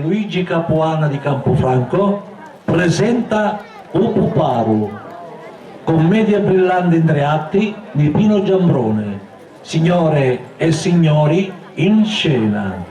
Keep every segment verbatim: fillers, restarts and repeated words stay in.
Luigi Capuana di Campofranco presenta U Puparu, commedia brillante in tre atti di Pino Giambrone, Signore e signori, in scena.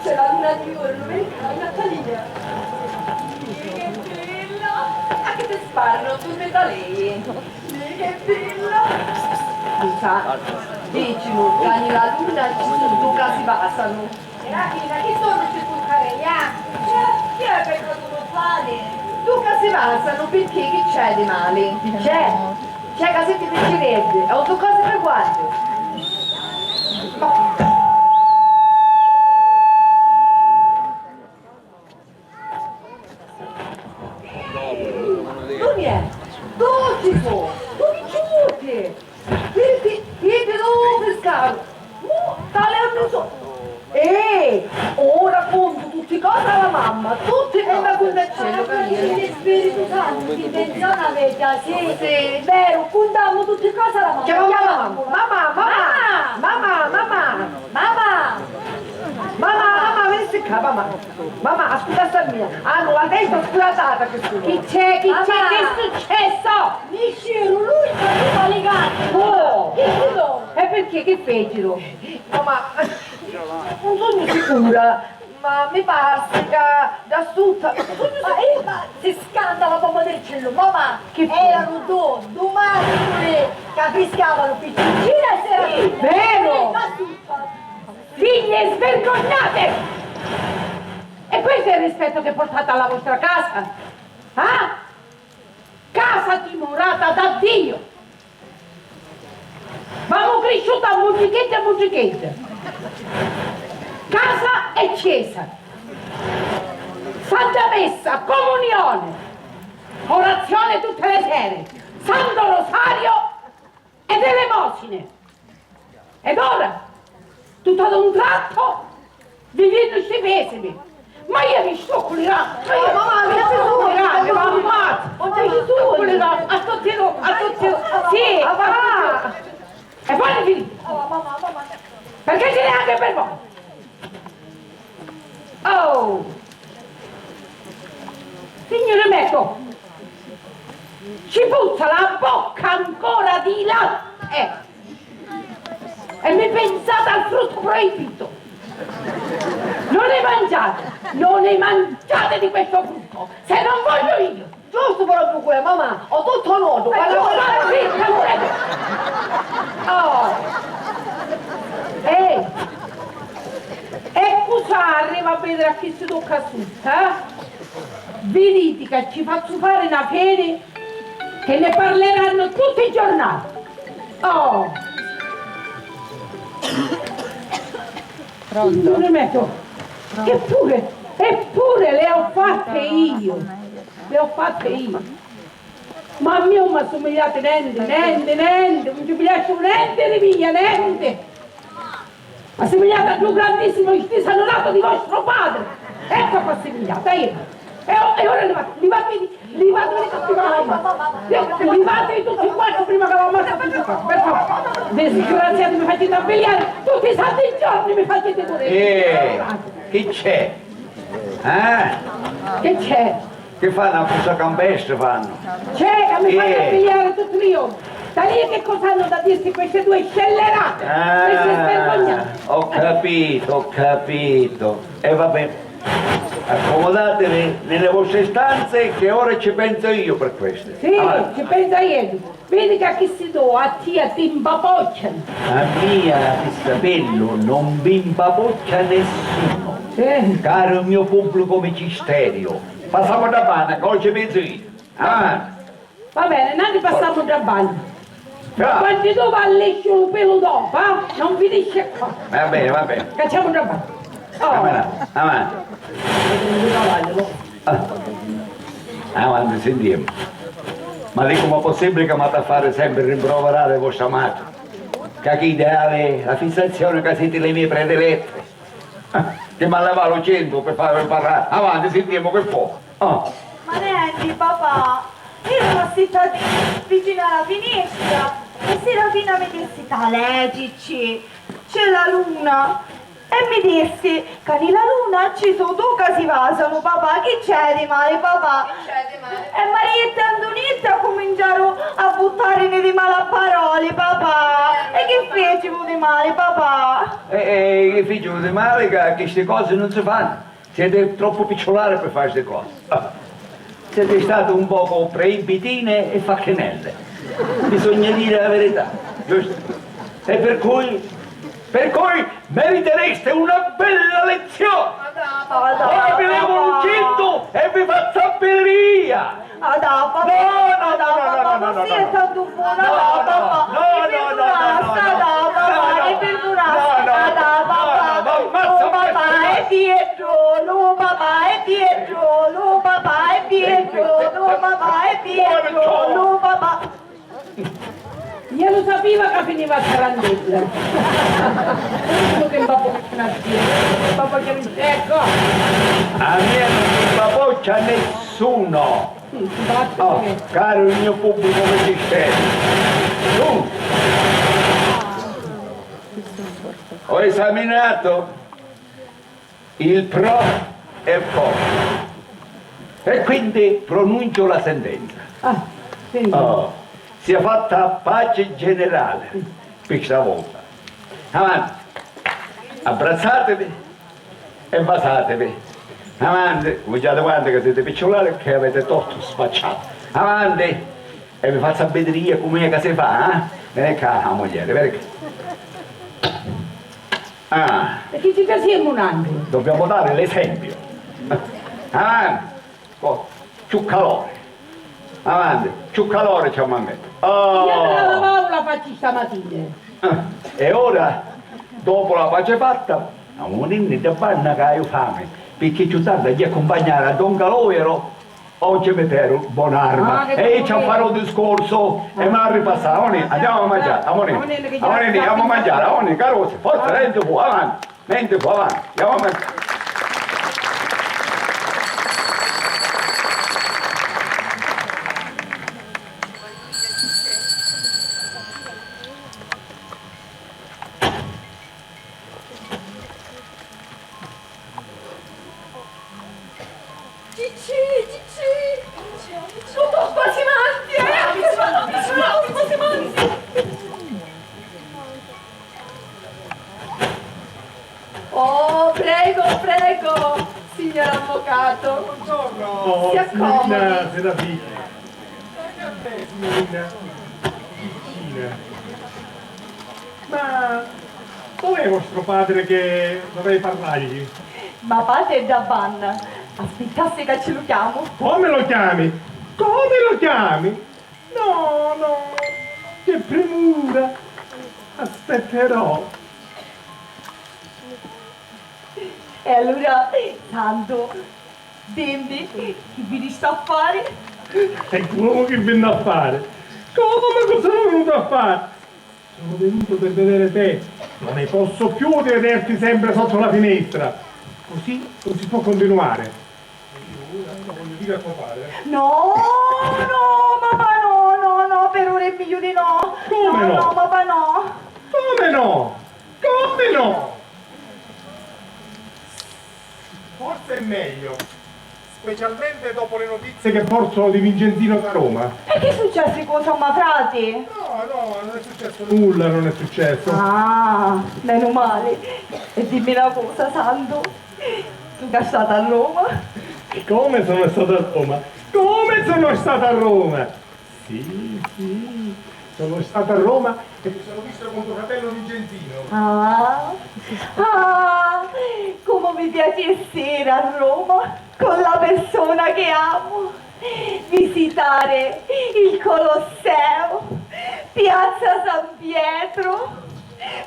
C'è la luna di oro, lo vedi? Una talia. Che bella! A chi ti sparru, tu mi talei. Che bella! Scusa, dicinu ca nni la luna ci su dui casi vasanu. Serafina, chi sonu sti cuccarei, ah? Chi è peccato non fare? Dui casi vasanu, picchì chi c'è di mali? C'è? C'è ca siti picciriddi, è un dui cosi frequenti. Duni è? Dui ci su? Dui ci vuti? Vidi, vidi lu fiscaru. Mu, tali è un so. Eh, ora contu tutti cosi alla mamma, tutti e ma cuntacello, Spiritu Santo, chi intenzione avete? Sì, sì, è vero, contammo tutti cosi alla mamma. Chiamammu la mamma. Mamma, mamma, mamma, mamma, mamma. Mamma! Mamma, mamma, veni ccà, mamma. Mamma, ascutta a mia. Hannu la testa scuratata chi sunu. Chi c'è, chi c'è, chi è successu? Nisciru, lui ca li gatti. Oh! Chi sunu? E perché, chi feciru? Mamma, non sono sicura, ma mi pare ca da sutta. Ma, eh, ma si scandala, come dircelo, mamma. Chi fu? Eranu dui, dui matri ca fiscavanu piccincina e sera. Sì, vero! Figlie svergognate! E questo è il rispetto che portate alla vostra casa? Ah? Casa dimorata da Dio! V'amu crisciuta a mutrichedda e mutrichedda! Casa e chiesa! Santa Messa, comunione, orazione tutte le sere, Santo Rosario ed elemosine! Ed ora, tutto ad un tratto, vi vinnu sti pesimi! Ma io vi sto culirà! Ma io, mamma, mi sto culirà! Ma mamma! Non c'è nessuno! Culirà! A tutti, a tutti! Sì! E poi mi dite, perché ce n'è anche per voi? Oh! Signore mio, ci puzza la bocca ancora di latte! E mi pensate al frutto proibito! Non ne mangiate, non ne mangiate di questo frutto, se non voglio io! Giustu, però, picciulè, mamma, ho tutto noto, ma guarda, guarda, zitta pure tu. Oh. Ehi. E cosa arriva a vedere a chi si tocca sotto, eh? Viditi che ci faccio fare una fede che ne parleranno tutti i giornali. Oh. Pronto? Signore mio, eppure, eppure le ho fatte io. Le ho fatte io. Ma a mia non mi assomigliate niente, niente, niente, non ci piace niente di mia, niente. Assomigliate a un grandissimo istisanurato di vostro padre. Ecco a cosa assomigliate, io. E, o- e ora levate, levate, levate, levate tutti quanti prima che l'ammazzo tutti quanti, per favore. Disgraziati, mi facete avvelenare tutti i santi giorni, mi facete morire. Eh, chi c'è? Eh? Che c'è? Che fanno a cosa campestre fanno? C'è che mi fanno pigliare tutti i giorni. Talìa che cosa hanno da dirsi queste due scellerate? Ah, per si svergognare. Ho capito, ho capito. E vabbè, accomodatevi nelle vostre stanze che ora ci penso io per queste. Sì, avanti. Ci pensa ieri. Vedi ca chisti dò a tia ti mpapocchianu. A mia, pi sapellu, non vi mpapocchia nessuno. Eh. Caro il mio pubblico micisterio, passiamo da banna, che oggi penso io. Avanti. Va bene, nanni passamu dda banna. Bravo. Quannu tu va a lisciu lu pelu dopu, eh? Non finisce qua. Va bene, va bene. Cacciamu dda banna. Oh. Avanti, avanti. Ah. Avanti, sentiamo. Ma dico, ma possibile che m'ha da fare sempre rimproverare vostra madre? Che chi ideale, la fissazione che siete le mie predilette. Ah, che m'ha levato centu per farvi parlare. Avanti, sentiamo che po'. Ah. Ma nenti, papà, io sono zitta vicino alla finestra e Serafina mi disse: "Talè, Cicci, c'è la luna." E mi dissi ca ni la luna ci su dui ca si vasanu, papà, chi c'è di mali, papà? Chi c'è di mali? E Marietta e Antonietta accuminciaru a buttarini di mala paroli, papà. E chi fecimu di mali, papà? E, e chi fecimu di mali? Ca chisti cosi non si fanno. Siete troppo picciolare per fare ste cose. Ah. Siete state un poco preibitine e facchinelle. Bisogna dire la verità, giusto? E per cui, per cui meritereste una bella lezione. Ora vi levo un cinto e vi faccio avvilire. Adà, papà, no, no, adà, no, papà, no, non no, sei no. Tanto buono, no, adà, no, papà, no, mi no, no, perdonassi, no, no, adà, papà, no, no, mi perdonassi, no, no, adà, no, papà, no, no, no, no, papà, è Pietro, no, papà, è Pietro, no, papà, è Pietro, no, papà, è Pietro, no, papà. Io lo sapiva che finiva a tarantella. Uno che va a papà che non c'è, ecco. A mia non mi papocchia nessuno. Oh, caro il mio pubblico micisterio, tu, ho esaminato il pro e contro e quindi pronuncio la sentenza. Ah, sì. Oh, sia fatta pace generale per stavolta. Avanti, abbrazzatevi e basatevi. Avanti, voi già davanti che siete picciolari che avete torto, sfacciato. Avanti, e vi faccio vedere io come che si fa, eh? Veni qua, la moglie, veni qua. Ah. E chi ci casiamo un angolo? Dobbiamo dare l'esempio. Avanti, oh, più calore. Avanti, più calore ci ha mancato. Oh! Io me la lavavo la faccia stamattina. Ah, e ora, dopo la pace fatta, amuninni da banna ca haiu fami, picchì cchiù tardi agghiu accumpagnari a don Calogero o cimiteru Bonarma. Ah, e io ci a fari un discorso e mi la ripassa. Amuninni, andiamo a mangiare, amuninni, amuninni, andiamo a mangiare, amuninni, carusi, forza, denti fu, avanti. Mente qua, va, andiamo avanti. Cicci, Cicci! Oh, quasi manti, eh! Quasi manti! Oh, prego, prego, signor avvocato. Buongiorno, si accomodi. Signorina Serafina. Signorina Cicina. Ma dov'è vostro padre che dovrei parlargli? Ma padre è da banna. Aspittassi ca ci lu chiamu. Come lo chiami? Come lo chiami? No, no, che premura! Aspetterò. E allura, Santu, dimmi, chi vinisti a fari? E comu chi vinni a fari? Comu, ma cosa sono venuto a fari? Sono venuto per vedere te. Non ne posso più di vederti sempre sotto la finestra. Così non si può continuare. Voglio dire a tuo padre. No, no, papà, no, no, no, per ora è meglio di no. Come no? No, no, papà, no. Come no? Come no? Forse è meglio. Specialmente dopo le notizie che porto di Vincenzino da Roma. E chi successi cu somma frati? No, no, non è successo nulla, non è successo. Ah, menu mali. E dimmi na cosa, Santu, tu ca stata a Roma? Come sono stato a Roma? Come sono stato a Roma? Sì, sì, sono stato a Roma e mi sono visto con tuo fratello Vincenzino. Ah, ah, come mi piace essere a Roma con la persona che amo, visitare il Colosseo, Piazza San Pietro,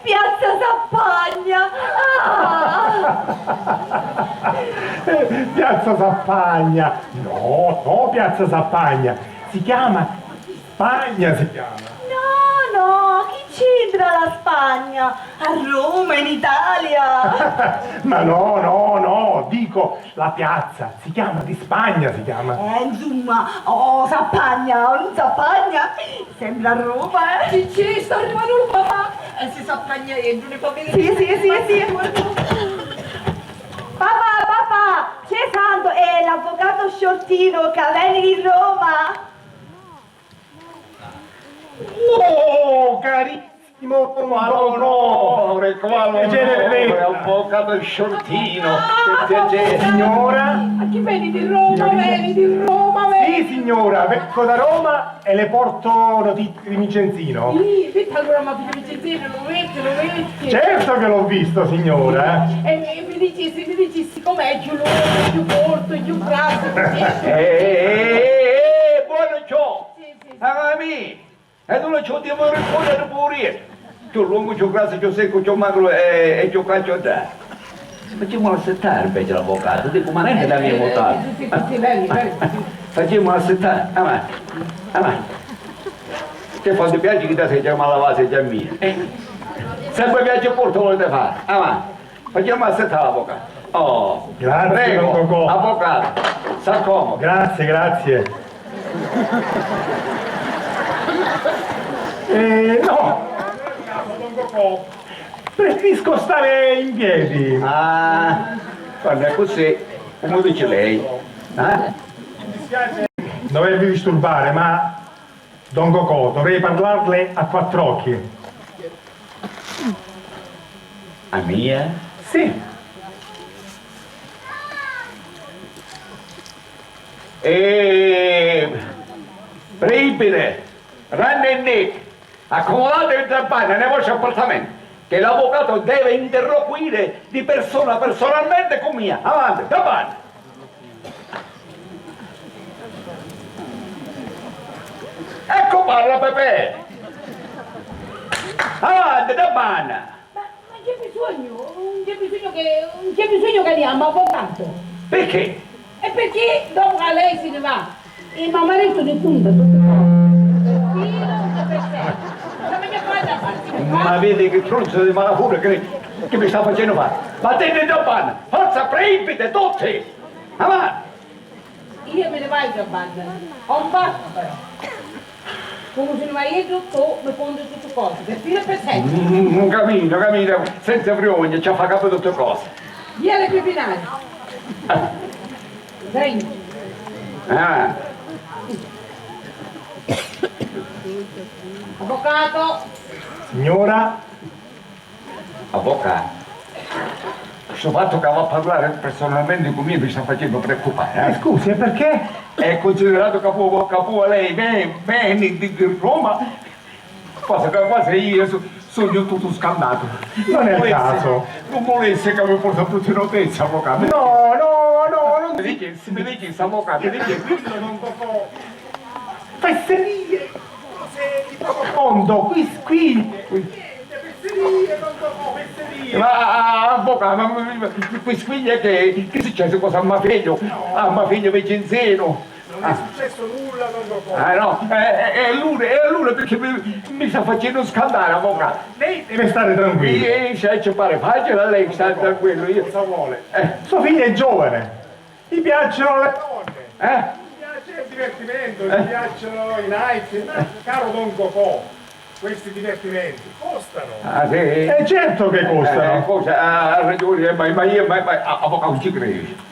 Piazza Sappagna. Ah! Piazza Sappagna! No, no, Piazza Sappagna! Si chiama Spagna, si chiama! No, no, chi c'entra la Spagna? A Roma, in Italia! Ma no, no, no, dico la piazza si chiama di Spagna, si chiama! Eh, insomma, oh, Sappagna, oh, non Sappagna! Sembra a Roma, eh! Ci, ci, sta arrivando il papà! E si Sappagna e non ne fa vedere! Sì, sì, sì, sì! Papà, papà, c'è Santo e l'avvocato Sciortino che viene di Roma! Oh, carissimo don Coco! Quale onore, quale onore, avvocato Sciortino! Che piacere! Signora? Ma chi veni di Roma, veni di Roma, veni! Sì, signora, vengo da Roma e le porto notizie di Vincenzino. Sì, vedi allora, ma figlio Vincenzino, lo vedi, lo vedi? Certo che l'ho visto, signora! E mi dicissi, mi dicissi com'è, più lungo, più corto, più grasso, più... Eh, eh, eh, eh, buono ciò! Mamma mia! E tu non ci devi rispondere pure io. Più lungo, più grasso, più secco, più magro e, e più caccio da. Facciamo aspettare invece l'avvocato, dico, ma non è che l'abbiamo votato. Facciamo aspettare, avanti, avanti. Che fa, ti piace che ti sei chiamata la vase già mia? Eh? Sempre viaggio porto volete fare, avanti. Facciamo aspettare l'avvocato. Oh, grazie, prego, don Cocò. Avvocato, s'accomodi. Grazie, grazie. Eh, no, don Cocò, preferisco stare in piedi. Ah, quando è così, come dice lei, eh? Dovervi disturbare, ma Don Cocò, dovrei parlarle a quattr'occhi. A mia? Sì. E... Pripite, Ranni e Nick, accomodatevi da banda nei vostri appartamenti, che l'avvocato deve interloquire di persona personalmente con mia. Avanti, da banda! Ecco, parla, Pepè! Avanti, da banda! Ma, ma non c'è bisogno, non c'è bisogno che, non c'è bisogno che andiamo, avvocato! Perché? E perché dopo che lei se ne va, e ma marito ne conta tutte cose. Sì, non c'è perché. Ma vedi che truzzo di malapure che, che mi sta facendo fare. Ma tenete a banda, forza, pripite, tutti! Avanti! Io me ne vaiu a banda. Ho un patto però. Comu si ne va iddu, tu mi conti tutti cosi, per filo e per segno. Mm, capito, capito, senza frugna, ci fa capo tutte cose. Via le criminali. Segno. Ah. Avvocato. Signora. Avvocatu, stu fattu ca va a parlari personalmenti cu mia mi sta facennu preoccupari, eh? Mi scusi, e perché? E cunsidiratu ca puru, ca puru lei ve-, veni di, di Roma, cosa ca quasi io su-, sugnu tuttu scannatu. Non è il caso. Nun vulessi ca mi porta brutti notizie, avvocatu. No, no, no, non si... Mi dicissi, mi dicissi, avvocatu, mi dicissi. Fesserie! Cose di poco conto, quisquiglie! Niente, fesserie, non so, fesserie! Ma, ah, avvocatu, ma, ma, ma, quisquiglie che, che succede? Cosa, a ma figlio? A ma figlio Vincenzino? Non è successo nulla, non lo so. Ah, no, è, è, è lui, è lui perché mi, mi sta facendo scandare, avvocatu. Lei deve stare tranquillo. Sì, se ci pare facile, lei sta tranquillo. Io... Cosa vuole? Eh. Sua figlia è giovane. Gli piacciono le donne. Eh? Gli piace il divertimento, gli piacciono i night. Ma, caro don Cocò, questi divertimenti costano. Ah, sì? Eh, certo che costano. Eh, cosa? Ha ragione, eh, ma, ma io, ma, ma, a, a, non ci credo.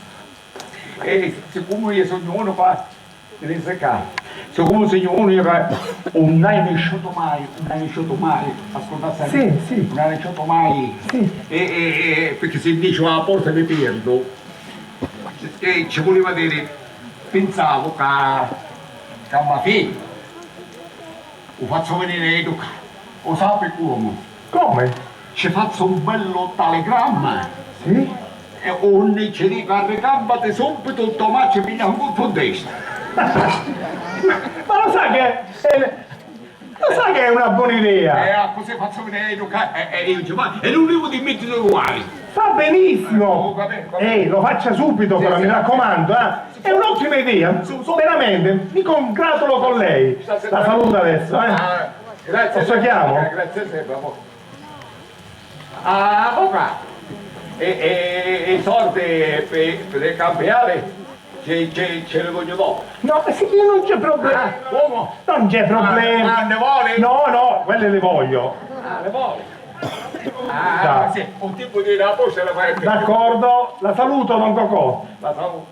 E siccomu io sugnu unu ca, vidi ccà, siccomu sugnu unu io ca nun haiu nisciutu mai, nun haiu nisciutu mai, ascurta sempri, sì, sì, nun haiu nisciutu mai, sì, e, e, e, picchì si dici a porta mi pierdu, e ci vuliva diri, pinsavu ca, ca ma figghiu u fazzu viniri a educari. U sapi comu? Comu? Ci fazzu un bellu taligramma. Sì? E unni ci dicu arricabbati subbitu, Tomà ci piglia un curpu in testa. Ma lo sa che è, lo sa che è una buona idea? E accussì fazzu viniri a educari, e, e dici, ma, e nun dicu di mittiri u guai. Fa benissimo! Ho capito, ho capito. Ehi, lo faccia subito, sì, però, sì, mi raccomando, eh! È un'ottima idea, su, su, veramente, mi congratulo con lei. La saluto adesso, eh. Ah, grazie. Posso chiamo? Eh, grazie sempre, amore. Ah, papà, e, e, e i sordi per, per il cambiale ci, ci, ci li voglio dopo. No, sì, io non c'è problema. Ah, come? Non c'è problema. Ah, ah, ne vuole? No, no, quelle le voglio. Ah, le vuole? Ah, sì, un tipo di la posta la fai. D'accordo, la saluto, don Cocò. La saluto.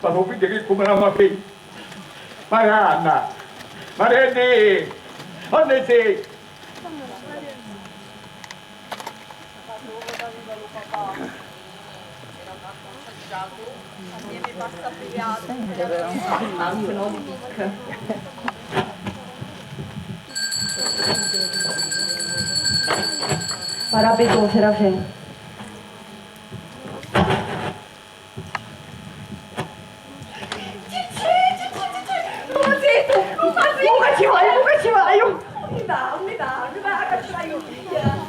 Ma tu vidi che come la ma figlia. Marianna! Marianni! Unni si? Para pito, Serafè. Unni va, unni va, unni va, ca ci vaiu, ca ci vaiu.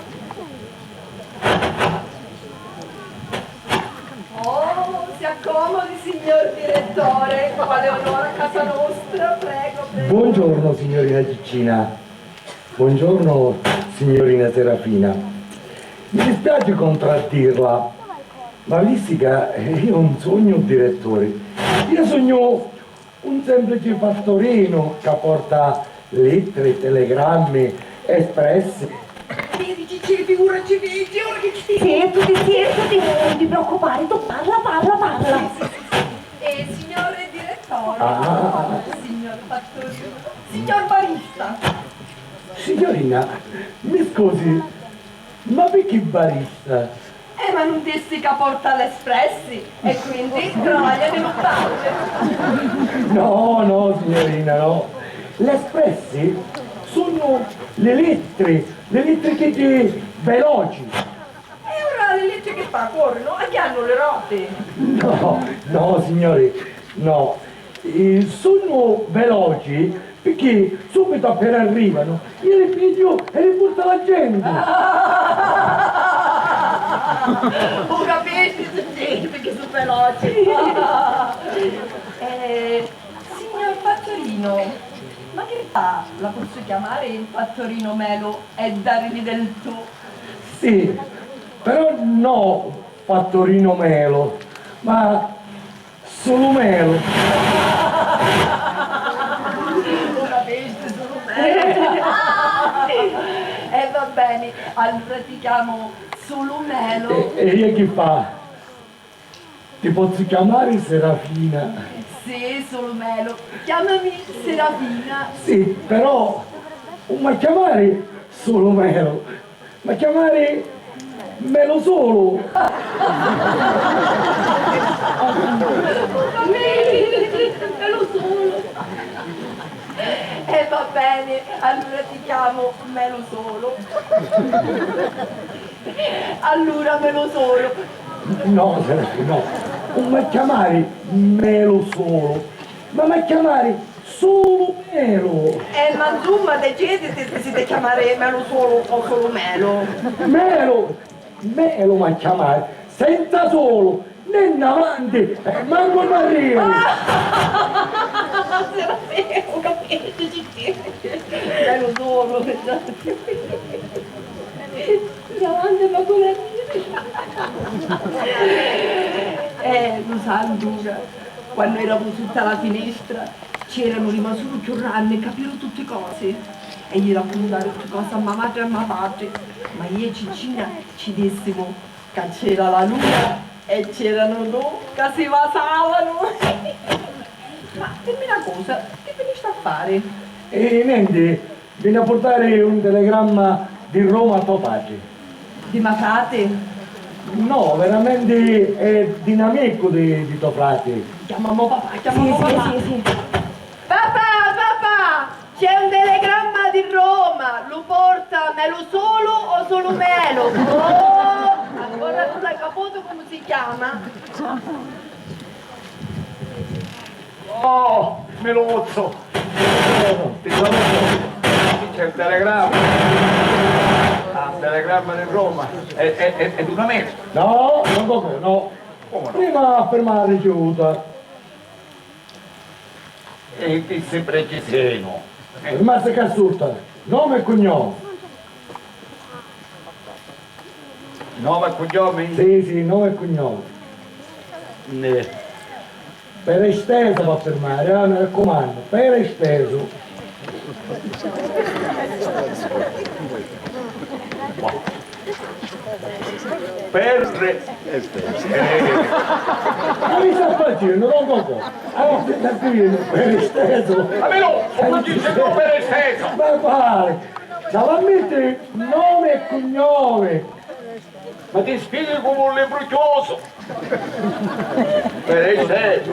Oh, si accomodi, signor direttore, quale onore a casa nostra, prego, prego. Buongiorno, signorina Ciccina. Buongiorno, signorina Serafina. Mi dispiace contraddirla, ma visti ca, eh, io nun sugnu un diretturi, io sugnu un semplici fatturinu ca porta littri, telegrammi, espressi. Vidi, Ciccì, figuraci, vidi, ora chi ci... Sièntiti, sièntiti, non ti preoccupare, tu parla, parla, parla. Sì, sì, sì, sì. Eh, signor direttore, ah, signor fatturinu, signor barista. Signorina, mi scusi, ma picchì barista? Eh, ma nun dissi ca porta l'espressi e quindi travaglia di lu bar. No, no, signorina, no. L'espressi sunnu li littri, li littri chiddi veloci. E ora li littri chi fa, corrinu? Agghiannu li roti? No, no, signori, no. Eh, sunnu veloci picchì subbitu appena arrivanu, io li pigghiu e li portu a la genti. U capisci, Giuseppe, che su veloci. Eh, signor Fattorino, ma che fa? La posso chiamare il Fattorino Melo e dargli del tu? Sì, però no Fattorino Melo, ma Sulu melu. Lu capisci, sulu melu. E va beni, allura ti chiamo sulu melu. E, e io chi fa? Ti pozzu chiamari Serafina? Sì, sulu Melu. Chiamami Serafina. Sì, però 'un m'ha chiamari sulu Melu, m'ha chiamari Melu sulu. Melu sulu. E va bene, allora ti chiamo Melu sulu. Allura Melu sulu. No, Serafina, no. 'Un m'ha chiamari Melu sulu, ma m'ha chiamari sulu Melu. Eh, ma insomma, deciditi si ti chiamari Melu sulu o sulu Melu. Melu! Melu m'ha chiamari, senza sulu, né 'n avanti, e mancu 'n arrieri. Serafina, ho capito, ci Melu sulu. Davanti ma pure a dire. Eh, lu sa, allura, quannu eramu sutta la finestra, c'eranu li masuri cchiù ranni e capiru tutti cosi. E gli raccuntari tutti cosi a ma matri e a ma patri. Ma io e Ciccina ci dissimu ca c'era la luna e c'eranu du ca si vasavanu. Ma dimmi na cosa, chi vinisti a fari? Eh, nenti, Vinni a purtari un telegramma di Roma a to patri. Di ma frati? No, veramenti è di n'amicu di, di to frati. Chiamammu papà, chiamammu papà. Sì, sì, sì. Papà, papà, c'è un telegramma di Roma, lu porta Melu sulu o sulu Melu? Oh, ancora non l'hai caputu comu si chiama? Oh, Miluzzu! Ti salutu! C'è un telegramma! Ah, un telegramma di Roma! E, e, e, e d'una mela? No, no, no, no! Comu no? Prima firma la ricevuta. E chi si precisenu? Firmassi ca sutta, nome e cugnomi. Nome e cugnomi? Sì, sì, nome e cugnomi. Neh. Per esteso va a firmari, ah, mi raccumannu, per esteso. Per esteso. Ma chi sta facennu, don Cocò? Ah, sta scrivennu per esteso. Ma no, non dice no per esteso. Ma quale? Ci avemu a mittiri nome e cugnomi. Ma ti spieghi comu un libru chiusu. Per esteso.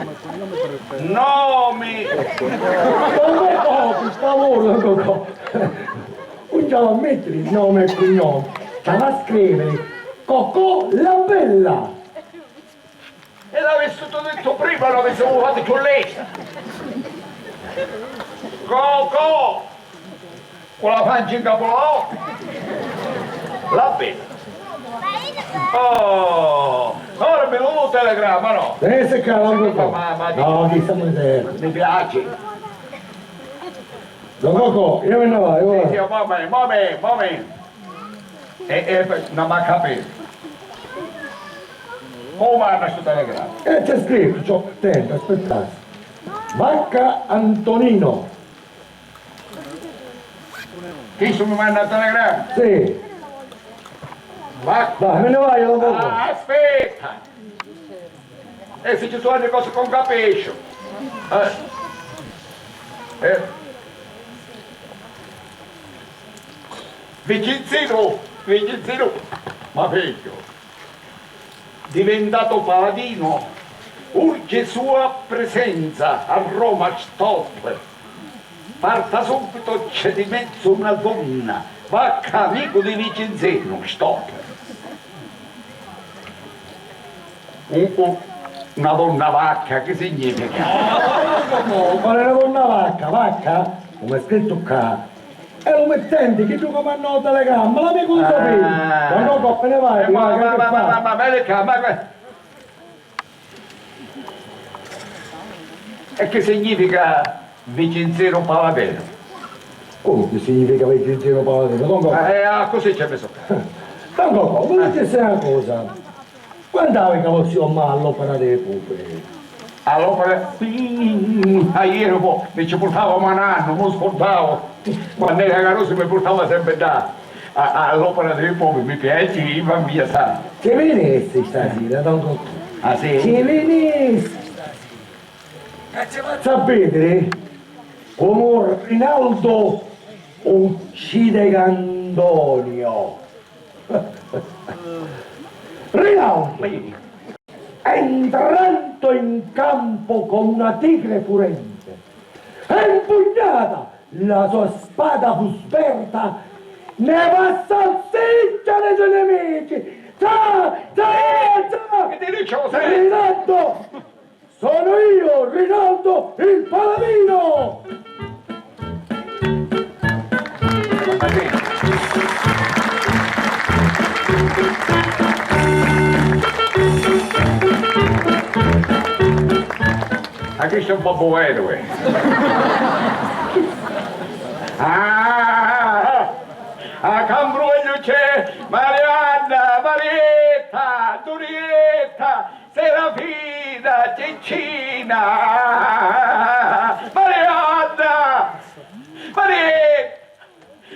Nomi. Don Cocò, pi favuri, don Cocò. Nun ci havi a mettiri nome e cugnome, ci havi a scriviri Cocò la bella! E l'avissitu dittu prima, l'avissimu fattu cchiù lesta! Cocò! Cu la pancia 'ncapu la bocca! La bella! Oh! Ora mi lu telegramma, no? Veni ccà, don Cocò. Ma, ma, no, chi sta miseria. Mi piaci. Don Cocò, io mi ne vaiu, va. Sì, sì, un momento, un momento, un momento. E, e, non mi ha capito. Come manna stu telegramma? E c'è scritto, ciò, attento, aspettate. Vacca Antonino. Chistu mi manna un telegramma? Sì. Va. Dai, me ne vaiu, don Cocò. Ah, aspetta. E si ci sunnu cose che non capisco. Eh. Eh. Vicinzinu, Vicinzinu, ma figgio, diventato paladino, urge sua presenza a Roma, stop. Parta subito, c'è di mezzo una donna, vacca amico di Vicinzinu, stop. Un, un, una donna vacca, che significa? No, no, no, quale una donna vacca? Vacca, come è scritto qua, è l'umittente che tu comanda il telegramma, l'amico di tuo figlio. Ah. Ma no, appena vai, eh, ma, ma, ma, ma, ma, ma, ma, ma, E che significa Vicinzinu Paladinu? Come che significa Vicinzinu Paladinu? Don Cocò. Eh, ah, così c'è messo. Don Cocò, mi dicessi una cosa. Quantu havi ca vossi o ma all'opera dei poveri? All'opera? Mm, aieri po, mi ci purtava ma nannu, mi scurdavo. Quando era caruso mi purtava sempre da, a, all'opera dei poveri, mi piace, io va via, sa. Ci vinissi stasera, don Cocò? Ah, sì? Ci vinissi stasera. Sapete, come Rinaldo uccide Cantonio. Rinaldo, entrando in campo come una tigre furente, e impugnata la sua spada fu sperta, ne va a salsiccia dei suoi nemici. Za, za, za! Che ti dicevo, Rinaldo! Sono io, Rinaldo il Paladino! Ma questo è un po' povero, eh. Ah, a Cambruello c'è Marianna, Marietta, Antonietta, Serafina, Ciccina, Marianna, Marietta,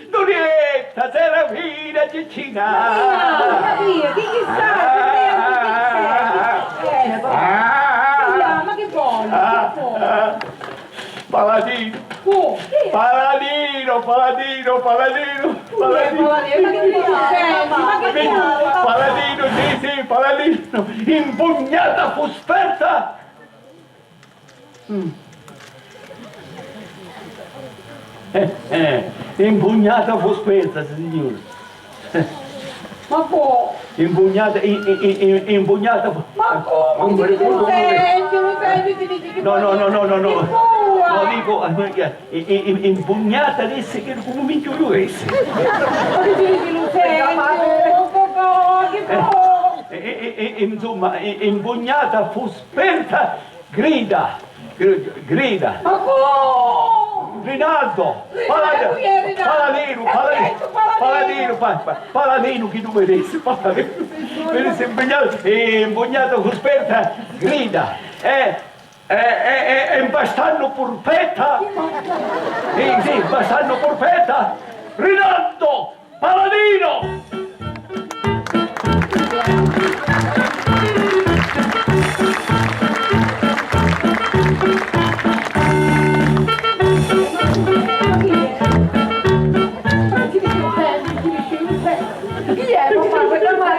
Antonietta, Serafina, Ciccina. Maria, Maria, chi chissà, che lei ha detto che c'è, che c'è. Ah. Maria, ma che vuole, che vuole? Paladino. Paladino, Paladino, Paladino, Paladino. Paladino, ma che dici? Senti, ma che vuole? Paladino, sì, sì, Paladino. Impugnata fu sperta. Mm. Eh, eh, impugnata fu sperta, signore. Ma po'. Impugnata, i-, i-, i-, i-, impugnata fu. Ma come? Ti dici, lu senti, lu senti, ti dici che. No, no, no, no, no, no. Che vuoi? No, dico, eh, eh, eh, eh, impugnata dissi che come minchia lu dissi. Ma ti dici, lu senti, oh, oh, oh, che vuoi? Eh, eh, eh, eh, insomma, eh, impugnata fu sperta. Grida! Gr-, grida! Ma cu-, Rinaldo! Rinaldo, Palad-, chi è Rinaldo? Paladinu, Paladinu, Paladinu, Paladinu, pa-, pa-, Paladinu, chi tu vedessi, Paladinu. Vedessi impugnato, e impugnato cu sperta, grida! E, e, e, e, e impastannu purpetta! Sì, sì, impastannu purpetta! Rinaldo! Paladino! Chi è? Ma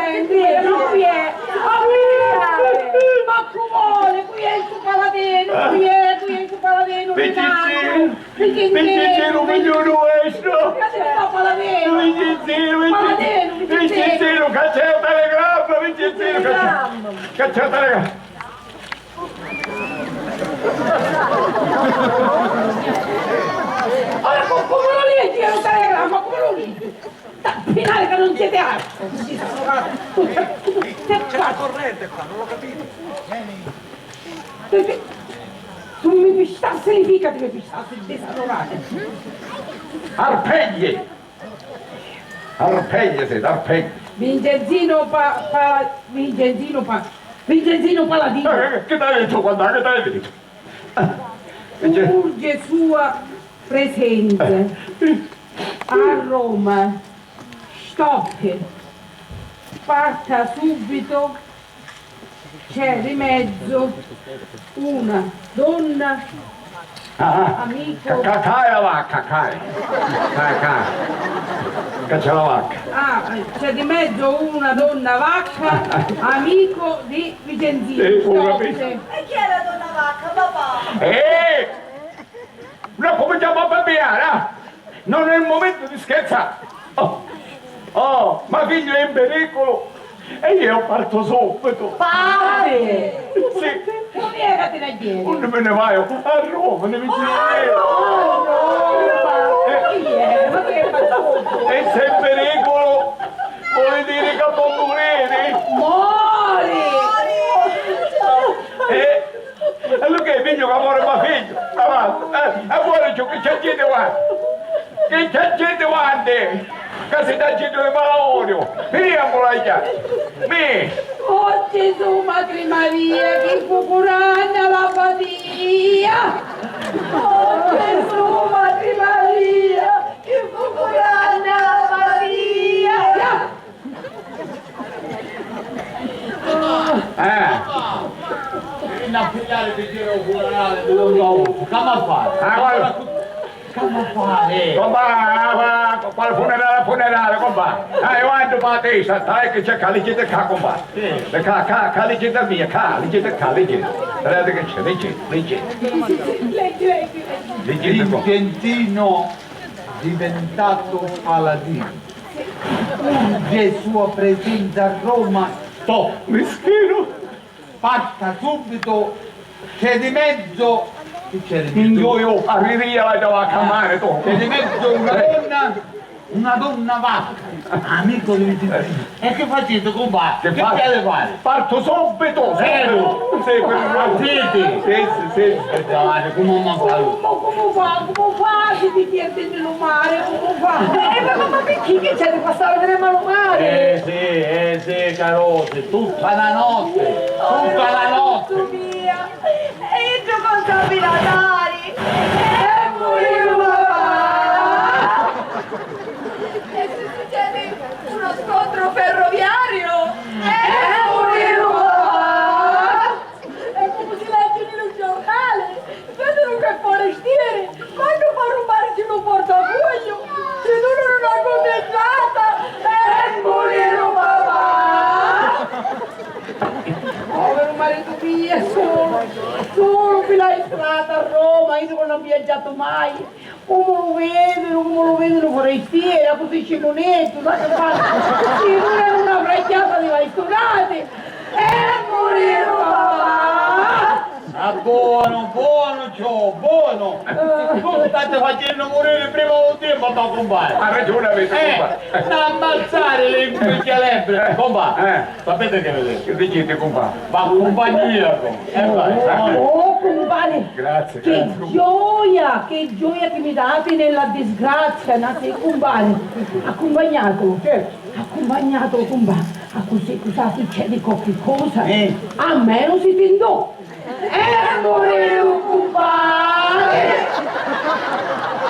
chi è? Ma chi è? Ma chi vuole? Chi è stu paladinu? Chi è? Chi è stu paladinu? Piccicinu! Piccicinu, figghiu nuestro! Piccicinu, piccicinu, piccicinu, caccia il telegramma, piccicinu, caccia, caccia il telegramma. Ora, co-, come lo leggi il telegramma? Come lo leggi? Sta finale che non siete altro! C'è la corrente qua, non lo capite? Perché tu mi pistassi, significa che mi pistassi, disaturate. Arpegghie! Arpegghie siete, arpegghie! Vincenzino Pa-, Pa-, Vincenzino Pa-, Vincenzino Paladino. Eh, che t'hai detto, guarda, che t'hai detto? Urge sua presenza a Roma. Stop. Parta subito. C'è di mezzo una donna, ah, ah, amico. Ca-, ca-, ca è la vacca, ca è. Ca, ca. Ca c'è la vacca. Ah, c'è di mezzo una donna vacca, amico di Vincenzino. Sì, ho capito. Stop. E chi è la donna vacca, papà? Eh! Non cominciamo a bambiare, eh! Non è il momento di scherzare! Oh, oh, ma figlio è in pericolo! E io parto subito! Pare! Sì! Dove era che la ieri? Non me ne vado a Roma, ne vicino a Roma! E se è in pericolo, vuol dire che può morire! Mori! Eh? E lu che è, figghiu, ca mori ma figghiu? Avanti, eh, e vuoi ciò che c'è gente avanti? Che c'è gente avanti? Ca si dà gente di malaorio. Finiamola già. Mi. Oh Gesù, Madre Maria, chi fu curata la fatia! Oh Gesù, Madre Maria, chi fu curata la fatia! Eh. Vieni a pigliare il bicchiere di funerale, Compà, ma quali funerali, funerali, compà? Ah, io entro pa' testa, stai che c'è, ca, leggiti ca, compà. Ca, ca, ca, leggiti mia, ca, leggiti ca, leggiti. Guardate che c'è, leggiti, leggiti. Leggiti, compà. Vincentino diventato paladino. Urge sua presenza a Roma. Toh, mischinu. Parta subito, c'è di mezzo, chi c'è di mezzo? Io, io, arrivia la tua camare, tu. C'è di mezzo una donna, una donna vacca, amico di Vittorino. E che facete, compà? Che fa-, c'è da fare? Parto subito, subito. Sì, partiti? Sì, sì, sì. Aspetta, guarda, come mi fa? Come, come fa? Come fa? Che ti pierde in mare, come fa? Eh, ma, ma, ma perché che c'è di passare vedere male male? Eh, sì, eh, sì, carosi, tutta la notte, tutta la notte. Mia! E iddu contava i natali! E muriru papà! E si succede uno scontro ferroviario! E muriru papà! E comu si leggi nni lu giornali, vèdinu che forestieri, quannu fa rumbarci lu portafuogliu, si dùnunu na cunnennata e muriru papà! Poviru maritu mio, sulu, sulu pi la strata a Roma, iddu ca nun avia viaggiatu mai. Comu lu vèdinu, comu lu vèdinu forestieri, accussì scimuneddu, sacru santu, si dùnunu na fracchiata di vastunati e muriru papà! Ah, bonu, bonu, ciò, bonu! Tu stati facennu muriri prima dû tempu a to cumpari! Ha ragiuni aviti, eh, cumpari. N'ammazzari li incucchialebbri, cumpari! Eh. Sapete che vedete? Che diciti, cumpà? V'accumpagnu io, cumpà. E vai, vai. Oh, cumpari! Grazie, grazie, cumpà. Che gioia, che gioia che mi dati nella disgrazia, na sì, cumpari. Accumpagnatu. Certo. Accumpagnatu, cumpà. Accussì, cu sa succedi qualche cosa, eh, almenu si tindò. E muriu cumpari!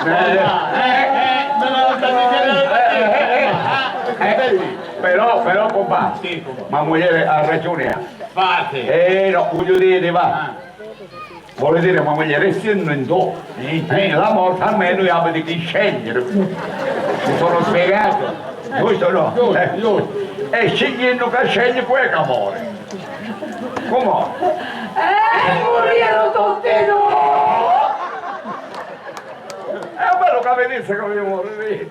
Eh, eh, eh, eh, me la sta dicendo, eh, eh, eh, eh, eh, però, però, cumpà, sì, cumpà, ma muglieri ha ragiuni, eh. Infatti. Eh, no, voglio dire, va. Ah. Vuole dire, ma muglieri, essendo in do, eh, eh, la morte almeno io avevo di scegliere. Mi sono spiegato? Giusto o no? Giusto, eh, giusto. E scegliendo che scegli, poi che muore. Come? Eh, muriru tutti e dui! È bello che vedesse che vogliamo morire.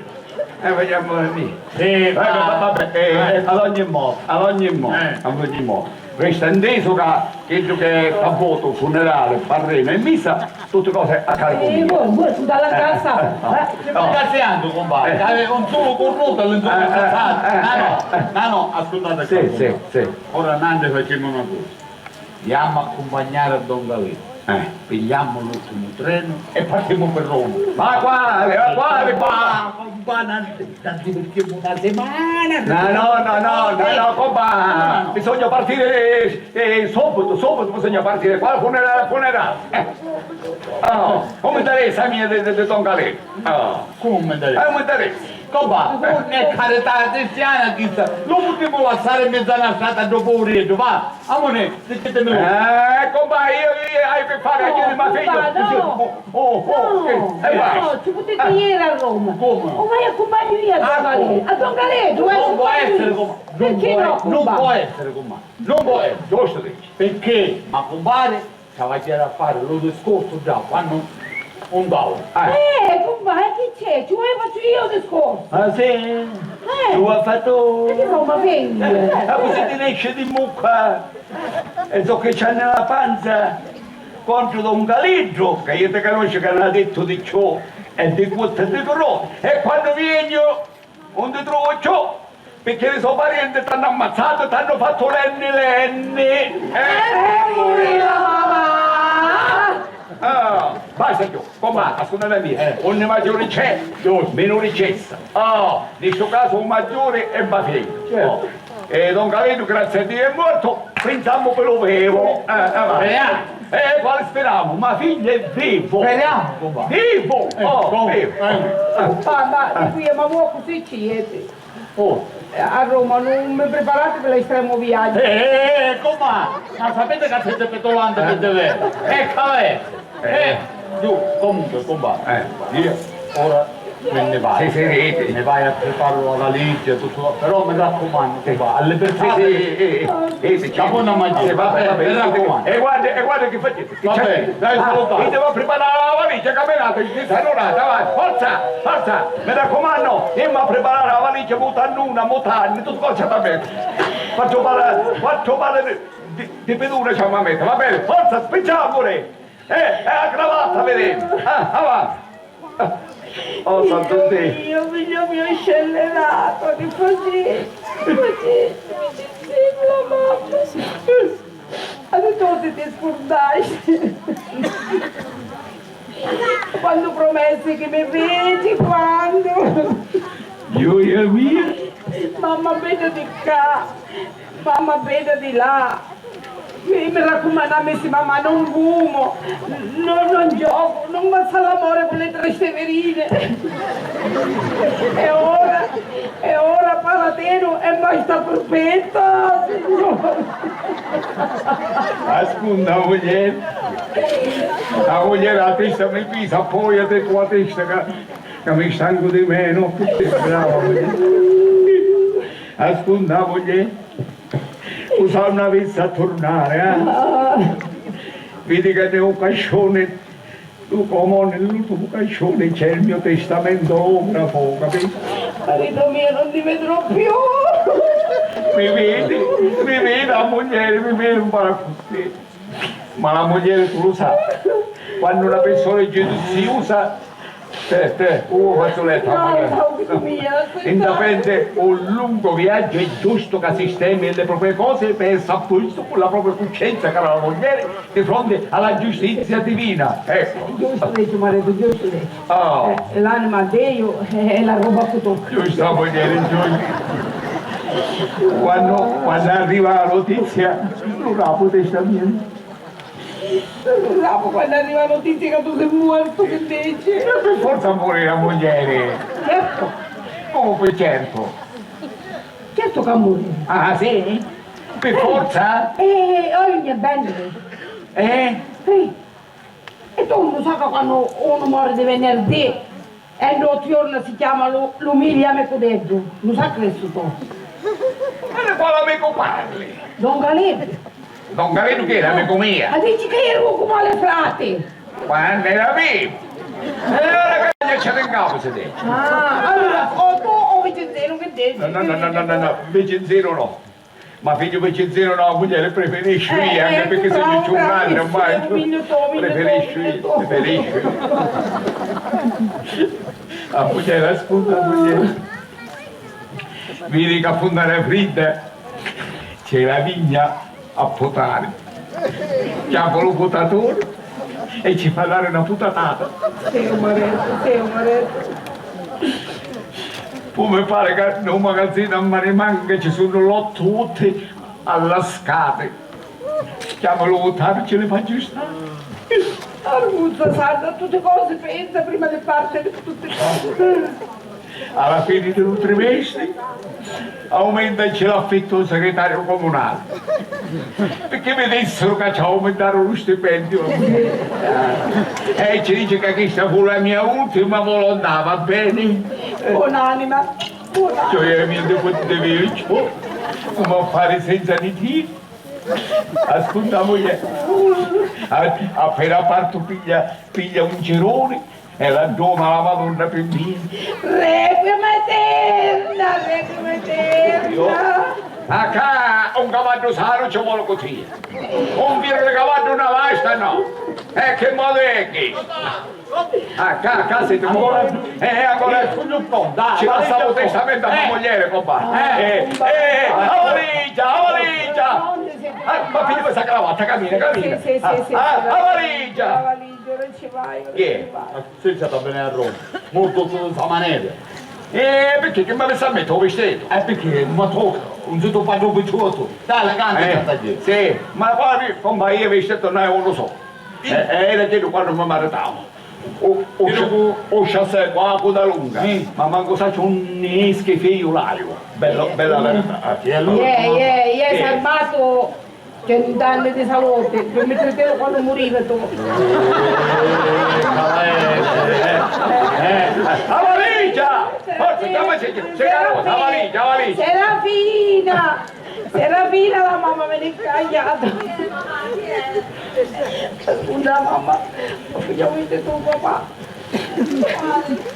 Eh, vogliamo morire. Sì, eh, ma va-, vabbè, eh, eh, ad ogni modo, ad ogni modo, eh, ad ogni modo. Resta inteso ca chiddu che t'ha votu funerali, parrinu e missa, tutti cosi a caricu mio. Eh, voi, voi, dalla casa, eh, eh, no. Ringraziando, compà, eh, che aveva un solo cornuto all'intorno, eh, eh, eh, eh, no, no, ascoltate, sì, sì, sì. Ora nanti facemu una cosa. Jamu a accumpagnari a Don Galè. Eh. Pigliamu l'ultimu trenu e partimu pi Roma. Ma quali, ma quali, ma compà, nanti, nanti pirchì una simana. No, no, no, no, no, no, compà. Bisogna partiri, eh, subitu, subitu bisogna partiri. Quali funerali, funerali? Eh. Oh, non mi interessa a mia di, di, di Don Galè. Oh. Comu mi interessa? Eh, mi interessa. Compà, eh, nun è carità cristiana chista, lu putemu lassari in mezzu a na strata ddu puvireddu, va, amunì, dicitemi lu. Eh, compà, io, io haiu che fari, aiutami, ma figgio. No, compà, no. Oh, oh, oh, no, eh, eh, no, ci putiti jiri a Roma. Comu? U vai accumpagnu io a Don Galè. A Don Galè, u vai accumpagnu io. Nun pò essiri, compà. Pirchì no, compà? Nun pò essiri, compà. Nun pò essiri. Giustu dici. Pirchì? Ma cumpari, Ci avìa a fari lu discorsu già quannu un tavulu. Eh. Eh, cumpari, chi c'è? Ci vuoi faccio io il discorso? Ah, sì? Eh. Ci vuoi fatto? E che roba vedi? Eh, ma così ti esce di mucca e ciò che c'è nella panza contro Don Caliddu, che io ti conosco che non ha detto di ciò e di quanto e di però. E quando vieni io non ti trovo ciò. Picchì li so parienti t'hannu ammazzatu, t'hannu fattu lenni lenni. Eh, eh, murì la mamà! Ah, basta chiù, compà, ascutati a mia. Eh. Unni maggiuri c'è, minuri cessa. Oh, in stu casu u maggiuri è ma figghiu. Certo. Oh. E don Caliddu, grazie a Dio, è mortu, pinsamu pi lu vivu. Eh, eh, va. Speriamo. Eh, quali speramu? Ma figghiu è vivu. Speriamo, compà. Vivu! Eh, oh, vivu. Eh. Compà, ma di qui ma mo così ci jeti. Oh. A Roma, non mi preparate per l'estremo viaggio. Eh, eh, eh, compà, ma sapete che siete petulante per davvero? Eh, cavè. Eh, giù, comunque, compà. Eh. Io, Ora mi nni vaiu. Sì, sì, sì, sì. Mi vaiu a priparari la valigia, tuttu, però mi raccumannu, cumpari, allibbirati. Sì, sì, sì, sì, sì, sì, certu. Caponna mangiari. Sì, va beni, va beni, mi raccumannu. E guarda, e guarda chi faciti. Va beni, dai, salutati. Iddi va a priparari la valigia, caminati, chi s'è arrurati, avanti, forza, forza, mi raccumannu, iddi va a priparari la valigia, mutannuna, mutanni, tuttu cosa ci ha da mettiri. Quattru pari, quattru pari di, di, di piduna ci ha da mettiri, va beni, forza, spicciamuli. Eh, e a cravatta, videmu. Ah, avanti. Oh, santu Diu. Dio mio, figghiu mio scellerato, ti facevi, ti facevi, ti facevi la mamma. Adesso ti ti scurdasti. Quandu prumessi chi mi fici, quandu? Gioia mia. Mamma bedda di ccà, mamma bedda di là. Mi, mi raccumannammi, si mamma non fumu, non, non giocu, non fazzu l'amore cu li trasteverine. E ora, e ora palatinu e basta purpetta, signore. Ascunta, muglieri. A muglieri a testa mi pisa, poi a te cu a testa ca, ca mi stancu di menu. Brava muglieri. Ascunta, muglieri. U sonnu avissi a turnari, eh? Vidi ca nni u casciuni, lu comò, nni l'ultimu casciuni c'è il mio testamento, l'ografu, capito? Marito mio, non ti vedrò più. Mi vidi, mi vidi a muglieri, mi vidi un po' accussì. Ma la muglieri tu lu sai, quannu na pirsuna è giudiziusa, te, te, u fazzulettu, no, no, no, mia, intapende un lungu viaggio è giustu ca sistemi le proprie cose per essere a posto con la propria coscienza, cara la muglieri, di fronte alla giustizia divina. Ecco. Giustu dettu, marito, giustu dettu. Oh. Eh, l'anima a Diu, eh, è la roba cu tocca. Giustu, la muglieri, giustu. Quannu, quannu arriva la notizia, lu rapu testamentu. Dopu, quannu arriva la notizia ca tu si muortu, chi dici? E per forza muri la muglieri. Certu. Comu per certu? Certu ca muri. Ah, sì? Per forza? Eh, eh, ogni bene. Eh? Sì. E tu non sai che quando uno muore di venerdì, e l'ottu jorna si chiama lu, lu miliu amicu d'eddu, lu sacrissu tu. Ma di quali amicu parli? Don Galeddu. Don Galeddu chi era amicu mia? Ma dici che era un cumale frati? Quando era vivu. E ora che c'è in capo si dice. Ah, allora, o tu o Vicenzeru che dici? No, no, no, no, no, no, no. Vicenzeru no. Ma figghiu Vicenzeru no, a muglieri preferisciu io, anche perché sono più grande ormai. Preferisciu io, preferisciu. A muglieri, ascolta, a muglieri. Vidi che a Funtana Fridda c'è la vigna a potari. Chiama lu putatore e ci fa dare una putatata. Sì, un marettu, sì, un marettu. Poi mi pare che nel magazzino a Marimanca ci sono l'otto utti allascati. Chiama lu putatore e ci li fa aggiustare. Arguzza santa, a tutti cosi pensa prima di partiri, tutti cosi. Alla fine di un trimestre aumentaci l'affitto al segretario comunale, perché mi dissero che ci aumentarono lo stipendio. E ci dice che questa fu la mia ultima volontà, va bene? Buonanima, buonanima. Cioè, mio nipote vecchio, come fare senza di te? Ascolta, moglie, a, appena parto piglia, piglia un girone e la doma la Madonna per me. Requiem aeterna, requiem aeterna. A ca un cavaddu sanu ci vuole così. Un firu di cavaddu una vasta no. E che modo è questo? Ah, ca, ca siete ancora? Eh, ancora. Io sono pronto, dai, ci passa un testamento a mia moglie, compà. Eh, eh, la valigia, la valigia. Ah, ma figlio, questa cravatta, cammina, cammina. Sì, sì, sì, sì, la valigia. La valigia, ora ci vai, ora ci vai. Senza va bene a Roma. Molto tutto sta maniera. Eh, perché che mi avessi a mettere un vestito? Eh, perché? Ma tu, un zitto padre picciotto. Dai, la canta, eh, canta. Sì, ma poi, compà, io vestito non lo so. Eh, eh, era chiddu quannu mi maritau. O, o, scia-, o sciassè cu a cuda lunga, ma mancu sacciu unni è schifiu l'aiu. Bella, bella verità. Iè, iè, iè, Sarbatu. Cent'anni di salute, permettitelo quando murivi tu. Eh, eh, eh, eh. La valigia! Forza, chiama, c'è, c'è, la valigia, la valigia. Serafina! Serafina, la mamma me ne è cagliata. Scusa, mamma, ho finalmente tu, papà.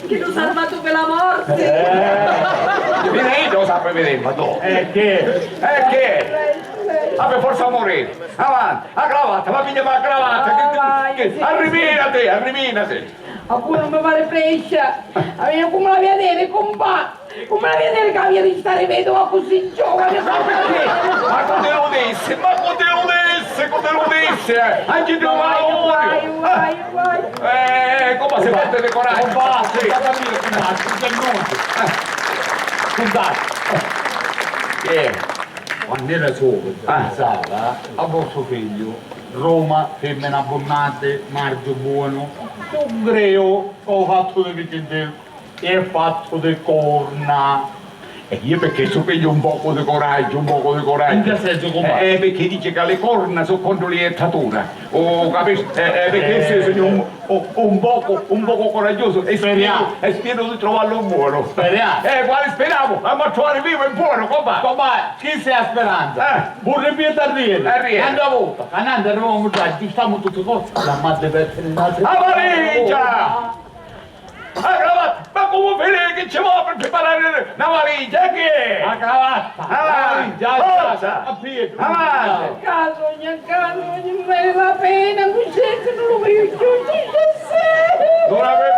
Chi lu salvatu pi la morti! Eh, vidi, io lo sapevo, ma tu. E che? E che? Vabbè, forza a morire. Avanti, a cravatta, ma pigliami la cravatta. Arriminati, arriminati. A voi non mi pare prescia. A me come la vedete, compà? Come la vedete che la via di stare vedova così giovane? Ma chi te lo disse? Ma chi te lo disse? Chi te lo disse? Anche tu, vai, vai, vai, vai. Eh, come si parte di coraggio? Compà, scusate, compà, scusate. Scusate. Eh. Quando era solo, pensava a vostro figlio, Roma, femmina abbondante, marzo buono, un greo, ho fatto di vicente, è fatto di corna. E io perché so piglio un poco di coraggio, un poco di coraggio. In che senso, compà? Eh, eh, perché dice che le corna sono contro le dettature. Oh, capisci? Eh, eh, perché se sono un, un, un poco, un poco coraggioso e spero, e spero di trovarlo buono. Speriamo. Eh, quale speriamo? Andiamo a trovare vivo e buono, compà. Compà, chi sei a speranza? Eh. Vorrebbe arrivare. Arrivare. Un'altra volta, quando arriviamo già, aggiustiamo tutte cose, la madre per tenere. La valigia! La cravatta! Ma come finire che ci vuole per preparare una valigia? Che è? La cravatta! Ah, la valigia, forza! Avanti! Calogna, calogna, non vale la pena, così che non lo voglio più, non ave-,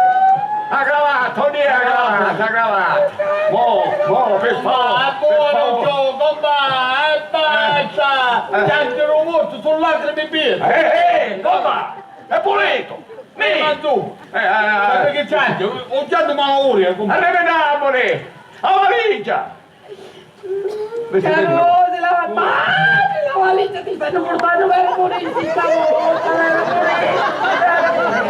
la cravatta, non è la cravatta, la cravatta! Mo, mo, per favore, per favore! Buono, compà, e basta! Eh. Piangere un morto, sono lacrime piene! Eh, eh, compà! È pulito! Nì! Ma tu! Eh, eh, eh. Ma perché c'è? Un giorno malauri, eh, compà. Arrivederci! La valigia! Carrozza, la, ma la valigia ti stanno portando per Parigi, sta volta, per Parigi.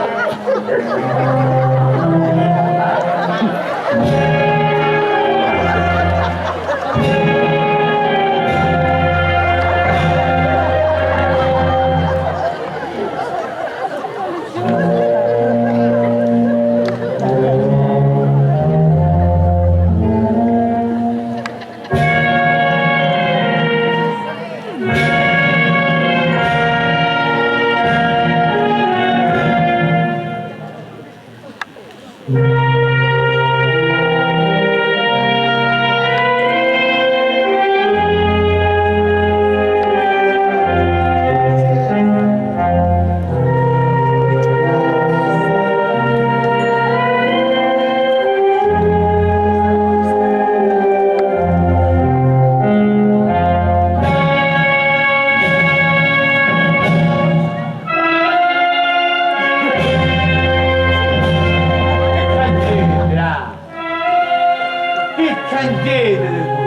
Chi ciancete di voi?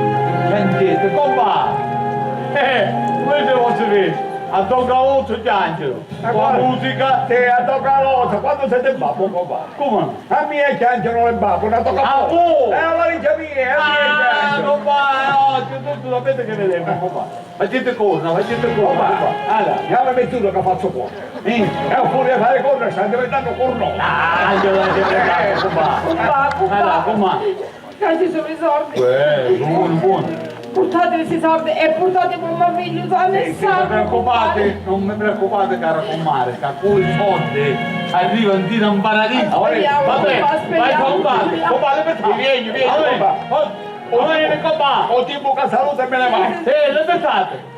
Chi ciancete? Compà! Eh, voi siete, a tocca a otto chiancero. Con la musica. Sì, a tocca a otto, quando siete babbo, compà? Come? A mia chiancero le babbo, una tocca a voi. Eh, la valigia mia, è a mia chiancero. Ah, compà, oggi tutto sapete che vedemo, compà. Facite corna, facite corna, compà. Allora. E ora mi giuro che faccio corna. Eh. E pure fare corna, sta diventando corno. Ah, allora, compà. Compà, compà. Allora, compà. Questi sono i soldi. Eh, buono, buono. Portate questi soldi e portate mamma figlio sano e salvo. Non vi preoccupate, non vi preoccupate, cara comare, che con i soldi arriva in tiro in paradiso. Speriamo, compà, speriamo. Vabbè, vai, compà, compà, dove stai? Vieni, vieni, compà. Allora, compà. Ho tipo che saluta e me ne vai. Eh, dove state?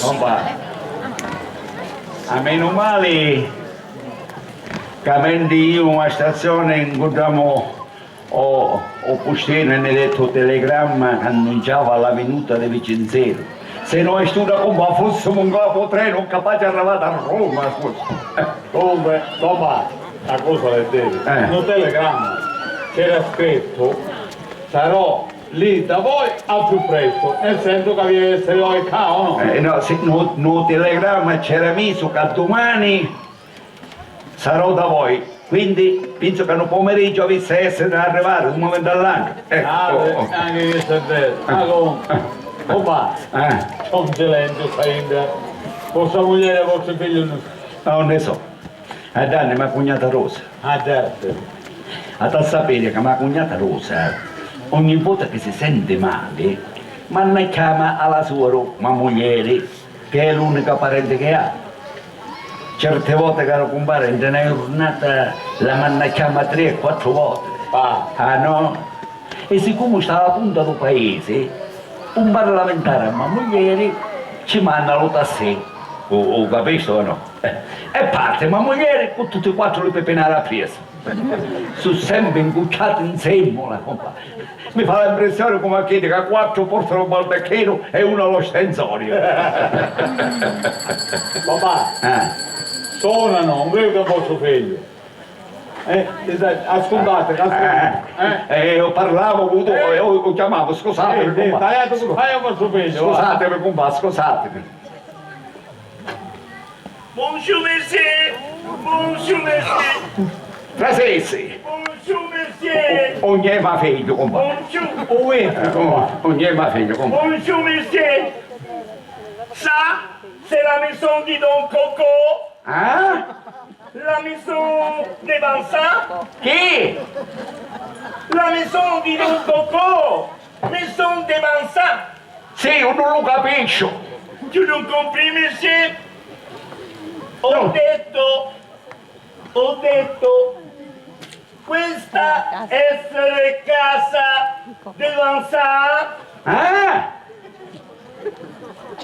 Compà, a menu mali ca mentri iu a stazioni ncuntramu o, o pustieri e nni detti u telegramma ca annunciava la vinuta di Vicinzeru. Si no è stuta, compà, fussimu ncappu o trenu, capaci arrivati a Roma, scusa. Comunque, compà, na cosa l'è vera. Eh. Nu telegramma c'era scrittu: "Sarò lì da voi al più presto", nel senso che aveva essere voi qua, o no? Eh, no, sì, nu, nu telegramma c'era misu ca dumani sarò da voi, quindi penso che nu pomeriggio avissi a essere arrivati un momento all'altro. Ecco. Ah, oh, oh, anche questo è vero. Ah, comunque, compà, eh, c'è un silenzio qua dentro. Vostra muglieri e vostru figghiu non... No, non ne so. A danni ma cugnata Rosa. Ah, certo. Ha da sapere che ma cugnata Rosa, ogni volta che si sente male, manna chiama alla suora, ma muglieri, che è l'unica parente che ha. Certe volte, caro cumpare, nta na jurnata la manna chiama tre e quattro volte. Ah. Ah, no? E siccome sta a la punta dû paisi, un parlamentari a ma muglieri ci manna lu tassì, u, u capisti o no? E parti ma muglieri cu tutti quattru li pipinari appriessu. Su sempri ncucciati nsemmula, compà. Mi fa l'impressioni comu a chiddi ca quattru portanu u baldacchinu e unu a lu stenzoriu. Papà, eh, sonanu, non credu che vostru figghiu. Eh, ascoltate, ascoltate. Eh, eh, io parlavo con voi, io, io chiamavo, scusatemi, compà. Scusatemi, compà, scusatemi. Bonjour, monsieur. Bonjour, monsieur. Trasessi. Bonjour, monsieur. O, o, ogni è ma figlio, compà. Bonjour. O, eh, o, ogni è ma figlio, compà. Bonjour, monsieur. Ça, c'est la maison di Don Coco. Ah? La maison de Vincent. Chi? La maison di Don Coco. Maison de Vincent. Sì, io non lo capisco. Tu non compri, monsieur? Ho detto, ho detto, questa essere casa de Vincent. Ah?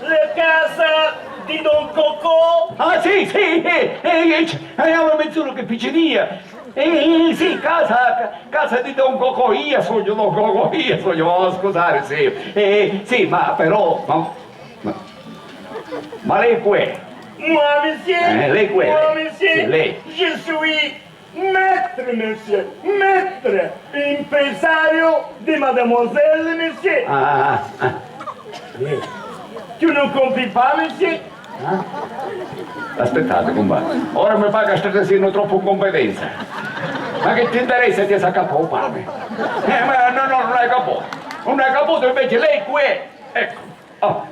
La casa di Don Coco? Ah, sì, sì, eh, eh, eh, c-, eh, io mi giuro che piccinia. Eh, eh, sì, casa, ca-, casa di Don Coco, io sogno Don Coco, io sogno, oh, scusate, sì. Eh, eh, sì, ma però, ma, ma, ma lei chi è? Moi, monsieur. Eh, lei chi è? Moi, monsieur. Sì, lei. Je suis Maître, monsieur, maître, impresario di mademoiselle, monsieur. Ah, ah, ah. Eh. Tu non compri pas, monsieur? Eh? Aspettate, compà. Ora mi pare che state essendo troppo in competenza. Ma che ti interessa ti sa capo pane? Eh, ma no, no, non hai caputo. Non hai caputo, invece lei qui è. Ecco. Oh.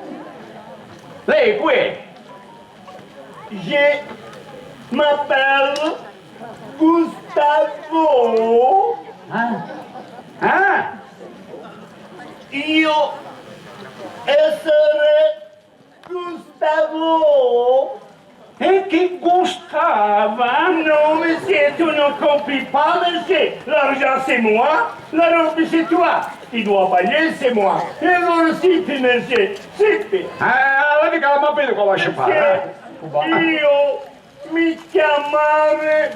Lei qui è. Je m'appelle Gustavo. Ah. Ah. Io essere Gustavo. E chi gustava? Non, monsieur, tu ne compris pas, monsieur. L'argent, c'est moi. La robe, c'est toi. Tu dois payer, c'est moi. E allora senti, monsieur, senti. Eh, la dica la mia vita come si fa, eh? Io mi chiamare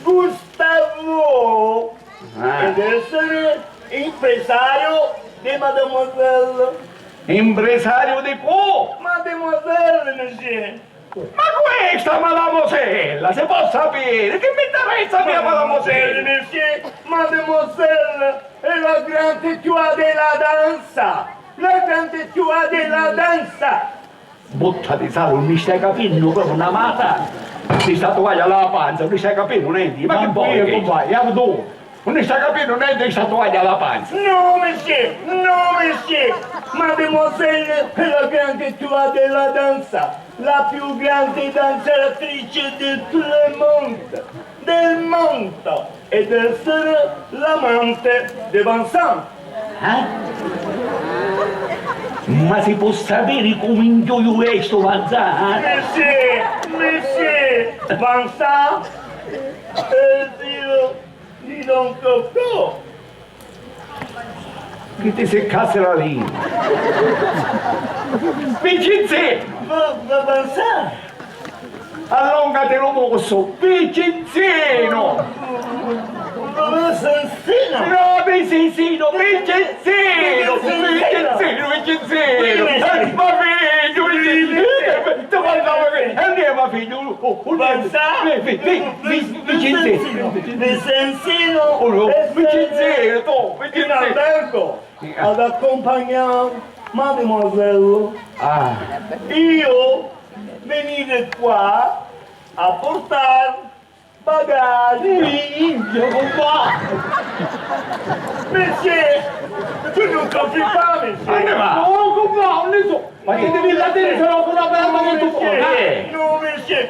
Gustavo ed essere impresario di mademoiselle. Impresario di cu? Mademoiselle, monsieur. Ma questa mademoiselle, se può sapere, che mi interessa a mia mademoiselle? Monsieur, mademoiselle è la grande étoile della danza, la grande étoile della danza. Botta di sali, non mi stai capinnu proprio na mata, ti sta tuvaglia la panza, non mi stai capinnu nenti, ma che vuoi? Compà, io tu. Non mi sta capinnu nenti, sta tuvaglia la panza. Non, monsieur, non, monsieur. Mademoiselle è la grande étoile della danza, la più grande danzatrice de tout le monde, del mondo, ed essere l'amante de Vincent. Eh? Ma si pò sapiri cu minchioiu è stu Vincent, eh? Monsieur, monsieur Vincent, è il figlio di Don Cocò. Chi ti siccassi la lingua! Vincenzino! Va, va, Vincent! Allongati lu musu, Vincenzino! Vincenzino! No, Vincenzino, Vincenzino! Vincenzino, Vincenzino! Eh, ma figghiu, Vincenzino! Ti guardavo che, e andiamo, figghiu! Oh, oh, Vincent! Vi-, vi-, vi-, vi-, Vincenzino! Vincenzino! Oh, no, Vincenzino, tu, Vincenzino! In albergo ad accompagnare mademoiselle. Ah. Io venire qua a portare bagagli. Minchia, compà! Monsieur, tu non compri pas, monsieur. Ma che va? No, compà, non ne so. Ma che devi la dire, se no pure la bella che tu porti. Eh. No, monsieur.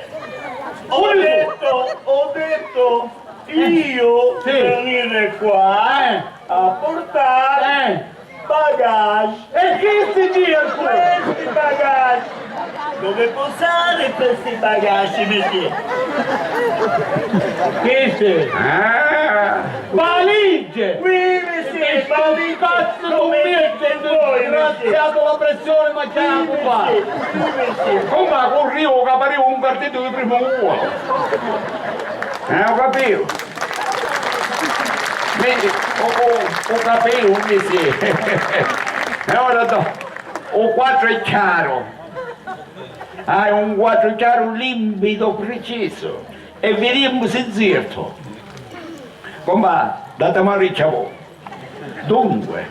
Ho detto, ho detto, io venire qua a portare bagage. E chi si dice? Questi bagage. Dove posare questi bagage, monsieur? Queste? Ah. Valigie! Oui, monsieur, valigie. Cazzo, non mi è disgraziato la pressione, ma c'è la pupa. Come corrivo che parivo un cartetto di primo uomo? Eh, ho capito. Vedi, ho, ho, ho capito, mi sì. E ora do, un quadro è chiaro. Hai un quadro chiaro, limpido, preciso. E vediamo se zerto. Compa, datemi a riccia voi. Dunque,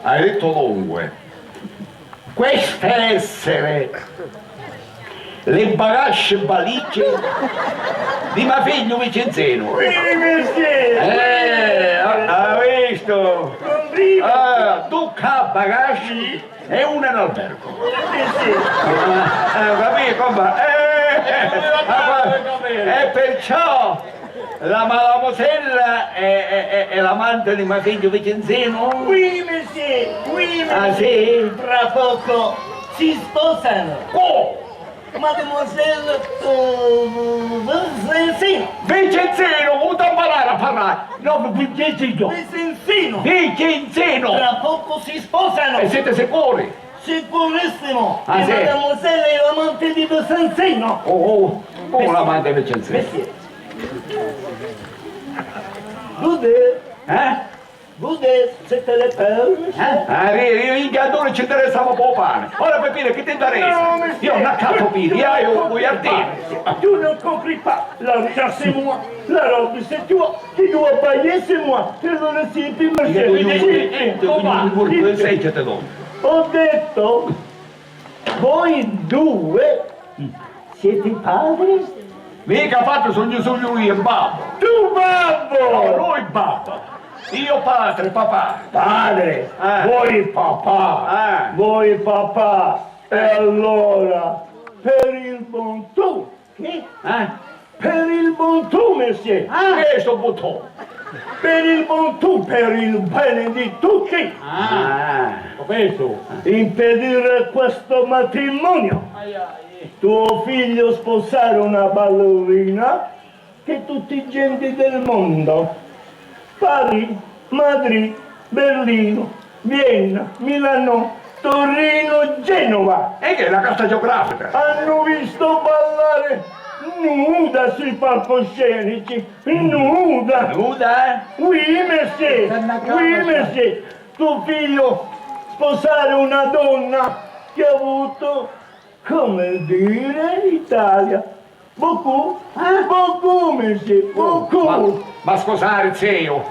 hai detto dunque. Queste essere le bagasce valigie di ma figlio Vincenzino. Quindi, monsieur, eh, ha, ha visto? Ah, tu ca bagasci e una in albergo. Sì, sì. Ah, ah, capito, compa? Eh, eh, e perciò la malamosella è, è, è, è l'amante di ma figlio Vincenzino? Oui, monsieur, oui, monsieur. Ah, sì? Tra poco si sposano. Oh! Mademoiselle, eh, Vincenzino. Vincenzino, vuoi imparare a parlare? No, Vincenzino. Vincenzino. Vincenzino. Tra poco si sposano. E siete sicuri? Sicurissimo! Ah, sì? Mademoiselle è l'amante di Vincenzino! Oh, oh, come l'amante di Vincenzino? Monsieur. Vous deux. Eh? Vous deux, c'était le père, monsieur. Eh? Ah, io, io, in che non ci interessava un po' pane. Ora, Peppino, che ti interessa? Non, monsieur. Io non capo, io, io, io, io, io. Tu ne compris pas. L'argent, c'est moi. La robe, c'est toi. Tu dois payer, c'est moi. E allora sì, prima. Ho detto, voi due siete padri? Mica padre, sono solo io e babbo. Tu babbo! No, lui babbo. Io padre, papà. Padre, eh. Voi papà. Eh. Voi papà. E allora, per il bon tu. Chi? Eh? Per il bon tu, monsieur! Ah! Chi è sto bon tu? Per il bon tu, per il bene di tutti! Ah! Ho capito! Impedire questo matrimonio! Ai, ai. Tuo figlio sposare una ballerina che tutti i genti del mondo Parigi, Madrid, Berlino, Vienna, Milano, Torino, Genova. E che è la carta geografica? Hanno visto ballare nuda sui palcoscenici, nuda. Nuda, eh? Oui, monsieur, oui, monsieur. Tuo figlio sposare una donna che ha avuto, come dire, Italia. Beaucoup? Eh? Beaucoup, monsieur, beaucoup! Ma, ma scusate, zio,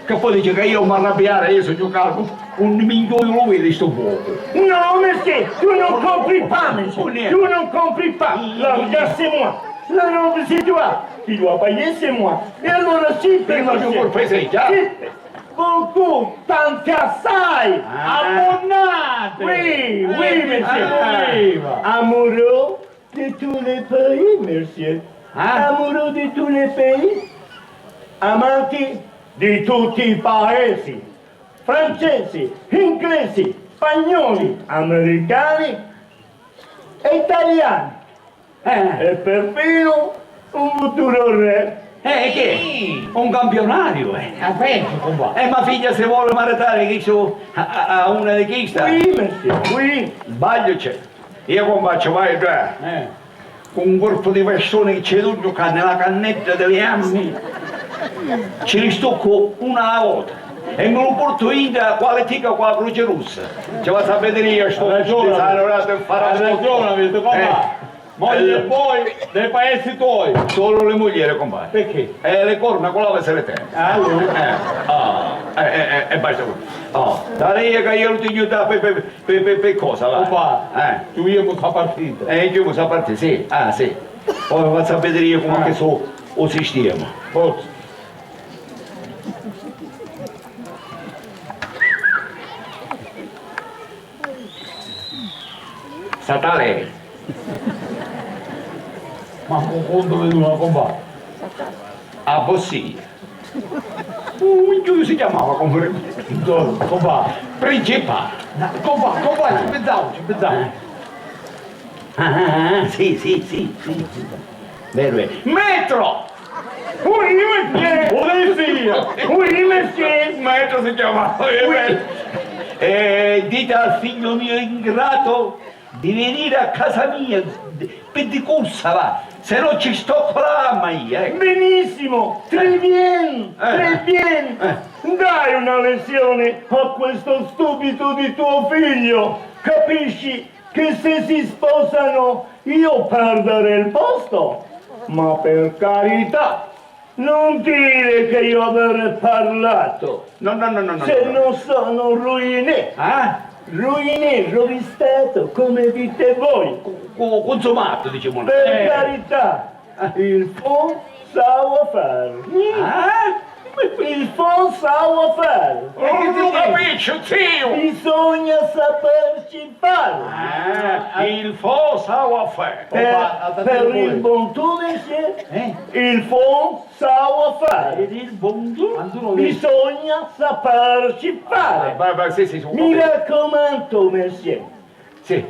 che poi dice che io mi arrabbiare, io sognu calmu, un minchioiu lu vidi stu fuocu. Non, monsieur, tu ne compris pas, monsieur. Tu ne compris pas. L'argent, c'est moi. La robe, c'est toi. Tu dois payer, c'est moi. E allora sì, per moi, monsieur. Sì, beaucoup, tanti assai. Ah. Abbonnate. Oui, oui, monsieur. Amoureux de tous les pays, monsieur. Ah. Amoureux de tous les pays. Amanti di tutti i paesi. Francesi, inglesi, spagnoli, americani e italiani. Eh. E perfino un futuro re. Eh, chi è? Un campionariu, eh. Ah, peggio, compà. Eh, ma figghia si voli maritari chistu a, a, a una di chista? Qui, monsieur, qui. Sbagliu c'è. Io, compà, ci vaiu già. Eh. Cu un corpu di vastuni chi ci dugnu ca nni la cannedda di li jammi ci li stuccu una a la vota e mi lu portu intra cu la litica cu la Croci Russa. Ci va a sapiri io sto... Ha ragione, ha ragione, avete, compà. Eh. Moglie e boi dei paesi tuoi. Solo le mugliere, compà. Perché? E le corna cu l'ave se le tene. Ah, allora. Eh, ah, eh, eh, eh, e basta. Oh, dai, io che io lo tengo da, per, per, Pi, pi, pi cosa, va? Opa, eh, chiudiamo sta partita. Eh, chiudiamo sta partita, sì. Ah, sì. Poi vi faccio vedere io come che so, o sistema. Forza. Statale. Ma un conto di una, compà. A vossia. Un, un, si chiamava come? Compà. Principale. No, compà, compà, ci pensavo, ci pensavo. Eh. Ah, ah, ah, sì, sì, sì, sì, sì. Vero, vero. Metro! Oui, monsieur! Polizia! Oui, monsieur! Metro si chiamava, eh, oui. Eh, dite al figlio mio ingrato di venire a casa mia, di, di corsa, va, se no ci stocco la mamma io, eh. Benissimo, très bien, eh, très bien. Eh. Dai una lezione a questo stupido di tuo figlio, capisci che se si sposano io perderei il posto? Ma per carità, non dire che io avrei parlato. No, no, no, no, no, se no, no sono ruiné. Ah? Ruiné, rovistato, come dite voi. Cu-, cu-, consumato, diciamo. Per carità, il fond savoir-faire. Ah? Il fond savoir-faire. Non lo capisco, zio. Bisogna saperci fare. Ah, il fond savoir-faire. Per, per il bon tout, monsieur, eh? Il fond savoir-faire. Per il bon tout? Bisogna saperci fare. Ah, va, va, sì, sì, sì, ho capito. Mi raccomando, monsieur. Sì.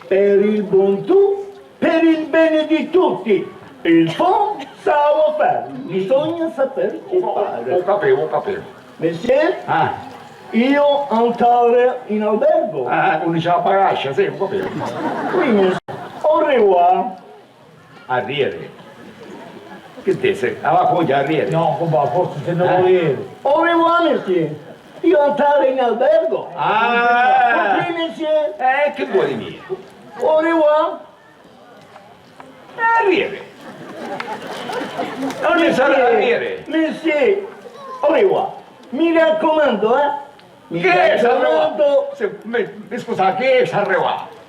Per il bon tout, per il bene di tutti. Il fond savoir-faire. Bisogna saperci fare. Ho capito, ho capito. Monsieur? Ah. Io andare in albergo. Ah, quando c'è la bagascia, sì, ho capito. Oui, monsieur. Au revoir. Arrieri. Che dici? Ah, va, poi arrieri. No, compà, forse se ne vuole ieri. Au revoir, monsieur. Io andare in albergo. Ah. Oui, monsieur. Eh, che vuoi dire? Au revoir. Arrieri. Non ne sarà arrieri. Monsieur, au revoir. Mi raccomando, eh. Mi raccomando. Che è arrivato? Se, mi, mi scusa, che è arrivato?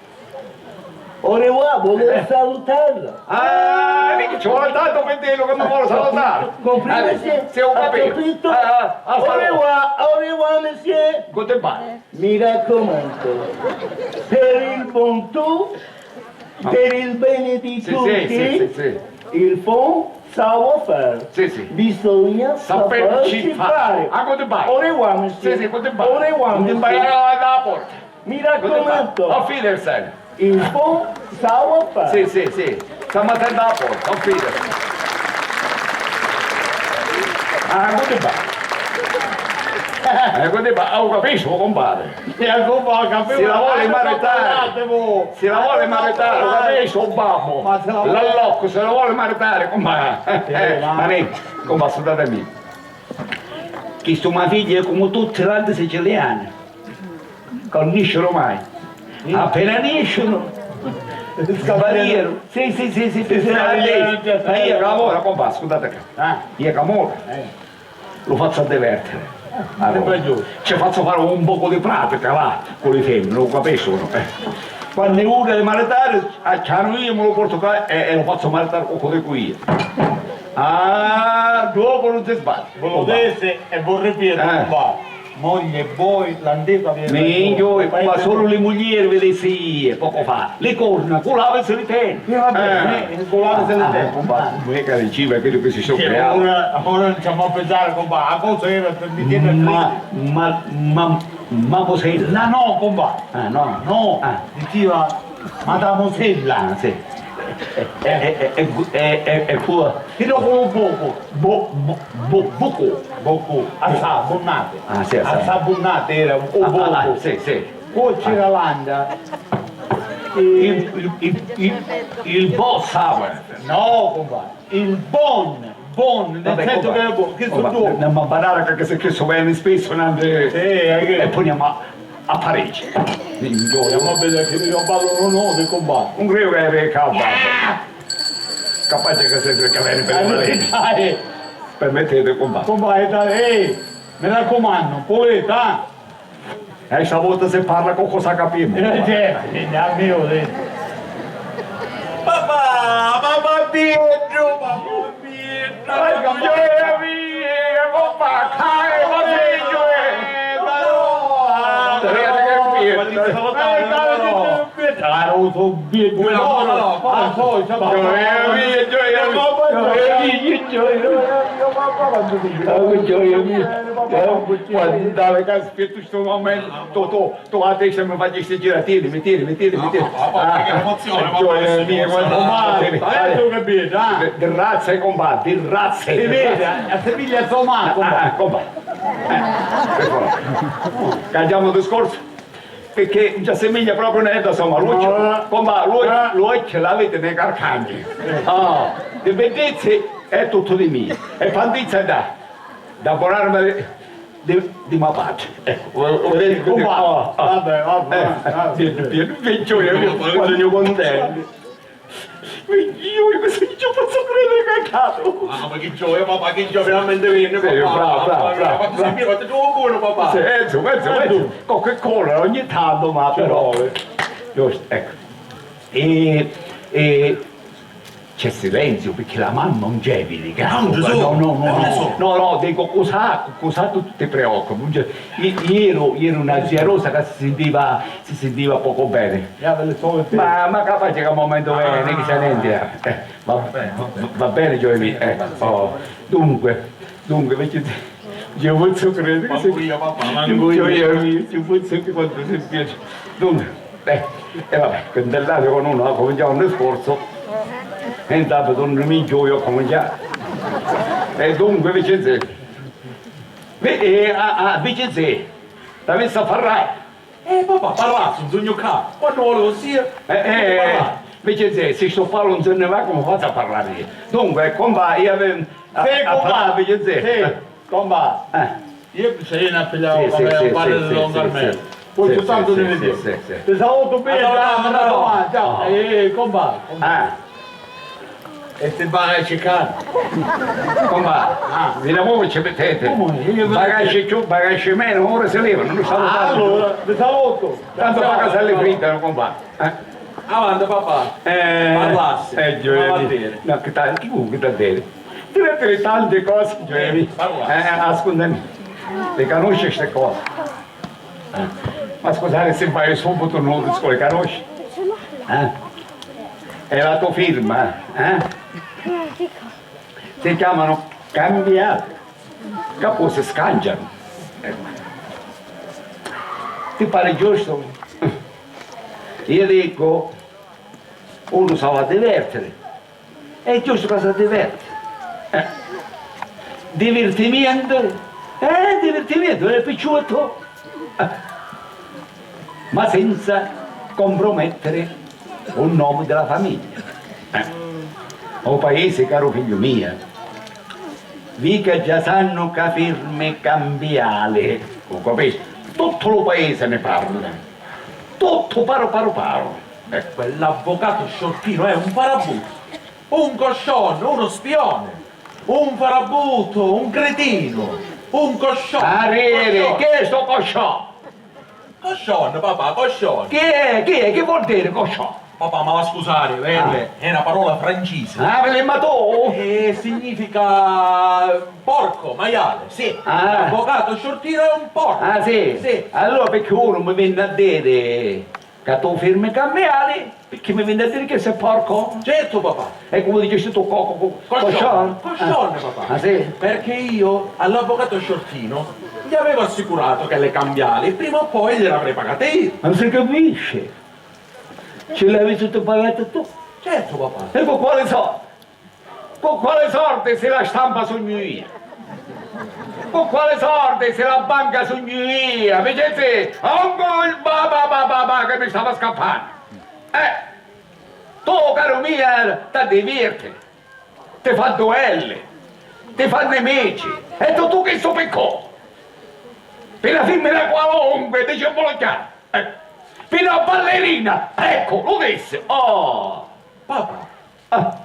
Au revoir, volevo salutarlo. Ah, mica ci vuole tanto per dirlo che mi vuole salutare. Compri, monsieur? Sì, ho capito. Ah, ah, au revoir, au revoir, monsieur. Goodbye. Mi raccomando, per il bon tout, per il bene di tutti, sì, sì, il fond savoir-faire. Sì, sì. Bisogna saperci fare. Ah, goodbye. Au revoir, monsieur. Sì, sì, goodbye. Au revoir, monsieur. Goodbye, alla porta. Mi raccomando. Auf Wiedersehen. Il fond savoir-faire. Sì, sì, sì. Sta mattennu a porta, ho capito. Ah, quantu fa? Eh, quantu fa? Ah, ho capito, compare. E come ho capito? Se la vuole maritare. Se la vuole maritare, ho capito, babbo. Ma se la vuole... L'allocco, se la vuole maritare, compare. Eh, ma... Ma ne, compare, scusatemi. Chistu ma figlia è come tutti l'altri siciliani. Ca nun niscinu mai. Appena niscinu, sparìru. Sì, sì, sì, sì, sì, sì, ma io ca moru, compà, scusate ca. Io ca moru, lu fazzu addivertiri. Allora, ci fazzu fari un pocu di pratica, va, cu li femmini, lu capisci o no? Eh. Quannu è ura di maritari, acchianu io, mi lu portu ca e, e lu fazzu maritari cu cu dicu io. Ah, dopu nun si sbaglia. Vu lu dissi e vu ripetu, compà. Moglie e boi, l'antica via. Minchia, ma sulu li muglieri vi dissi io, pocu fa. Li corna, cu l'havi si li teni. Eh, vabbè, eh, cu l'havi si li teni. Ah, compà, mica diceva chiddu chi si so creatu. Ora, ora non ci amo a pensare, compà, a cosa era per mi dire. Ma, ma, ma, Mamusella. No, no, cumpà. Ah, no? No, ah, dicia matamusella. Ah, sì. E, e, e, e, e, e, e fu? Chi no cu lu bucu. Bu-, bu-, bu-, bucu. Bucu. Assai abbunnati. Ah, sì, assai. Assai abbunnati era u bucu. Ah, ah, ah, sì, sì. Poi c'era l'anda. Il, il, il, il, il boss hour. No, cumpà. Il bon, bon, nel senso che è bon, che sono due. Non mi barare perché se questo viene spesso, e poi andiamo a, a Parigi. Andiamo a vedere che io ballo, non ho di combattere. Non credo che avete cavolo. Capace che se cerca bene per Valentine. Permettete, combattere. Combattere, ehi, mi raccomando, poeta. E stavolta se parla qualcosa capimmo. Eh, certo, sì, a mio, sì. Papà, papà Pietro, papà Pietro. Ai, gioia mia, papà, cari, papà Pietro, eh. Caro, so Pietro. Gioia mia, gioia mia, gioia mia, gioia mia, gioia mia. Quando andava che aspetto sto momento, tu, tu, tu la testa mi faci sti giratini, mi tiri, mi tiri, mi tiri. Ah, papà, che emozione, papà, gioia mia, quando andava, di, di razza, eh, compà, di razza. Si vede, a Siviglia somà, compà. Ah, compà. Eh, per favore. Cambiamo discorso, perché non ci assomiglia proprio niente, insomma, l'occhio, compà, l'occhio, l'occhio l'avete nei carcagni. Ah, di bellezze è tutto di mio. E pandizza da, da buon'arma di, di, di ma patria. Ecco, vo-, volete dire, compà, oh, oh. Vabbè, vabbè, eh, vabbè. Sì, sì, sì, sì, gioia mia, quando sogno contento. Io, io questo non ci posso credere che è accaduto. Ah, ma che gioia, papà, che gioia, veramente bene, sì, papà. Bravo, bravo, bravo, bravo. Ma così mi fate troppo buono, papà. Sì, penso, penso, penso. Coca-Cola ogni tanto, ma però, eh, giusto, ecco. E, e c'è silenzio perché la mamma non c'è, vedi, che... Ah, non ci sono? No, no, no, no, no, dico, cosa, cosa tu ti preoccupi? Non c'è, i-, ieri, ieri una zia Rosa che si sentiva, si sentiva poco bene. Ma, ma capace che al momento, eh, non dice niente, eh. Eh, va, va bene, gioia mia, eh, oh. Dunque, dunque, vecchio zio, io posso credere che manco io, papà, manco io. Gioia mia, io posso che quando si piace. Dunque, eh, e vabbè, quando è andato con uno, ha cominciato un discorso, e intanto torno mi gioia, ho cominciato. E dunque, Vincenzo, ve-, eh, ah, ah, Vincenzo, t'avessi a parlare. Eh, papà, parrazzu, non sugnu ccà. Quannu vuole vossia, eh, eh, parla. Invece se, se sto palo non se ne va, come faccio a parlare io? Dunque, compà, io avevo a, sì, a compà, parlare, invece se. Sì, compà. Eh. Io mi sarei a pigliare, sì, sì, un palo di Don Carmelo. Poi soltanto ne vediamo. Ti saluto bene, ciao, ciao, ciao. Eh, compà, compà. Ah. E ti bagaggi caro. Compà, ah, di lavoro ci mettete. Come? Io bagaggi più, bagaggi meno, ora si levano, non stanno tanto. Allora, vi saluto. Tanto paga se le frittano, compà. Eh? Avanti, papà. Eh, parlassi. Eh, Giovanni. No, che tal-, chi vuoi che ti dire? Ti mettere tante cose, Giovanni. Parlassi. Eh, ascoltami. Le conosci ste cose? Eh. Ma scusate se vai subito, non le conosci? Eh? È la tua firma, eh? Si chiamano cambiali, che poi si scangiano. Ecco. Ti pare giusto? Io dico, uno si va a divertere, è giusto che si diverta. Eh. Divertimento? Eh, divertimento, è picciotto. Eh. Ma senza compromettere u nomu di la famiglia. Eh. O paese, caru figliu mia, vica già sannu ca firmi cambiali, u capisci? Tuttu lu paese ne parla, tuttu paru paru paru. Eh. Quell'avvocato sciortino è un farabutto, un coscione, uno spione, un farabutto, un cretino, un coscione. Arrieri, chi è sto coscione? Coscione, papà, coscione. Chi è? Chi è? Chi vuol dire coscione? Papà, ma va a scusare, verde, ah, è una parola francese. Ah, ma tu? E significa porco, maiale, sì. Ah. L'avvocato sciortino è un porco. Ah, sì? Sì. Allora perché uno mi viene a dire che tu firmi cambiali, perché mi viene a dire che sei porco? Certo, papà. E come dici tu, co-, co-, co-, coscione. Coscione. Coscione, ah, papà. Ah, sì? Perché io all'avvocato sciortino Ti avevo assicurato che le cambiali prima o poi gliel'avrei pagate io. Ma si capisci? Ci l'avi tutto pagato tu? Certo, papà. E con quale soldi? Con quale soldi si la stampa sugnu io? Con quale soldi si la banca sugnu io? Mi dici, ongu il ba ba ba ba ba che mi stava scappando. Eh, tu, caro mio, ti diverti. Ti fa duelli, ti fa nemici, e tuttu chistu picchì? Pi na fimmina qualunque, dici un vulgari, eh, pi na ballerina, eccu, lu dissi, oh! Papà, ah,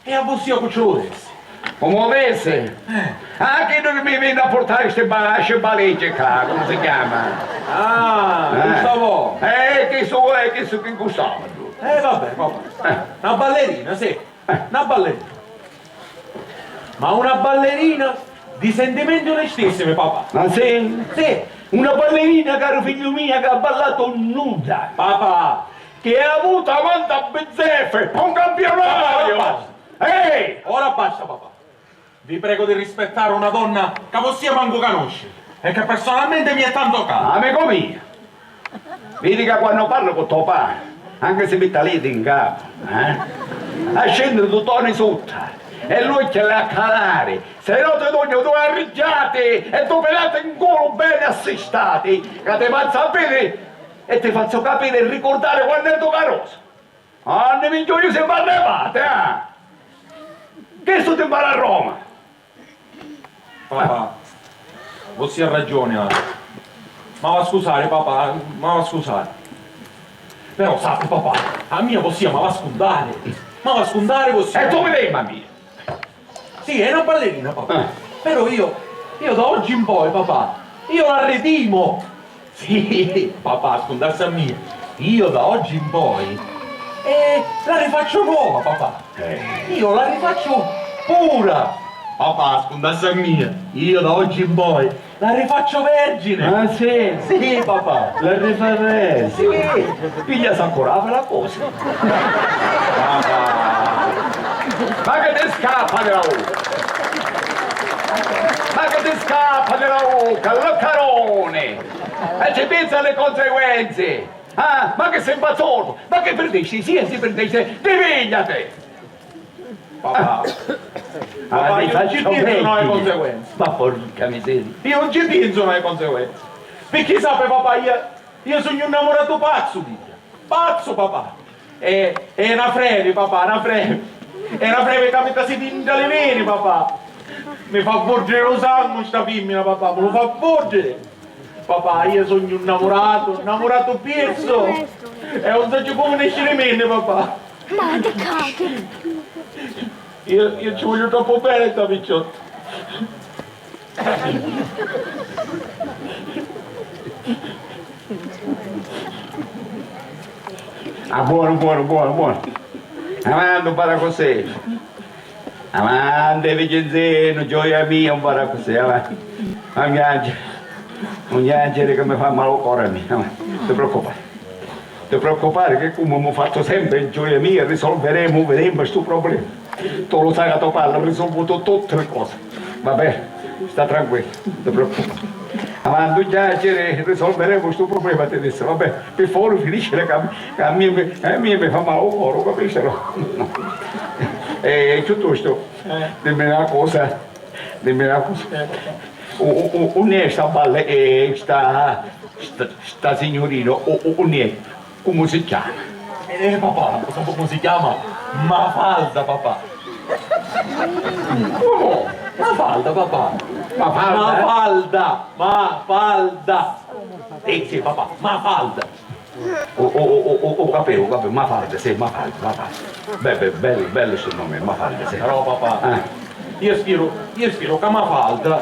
e a vossia cu ci lu dissi? Comu lu dissi? Eh. Ah, chiddu chi mi vinni a purtari sti ba-, sti valici ccà, comu si chiama? Ah, eh. Gustavo! Eh, chistu è, chistu chi Gustavo. Eh, vabbè, papà. Eh. Na ballerina, sì. Eh. Na ballerina. Ma una ballerina di sentimenti onestissimi, papà. Ma sì? Sì. Una ballerina, caru figliu mio, che ha ballato nuda. Papà. Che ha avuto avanti a bizzeffe, un campionario. Papà, ora basta. Ehi! Ora basta, papà. Vi prego di rispettare una donna ca vossia mancu canusci e che personalmente mi è tanto cara. Amico mio, vidi ca quannu parru cu to pari, anchi si mi talìa di 'n capu, eh? A scènniri du toni sutta e l'uocchia l'ha a calari, se no ti dugnu dui arrigghiati e du pilati 'n culu beni assistati, ca ti fazzu a vìdiri e ti fazzu capiri e ricurdari quantu è du carusu. Anni migghiuri si m'arrivati, eh! Chistu ti mpara a Roma! Papà, vossia ha ragioni, ah. M'ava scusari, papà, m'ava scusari. Però, sapi, papà, a mia vossia m'ava scuntari. M'ava scuntari vossia. E tu mi veni a mia? Sì, è una ballerina, papà. Eh. Però io, io da oggi in poi, papà, io la redimo. Sì, papà, scuntassi a mia. Io da oggi in poi, eh, la rifaccio nuova, papà. Eh. Io la rifaccio pura. Papà, scuntassi a mia. Io da oggi in poi la rifaccio vergine. Ah, sì? Sì, papà. La rifaresti? Sì. Piglia s'accurava la cosa. Ma che ti scappa di la bocca? Ma che ti scappa di la bocca, laccarone? E ci pensa alle conseguenze! Ah, ma che sei impazzuto? Ma che perdesti? Sì, sì, perdesti, ti pigliati! Papà, ah, papà, io non ci penso, no, alle conseguenze. Ma porca miseria. Io non ci penso, no, alle conseguenze. Perché sape, papà, io, io sugnu un innamoratu pazzu d'idda. Pazzu, papà. È, è na frevi, papà, na frevi. È na frevi ca mi trasiti dintra li veni, papà. Mi fa vurdiri lu sangu sta fimmina, papà, mi lu fa vurdiri. Papà, io sugnu un innamoratu, un innamoratu pirsu. E non sacciu comu nesciri minni, papà. Ma ti caghi. Io, io ci voglio troppo bene a sta picciotta. Ah, buono, buono, buono, buono. Avanti, un para così. Avanti, Vicenzinnu, gioia mia, un para così, avanti. Non piangere, non piangere che mi fa male il cuore a me. Avanti, non ti preoccupare. Ti preoccupari che comu avemu fattu sempri, gioia mia, risolveremu, videmu stu problema. Tu lu sai ca to padri ha risolvutu tutti li cosi. Va bè, sta tranquillu, non ti preoccupari. Avanti, già ci ri-, risolveremu stu problema, ti dissi, va bè, pi favuri finiscila ca, ca a mia, mi- a mia mi fa mali u coru, capisci, no? E ciuttostu, dimmi na cosa, dimmi na cosa. U- u- u- unni è sta balle-, eh, sta, sta, sta signurina, u- u- unni è? Comu si chiama? Eh, papà, sapu comu si chiama? Mafalda, papà. Comu? Mafalda, papà. Mafalda? Mafalda, Mafalda. Eh, sì, papà, Mafalda. U- u- u- u- u- u capiu, u capiu, Mafalda, sì, Mafalda, Mafalda. Be- be- bellu, bellu stu nomi, Mafalda, sì. Però, papà, io spero, io spero ca Mafalda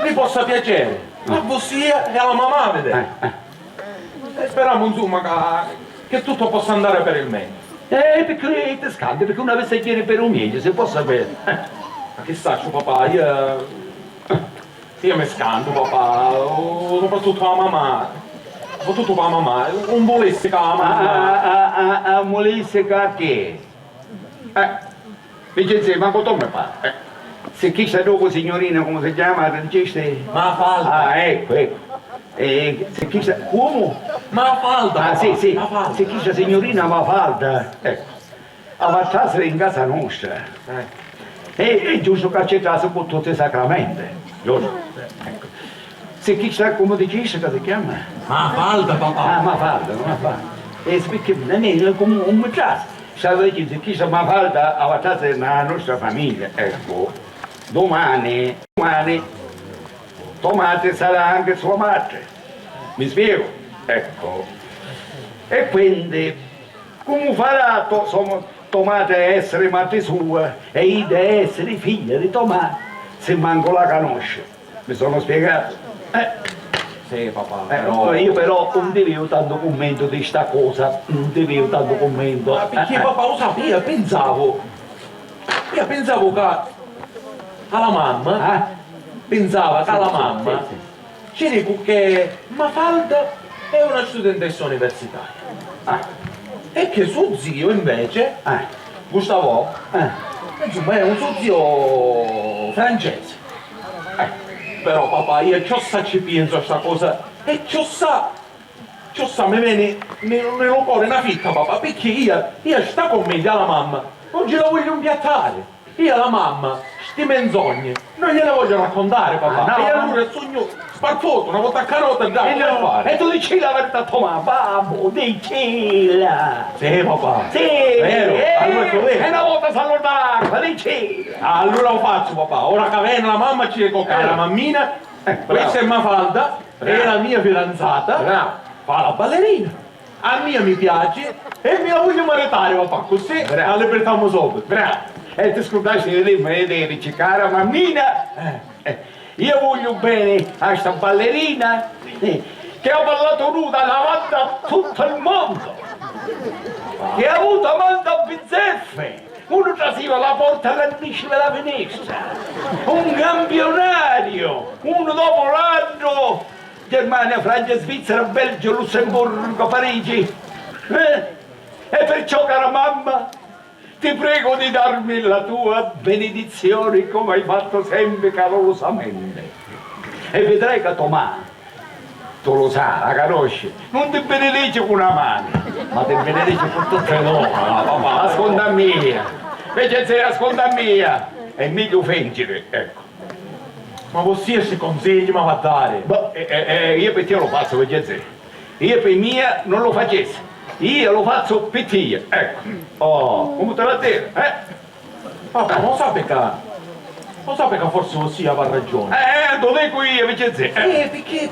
mi possa piacere a vossia e a la mamà, videte. Eh, eh. E speramu, insomma, ca, che tutto possa andare per il meglio. Eh, perché ti scanti, perché uno avesse a dire per un meglio, si può sapere. Eh. Ma chi sacciu, papà, io, io mi scantu, papà, o- soprattutto a mamma, soprattutto a mamma, non volessi che la mamma... Ah, ah, ah, ah, ah, volessi che che? Eh, Vincenzo, manco tu mi pare. Eh. Se chista dopu, signurina, comu si chiama, dicisti? Mafalda. Ah, ecco, ecco. Eh, se chista, comu? Mafalda, ah, sì, papà, sì. Mafalda. Se chista signurina Mafalda, ecco, avi a trasiri in casa nostra. Eh. E, è giustu ca ci trasi cu tutti i sacramenti, giustu? Ecco. Se chista, comu dicisti ca si chiama? Mafalda, papà. Ah, Mafalda, Mafalda. E spicchi, non è come un mi trasi. Sta vecchia, se chista Mafalda avi a trasiri nella nostra famiglia, ecco. Domani, domani, to matri sarà anche sua matri. Mi spiego? Ecco. E quindi, comu farà to, so, to matri a essiri matri sua e idda a essiri figlia di to matri, si mancu la canosci? Mi sono spiegato? Eh. Sì, papà, eh, però, io però non ti vedo tanto commento di sta cosa, non ti vedo tanto commento. Ma perché, eh, papà, lo sai, io pensavo, io pensavo ca a la mamma, eh? Pensavo ca a la mamma, sì, sì, sì, ci dico che Mafalda è una studentessa universitaria. Ah. E che suo zio invece, eh, Gustavo, eh, insomma, è un suo zio francese. Eh, però, papà, io ciò sa ci penso a sta cosa e ciò sa, ciò sa mi veni nni lu cori na fitta, papà, picchì io, io sta commedia a la mamma non ci la voglio impiattari. Io a la mamma sti menzogni non gliela voglio raccontare, papà. Ah, no, e allora sugnu spartutu, una vota a carota, dai, eh, come no, fare? E tu dici la verità a to mamma, babbu, dicila! Sì, papà. Sì, vero, eh, allora è vero. E una vota salutata, dicila! Allora lo faccio, papà. Ora che viene la mamma ci dico, cara mammina, eh, questa è Mafalda, è la mia fidanzata, fa la ballerina. A mia mi piaci e mi la voglio maritari, papà, così la libertamu subito. Bravo. E ti scurdasti di dirmi, di dirici, cara mammina, eh, io voglio bene a sta ballerina, eh, che ha ballato nuda davanti a tutto il mondo, che ha avuto amanti a bizzeffe. Uno trasiva la porta e l'annisciva la finestra. Un campionario, uno dopo l'altro, Germania, Francia, Svizzera, Belgio, Lussemburgo, Parigi. Eh? E perciò, cara mamma, ti prego di darmi la tua benedizione come hai fatto sempre calorosamente. E vedrai che Tomà Tu lu sa, la canusci, nun ti benedici cu na manu, ma ti benedici cu tutti e dui. Ascunta a mia, vecchia zia, ascunta a mia, è megghiu fingiri, eccu. Ma vossia sti consigli m'av'a dari? Boh, eh, eh, eh, io pi tia lu fazzu, vecchia zia. Io pi mia nun lu facessi, io lu fazzu pi tia, eccu. Oh, comu ti l'ha diri, eh? Papà, ma u sapi ca, ma u sapi ca forsi vossia av'a ragiuni. Eh, eh, t'u dicu io, Vincenzi, eh. Sì, picchì,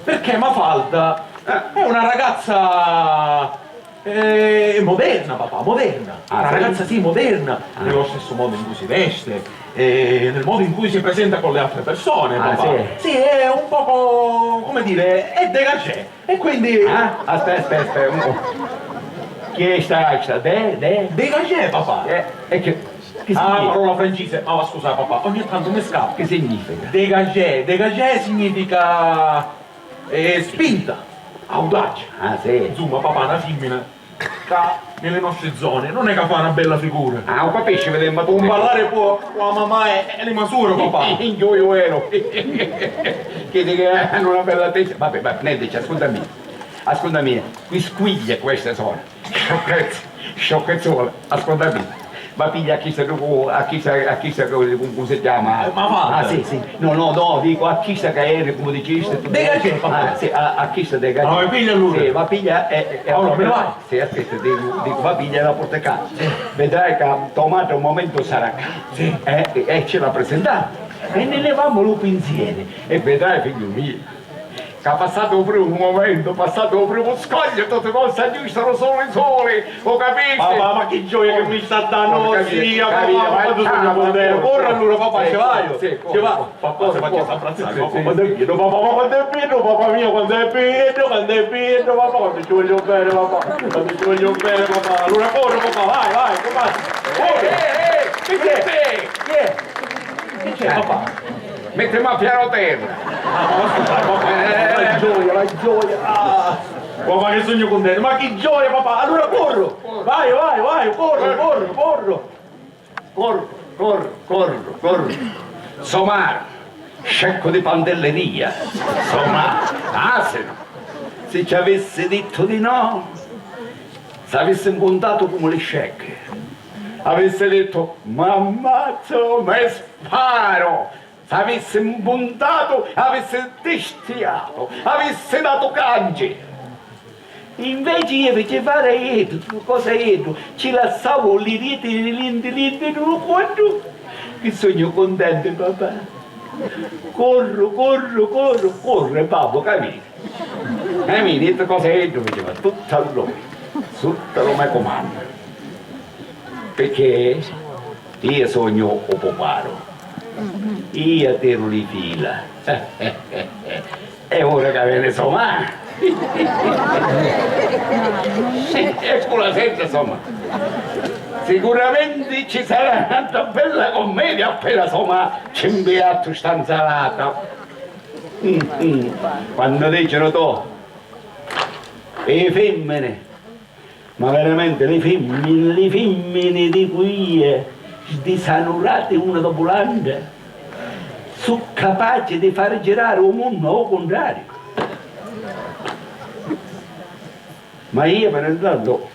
pirchì Mafalda è una ragazza, eh, moderna, papà, moderna. Ah, sì? Una ragazza, sì, moderna, nello stesso modo in cui si veste, e nel modo in cui si presenta con le altre persone, papà. Ah, sì? Sì, è un poco, come dire, è dégagé. E quindi... Ah, aspetta, aspetta, aspetta. Chi è sta, sta? De, de? Dégagé, papà. Eh, e che, che significa? Ah, parola francese. Ma va, scusa, papà, ogni tanto mi scappa. Che significa? Dégagé, dégagé significa, eh, spinta, audacia. Ah, sì. Insomma, papà, una femmina ca nelle nostre zone non è ca fa una bella figura. Ah, u capisci, videmu. Un parlare può, può mamà e, e le masure, papà. Inghioiuelo. Che dica, hanno una bella testa. Vabbè, va, niente, ascolta a me. Ascolta a me, qui squiglie queste sono. Sciocchezze, sciocchezzuole, ascolta a me. Va piglia a chista, a chista, a chista, come, come si chiama? Eh, ma va. Ah, sì, sì. No, no, no, dico a chista che eri, come dicisti tu. Dégagé, papà. Ah, sì, a, a chista dégagé. Allora, piglia allora. Sì, va piglia, eh, eh, allora, me ne vai. Sì, aspetta, dico, dico, va piglia la porta ccà. Sì. Vedrai che to matri un momento sarà ccà. Sì. Eh, e, e ce la presentà. E ne levamu lu pinzieri. E vedrai, figliu mio. Ca passatu u primu mumentu, passatu u primu scogghiu, tutti cosi agghiustanu suli suli, u capisci? Papà, ma chi gioia chi mi sta dannu, zia, papà, quantu sugnu cuntenti. Corri allura, papà, ci vaiu, ci vaiu. Papà, si faccia abbrazzari, papà, quantu è beddu, papà, ma quantu è beddu, papà mio, quantu è beddu, quantu è beddu, papà, quantu ci vogliu beni, papà, quantu ci vogliu beni, papà. Allura corri, papà, vai, vai, papà, corri. Eh, eh, eh, chi c'è? Chi c'è, papà? Mettimi a piano terra. Ah, ma va scusari, papà, la gioia, la gioia. Ah. Papà, che sugnu cuntentu. Ma chi gioia, papà. Allura corru. Vai, vai, vai, corru, corru, corru. Corru. Corru, corru, corru. Somaru, sceccu di pantelleria. Somaru, asinu. Si ci avissi dittu di no, s'avissi mpuntatu comu li scecchi. Avissi dittu: "M'ammazzu, mi sparu!" S'avissi mpuntatu, avissi distiatu, avissi datu cangi. Inveci io fici fari a iddu, cosa a iddu, ci lassavu li riti linti linti nnu coddu. Chi sugnu cuntenti, papà. Corru, corru, corru, corru e babbu, capì? Capì? Iddu cosa a iddu faceva tuttu a lui, sutta lu me cumannu. Picchì io sugnu u puparu, io tiru li fila. E ora ca veni Somà, e cu la senti, insomma, sicuramenti ci sarà n'antra bella cummedia appena Somà ci mpiattu sta nzalata. Mm, mm. Quannu dicinu tu, i fimmini, ma veramenti li fimmini, li fimmini dicu io, sdisanurati una dopu l'antra, su capaci di fari girari u munnu a u cuntrariu. Ma io, per intanto,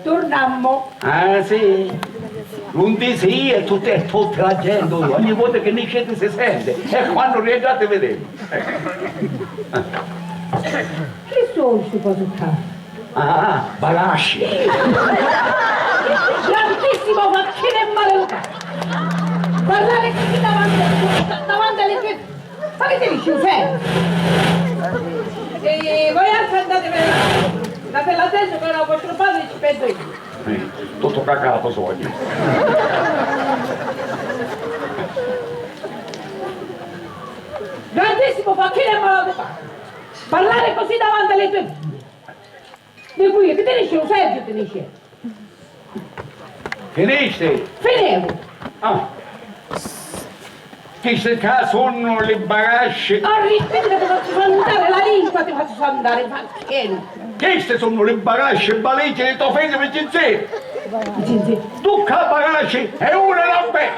Turnammu. Ah, sì? Lu ntisi io e tutti, e tutta la gente, ogni vota che nisciti si senti, e quannu rientrati videmu. Chi sugnu sti cosi ccà? Ah, bagasci. Grandissimo, ma chi ne maleducato! Parlare così davanti, davanti alle tue Ma chi ti dici, Giuseppe? E voi altri andate per la, andate là dentro, però vostro padre ci penso io. Sì, tutto cacato sogno. Grandissimo, ma chi ne maleducato! Parlare così davanti alle tue figlie. Dicu io, chi ti dici, Giuseppe, ti dice? Finisti? Finivu! Ah. Chisti ccà sunnu li bagasci. Arrivita, ti faccio santare la lingua, ti faccio santare, ma che no? Chisti sunnu li bagasci, valigia di to figghiu Vicinzinu. Vicinzinu. Tu ccà bagasci e una la pe-.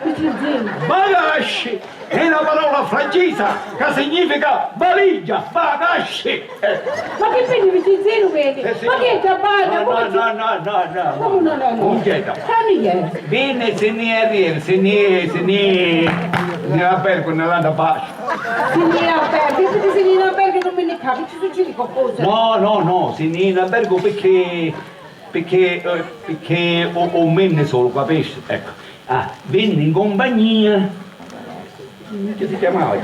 Vicinzinu. Bagasci! È na parola francisa ca significa valigia, bagasci! Eh. Ma chi veni, Vicinzinu veni? Eh, sì. Ma chi è, Giabbanna? No, no, no, no, no, no. Come no, no, no? Non c'entra. Cani è? Veni, si ni arriva, si ni, si ni, ni albergo, ne l'anda bacio. Si ni albergo, e poi si ni albergo non mi ne capisco, ci succede qualcosa? No, no, no, si ni in albergo perché Picchì, eh, picchì o, o menne sulu, capisci? Ecco. Ah, vinni in cumpagnia. Chi si chiamava?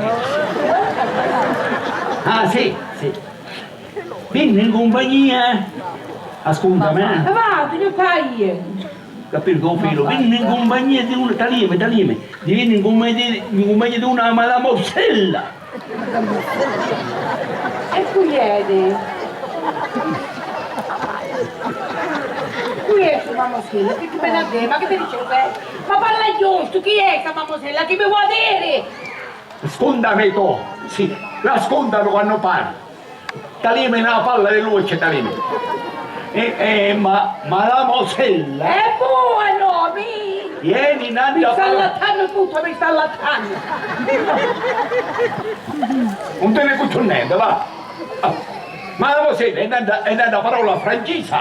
Ah, sì, sì. Vinni in cumpagnia. Ascundami, eh. Ma va, ti ne fai. Capito, o filu? Vinni in cumpagnia di un, talimi, talimi. Di vinni in cumpagnia di, in cumpagnia di una malamosella. E cu ieri? Cu ieri stu mamosella? Chi ti veni a diri? Ma chi ti dici? Ma parla giustu, chi è sta mamosella? Chi mi vuoi diri? Scundami tu! Sì, la scundano quando parla. Talimi na palla di luce, talimi. Eh, eh, ma, ma la mosella. E buono, mi... Ieni, nanni, mi sta allattando tutto, mi sta allattando. Non te ne cuccio niente, va. Ma la mosella è una, è una parola francese,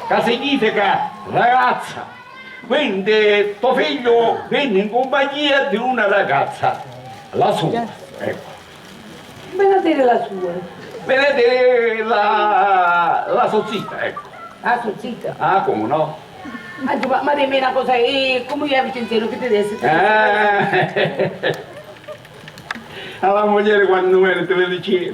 che significa ragazza. Quindi to figliu vinni in cumpagnia di una ragazza, la sua, ecco. Veni a diri la sua. Veni a diri la, la so zita, ecco. La so zita? Ah, come no? Anzi, ma, ma dimmi una cosa, e come è Vicenziello che ti disse? Eh. A la muglieri quannu veni ti li dicinu.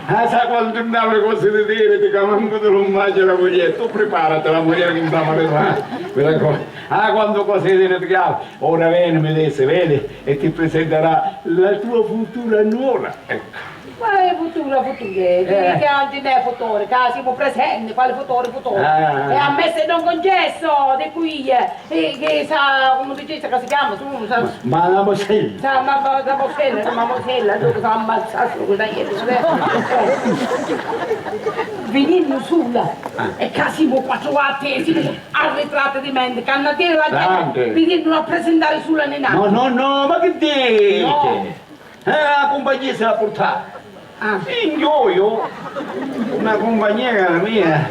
Ah, sa quantu nn'havi cosi di diri, ti ca mancu ti lu mmaggini la muglieri. Tu priparati, la muglieri chi nta maritu, ah, mi raccomannu. Ah, quantu cosi di diri ti havi. Ora veni, mi dissi, veni, e ti prisentarà la tua futura nuora. Ecco. Quali futura, futura? Eh. Chi, chi non ci n'è futuri, ca simu presenti, quali futuri, futuri? Ah. E a me si non concesso, di qui, eh. Sì, chi sa, comu dici, ca si chiama, su, sa, ma, ma la mosella. Sa, ma, ma, la mosella, ma mosella, tu sa, ammazza sulu questa gente, eh. Vininnu sula, ah, e ca simu quattru atti, simu arretrati di mente, ca na tira la gente, vininnu a presentari sula ni n'atri. No, no, no, ma chi dici? No. Eh, la cumpagnia si la purtava. Ah. In gioiu, una cumpagnia cara mia,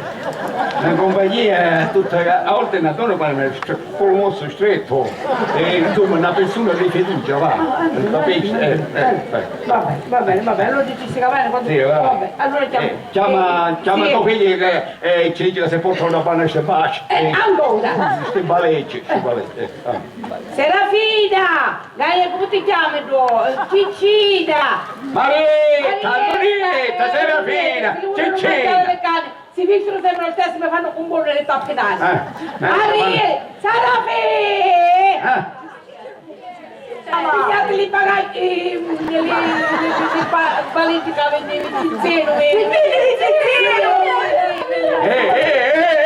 una cumpagnia tutta, a volte una donna parla, cu lu mozzu strettu, e insomma una persona di fiducia, va. Ah, ah, capisci? Eh, eh, eh. Va bene, va bene, va bene, allora dici sti cavani quando... Sì, va. Va bene, allora chiama, eh, chiama, eh, chiama, sì, tuo figlio che, eh, ci dice che si porta una panna e baci. Eh, ancora? Sti baleggi, sti baleggi, eh, ah. Serafina! Gaia, comu ti chiami tu? Ciccina! Marietta, Marietta, Marietta, Serafina, Serafina, Ciccina! Si vistiru sempri lu stessu, mi fannu cumburriri e tappinari. Eh, eh, Marietta, Serafina! Eh. Pigliati li bagagli, li, li, li, li ba-, valichi ca vinni, li cinzinu, veni, veni, li cinzinu! Eh, eh, eh,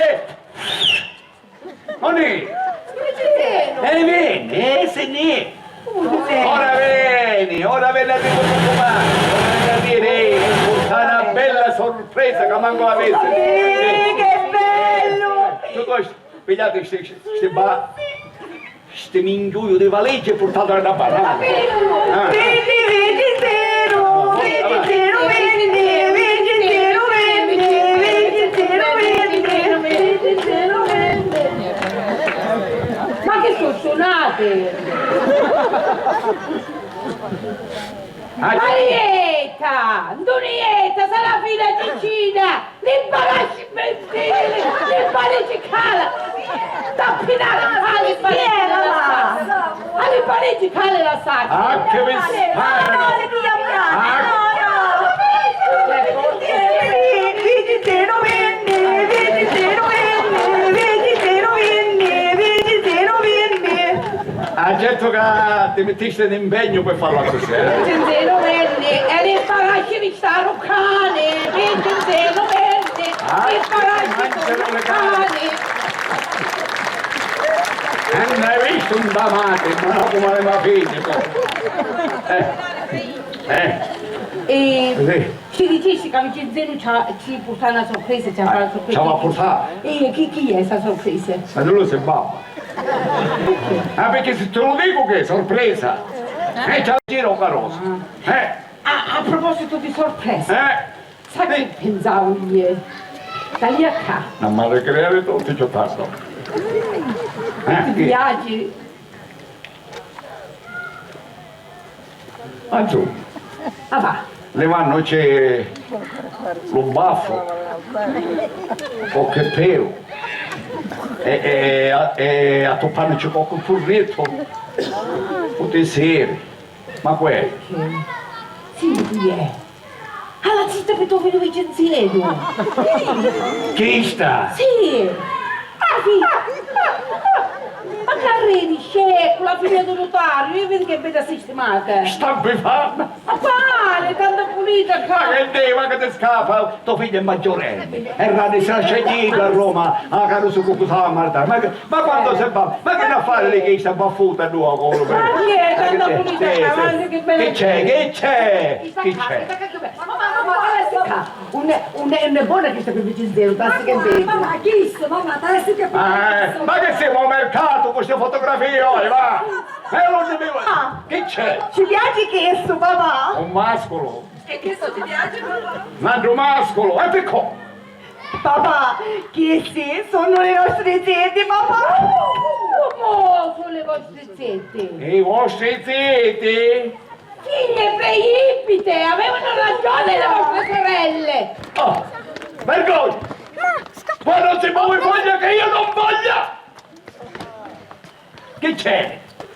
eh! Onni! E veni, e si nni... Ora veni, ora veni a diri tuttu quantu. Ora veni a diri, eh, purta na bella sorpresa ca mancu l'avissi. Eh, che bellu! Tuttu questo, pigliati sti, sti, sti ba-, sti minchiuiu di valigia e purtatili a dda banna. Ah. Veni, veni, zero, veni, zero, veni, veni, zero, veni, veni, zero, veni, veni, zero, veni. Ma chi su sunati? Marietta! Antonietta! Sarafina! Ciccina! Li barasci mentili! Li barasci cala! Tappinari cala! Li barasci cala! Ah, li barasci cala la sacca! Ah, che mi spara! Ah! Ah, certu ca ti mittisti n'impegnu pi fallu accussì, eh? Cinzinu venni, e li farasci ristari u cani, Cinzinu venni, li farasci ristari u cani. E n'hai vistu un damati, ma no come le ma figli, tu. Eh, eh. E sì. Ci dicisti ca Vincenzellu ci ha, ci purtà na sorpresa, ci ha fattu na sorpresa. Ci la va a purtà? E chi, chi è sta sorpresa? Ma tu lu si babba. Ah, perché se te lu dicu che è sorpresa, eh, ci gira un caroso. Eh? A, a proposito di sorpresa, eh, sa chi pinsavu ieri? Talìa ccà. Non mi ricreare tutto ciò fatto. Eh, ti piaci? Ma tu, ah, va, livannuci lu baffu, o che pelu, e, e, e, e attuppannuci qualche furrittu, putissi iri, ma quei. Sì, sì, eh. Alla zita pi to figliu Vincenzellu! Chista? Sì! Ah, sì! Ma ca ridi, sceccu, la figlia di nutariu, io vedo che è bella sistemata! Sta bifanna! Ma quale? Tanto pulita ccà! Ma che dì, ma che ti scappa? To figlio è maggiorenne, e rani si lascia a Roma, a carusu cu cosa va a maritari, ma che Ma quantu si fa? Ma chi n'ha fari di chista baffuta tua, colu? Ma chi è tanto pulita ccà? Chi c'è? Chi c'è? Chi c'è? Ma, ma, ma, ma, guarda sti ccà. Un è, un è, un è bona chista pi Vincenzellu, tassi che vedi. Ma, ma, ma, chista, ma, ma, tassi che vedi. Ah, eh, ma che siamo a mercato con queste fotografie, oi, va? E non ci vedo. Chi c'è? Ci piaci chistu, papà? Un mascolo. E chistu ti piaci, papà? N'autru mascolo, e picco! Papà, chisti sunnu li nostri ziti, papà! Comu sunnu li vostri ziti? I vostri ziti? Figlie preippite, avevano ragione le vostre sorelle! Oh, vergogna! Voi non si può, voi voglia che io non voglia! Chi c'è?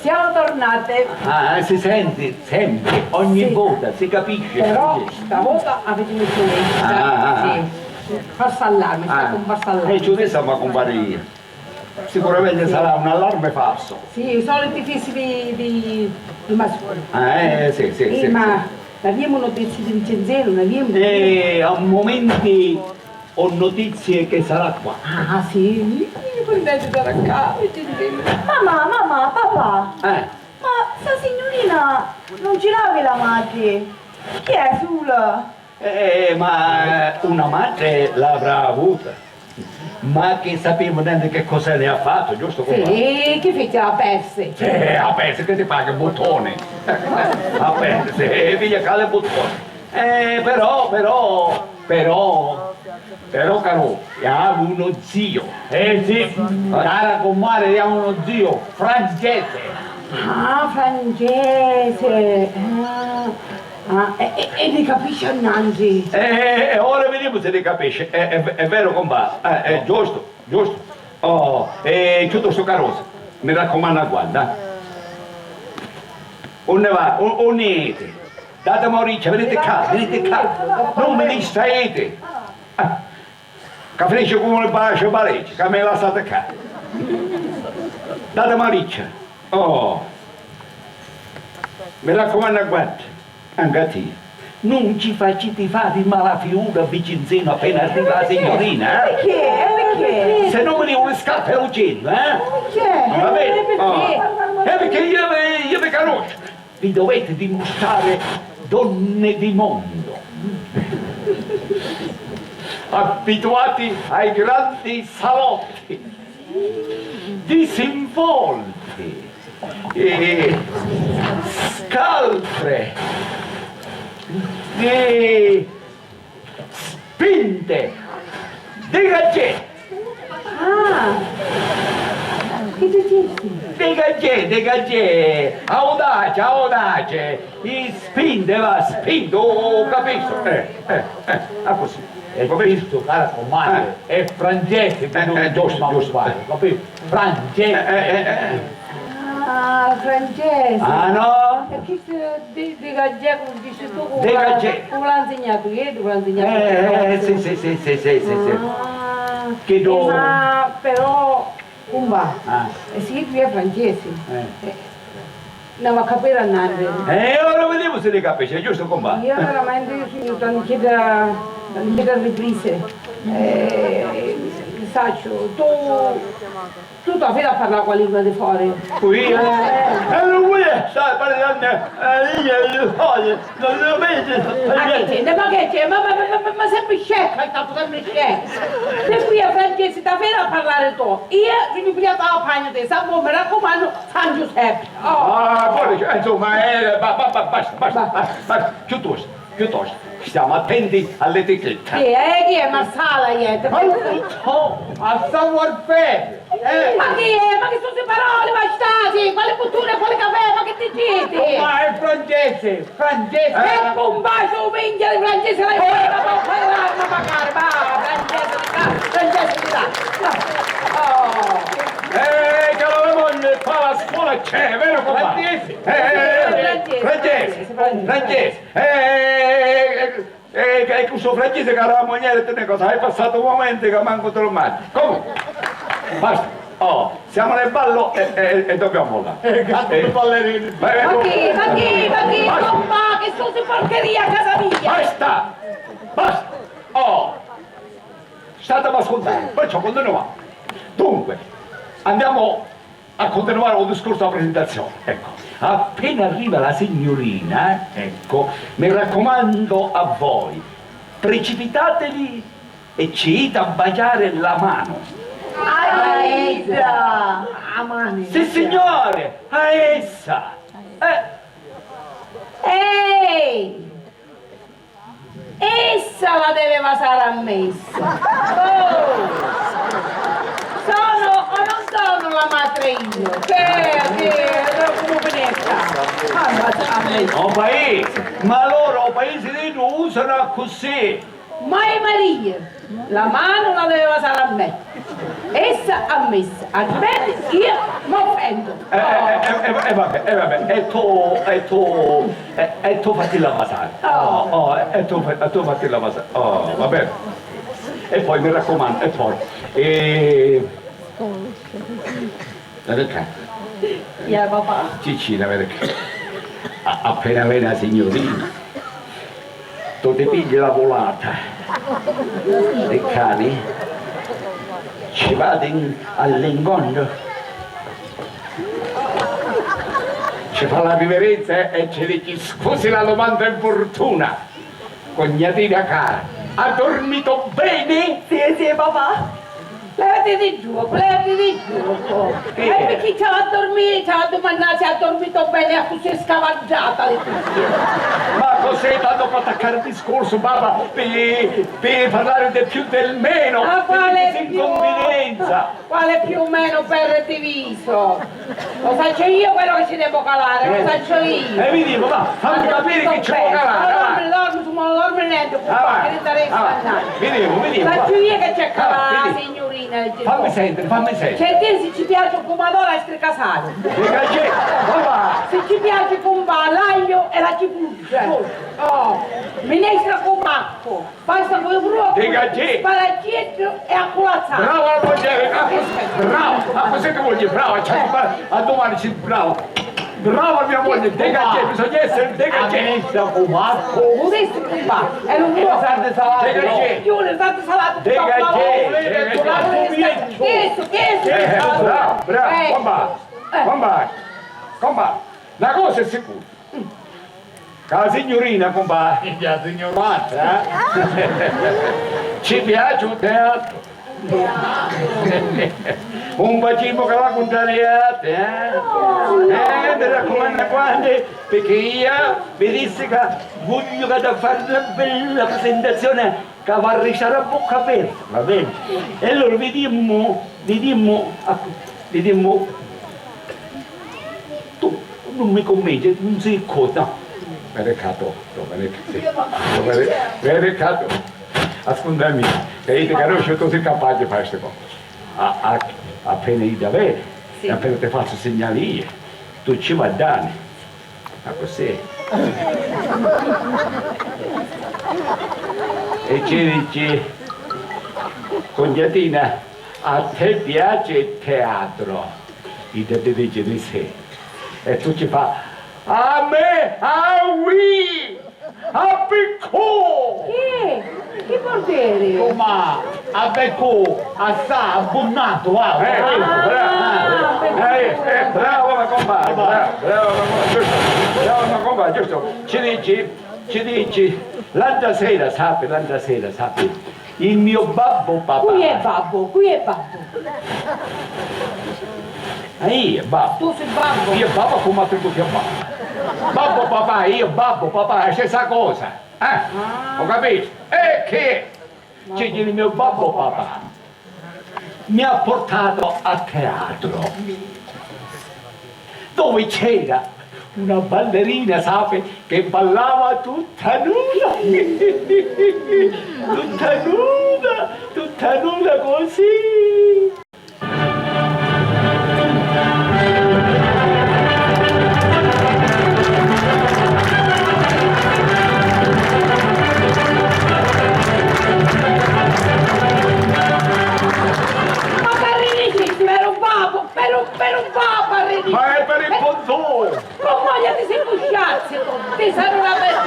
Siamo tornate. Ah, eh, si senti sempri, ogni Sì. vota, si capisce. Però Sì. stavolta avete messo lei. Ah, ah, ah. Sì. Falso allarme, sta Ah. con falso allarme. Eh, ci ho visto, ma compare io. Sicuramente sarà un allarme falso. Sì, i soliti fisi di, di, di Mascoli. Ah, eh, sì, sì, Sì, sì, ma sì. l'avevamo detto di Vincenzello, l'avevamo Eh, a momenti ho notizie che sarà qua. Ah, sì, io contento sarà qua, Vincenzello. Mamma, mamma, papà, Eh, ma sta signurina non ci l'havi la madre? Chi è, sula? eh, ma una madre l'avrà avuta. Ma chi sapimu nenti chi cosa ni ha fattu, giustu, cumpari? Sì, chi fici, a persi? Eh, a persi, chi ti paga, buttoni? A persi, eh, piglia cali buttoni. Eh, però, però, però, però, caru, iavi uno zio. Eh, sì, cara cumpari, iavi uno zio, Francese. Ah, Francese. Ah, ah, e, e, e li capisci annanzi? Eh, eh, eh, ora vidimu si li capisci. È, è, è vero, cumpà. Eh, è giustu, giustu. Oh, eh, chiudo stu carusu. Mi raccumannu, guarda. Unni va? U-, unni iti? Datimi a uricchia, veniti ccà, veniti ccà. Non mi distraiti. Ah. Ca finisci comu li baci e bareggi, ca mi lassati ccà. Datimi a uricchia. Oh. Mi raccumannu, guarda, anca a tia. Nun ci faciti fari mala fiura a Vicinzinu appena arriva la signurina, eh? Picchì? Eh, picchì? Se no mi liu li scarpi e lu cennu, eh? Picchì? Va bene? Eh, picchì? Oh. Eh, picchì io vi, io vi canusciu. Vi dovete dimostrare donne di mondo, abituati ai grandi salotti, disinvolte, eh, scaltre, eh, spinte, dégagé! Ah! Chi dicisti? Dégagé, dégagé! Audace, audace! I spinte, va, spinte, u capisci? Eh, eh, eh, accussì. E capisci? Questo, cara comare, eh, è Francese, eh, eh, giusto, giusto, giusto, eh. Capito? Francese. Eh, eh, eh, eh. Ah, Francese. Ah, no? E chi se di-, dégagé, comu dici tu, cu la, cu la nsignatu, ieddu cu la nsignatu. Eh, eh, sì, sì, sì. Ah. Chi do-, eh, ma però, cumpà, ah, e si tu è Francese, eh, eh, no va a capire a nanti. Eh, ora vidimu si li capisci, è giusto, cumpà? Io veramente, io sugnu tanticchedda, tanticchedda riprise. Eh, sacciu, tu Tu t'aviri a parlà cu a lingua di fori. Cu ia? Eh. E lu cu ia sta parlannu a lingua di fori? Non lu vidi? Ma che c'è? Ma che c'è? Ma, ma, ma, ma, ma sempri scecca, hai fatto sempri scecca. Se qui a Francesi t'aviri a parlare tu, io sugnu pigliata a pagna te, sa, mo mi raccumannu, San Giuseppe. Oh. Ah, poi, insomma, eh, ba-, ba-, ba-, basta, basta, basta, basta, piuttosto. Piuttosto, stiamo attenti all'etichetta. Chi è? Chi è? Marsala, iè? Ma non so, a savoir-faire, eh? Ma chi è? Ma chi sono sti paroli, bastati? Quali butture, quali cafè? Ma chi diciti? Ma è Francese, Francese. Eh? E cumpà, minchia di Francese, l'hai fatta, ma fai l'arma, magari, va, Francese, Francese, Francese. Oh. Eh, caro la moglie, fa la scuola c'è, vero, compà? Francese. Eh, eh, eh, Francese, Francese, Francese. Eh, eh, eh, eh, eh, eh, cu stu Francese, cara la muglieri, tu ne cosa, hai passato un momento che manco te lo mangi. Comunque, basta. Oh, siamo nel ballo e, e, e dobbiamo mollare. Eh, grandi ballerini. Vai, vai, ma chi, ma chi, ma chi, basta. Compà, che stu si porcheria a casa mia! Basta! Basta! Oh! Statemi ascoltando, perciò continuiamo. Dunque, andiamo a continuare il discorso della presentazione. Ecco, appena arriva la signorina, ecco, mi raccomando a voi, precipitatevi e ci ite a baciare la mano. A idda! A mano. Sì, signore, a essa. Eh. Ehi! Essa la deve vasari a messa. Oh! Sono o non sono la madre io? Che, che, comu finetta? Ah, ma a messa. O paisi, ma loro o paisi di noi usano accussì. Mai Maria, la mano la deve vasari a me. Essa ha messo, altrimenti io m'offendo. Eh, eh, eh, eh, eh, vabbè, eh, vabbè, e tu, e tu, e, e tu fatilla vasari. Oh. Oh, oh, e tu fa-, e tu fatilla vasari. Oh, va bene. E poi mi raccomando, e poi, eh, Vedi ccà. Ia, papà. Ciccina, vedi ccà. A-, appena veni a signorina, tu ti pigli la vulata dî cani, ci vadi in-, all'incontru, ci fa la riverenza e, e ci dici: "Scusi la domanda importuna, cognatina cara, ha dormito bene?" Sì, sì, papà. Levati di giuocu, levati di giuocu. Chi è? E picchì ci va a dormiri, ci va a dumannari si ha dormito bene, accussì è scavaggiata di tutti. Ma cos'è tanto per attaccare il discorso, papà, per, per parlare del più del meno, ma quale più? Inconvenienza. Quale più o meno per diviso? Lo saccio io quello che ci devo calare, lo saccio io. Eh, vediamo, va, fammi capire chi ci può calare, va. Dormi, dormi, tu non dormi niente, qua, che ti interessa andare? Vediamo, vediamo, va. Saccio io che c'è calare, signorina. Fammi sentire, fammi sentire. C'è dire se ci piace un pomadoro e stricasale. Dica c'è, va, va. Se ci piace, compà, l'aglio e la cipolla. Oh, minestra con macco. Pasta cu lu broccoli, sparagghieddu e a culazzari. Brava, Rogeri, brava, brava, ma cos'è che vuoi dire? Brava, c'è, a domani si brava. Brava mia moglie, dégagé, bisogna essere dégagé. Pudessi cumpà, è un uomo. Dégagé. Più le salate salate, dégagé, dégagé. Questo, questo. Eh, bravo, bravo, compà, compà, compà. Una cosa è sicura. Ca la signurina, cumpà. Minchia, signurata, eh? Ci piace u teatru. Un facimmu ca la cuntrariati, eh? Eh, mi raccumannu, quannu, picchì ia vi dissi ca vogghiu ca da fari na bella presentazioni ca va a ristari a bocca aperta, va beni? E allura vidimmu, vidimmu, vidimmu. Tu nun mi cunvinci, nun si cosa. Veni ccà, tu, tu, veni ccà, tu, veni, veni ccà, tu. Ascundami, ca io ti canusciu, tu si capaci di fari sti cosi. A, a, appena idda veni, appena ti fazzu signali io, tu ci va dani. Accussì. E ci dici, cugnatina, a te piaci il teatro? Idda ti dici di sì. E tu ci fa, a me, a ui, a piccù! Chi? Chi vuol dire? Ma a beccu, assà abbunnatu, va. Eh, brava, brava, eh, eh, brava, ma compà, brava, brava, ma compà, giusto, brava, ma compà, giusto. Ci dici, ci dici, l'altra sera, sapi, l'altra sera, sapi, il mio babbo papà. Cui è babbo? Cui è babbo? Eh, io, babbo. Tu sei babbo? Io babbo, come tu ti chiami babbo? Babbo, papà, io babbo, papà, è la stessa cosa. Eh? Ah. Ho capito? E che? C'è il mio babbo papà mi ha portato a teatro, dove c'era una ballerina, sape, che ballava tutta nuda, tutta nuda, tutta nuda così. Ma parrìni, ci, per un babbo, per un, per un babbo, parrìni. Ma è per il ponzone. Con voglia ti si cusciazzi, ti sarà una bella.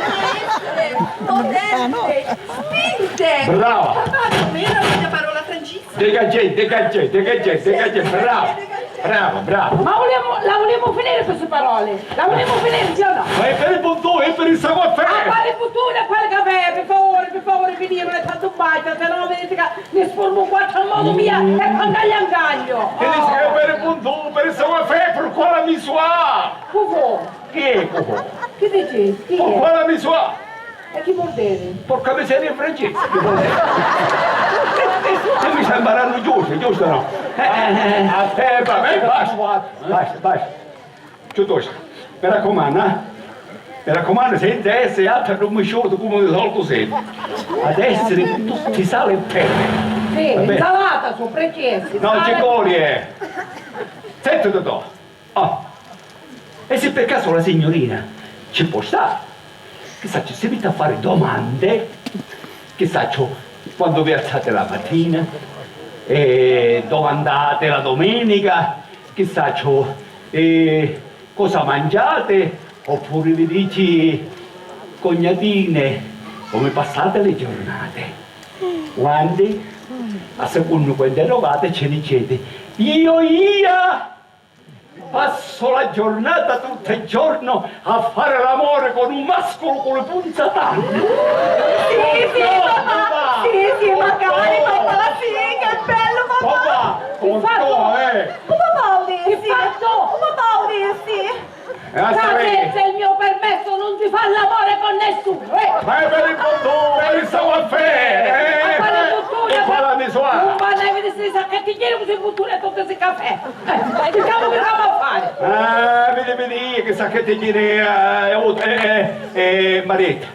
Potente, spinte. Brava. Papà, non era una parola francese. Dégagé, dégagé, dégagé, dégagé, bravo, bravo, bravo. Ma vulemu, la vulemu finiri queste parole? La vulemu finiri, sì o no? Ma è per il buttone, è per il saguafè! Ah, quale buttone, quale cafè? Per favore, per favore, finirule tanto bacio, se no vedete che mi sformo qua a modo mia e quando gli angaglio. Che dici che è per il buttone, per il saguafè, per quale mi sua? Cufò. Chi è Cufò? Chi dici? Chi è? Con quale mi sua? E chi vuol dire? Porca miseria, Francesco, chi vuol dire? E mi sta imparando giusto, giusto o no? Eh, eh, eh. A te, va bene, basta, basta, basta. Piuttosto, mi raccomandu, eh? Mi raccomandu, senza essere altro rummiscioso come di solito sei. Ad essere tutti sale e pepe. Sì, va bene. Insalata, su, Francesco. No, ci vuole, eh. Senti, Totò. Ah, e se per caso la signorina ci può stare, chi saccio, si mette a fare domande, chi saccio, quando vi alzate la mattina, e dove andate la domenica, chi saccio, e cosa mangiate, oppure vi dici, cognatine, come passate le giornate? Quanti? A seconda quando arrivate ci dicete, io, io! Passo la giornata tutto il giorno a fare l'amore con un mascolo con le punzatane. Sì, sì, papà. Sì, sì, magari, papà, sì, che bello, Papà! Papà! Contò, eh! Papà, Ulisse! Papà, Ulisse! E lascia via! Ca senza il mio permesso non si fa l'amore con nessuno, eh! Ma è per il cultura, il savoir-faire, eh! A fare cultura, e qua la mi suona! Non parla di questi sacchetti chini, così cultura e tutto si caffè! Eh, diciamo che stiamo a fare! Ah, vedi, vedi, che sacchetti chini, eh, eh, eh, Marietta.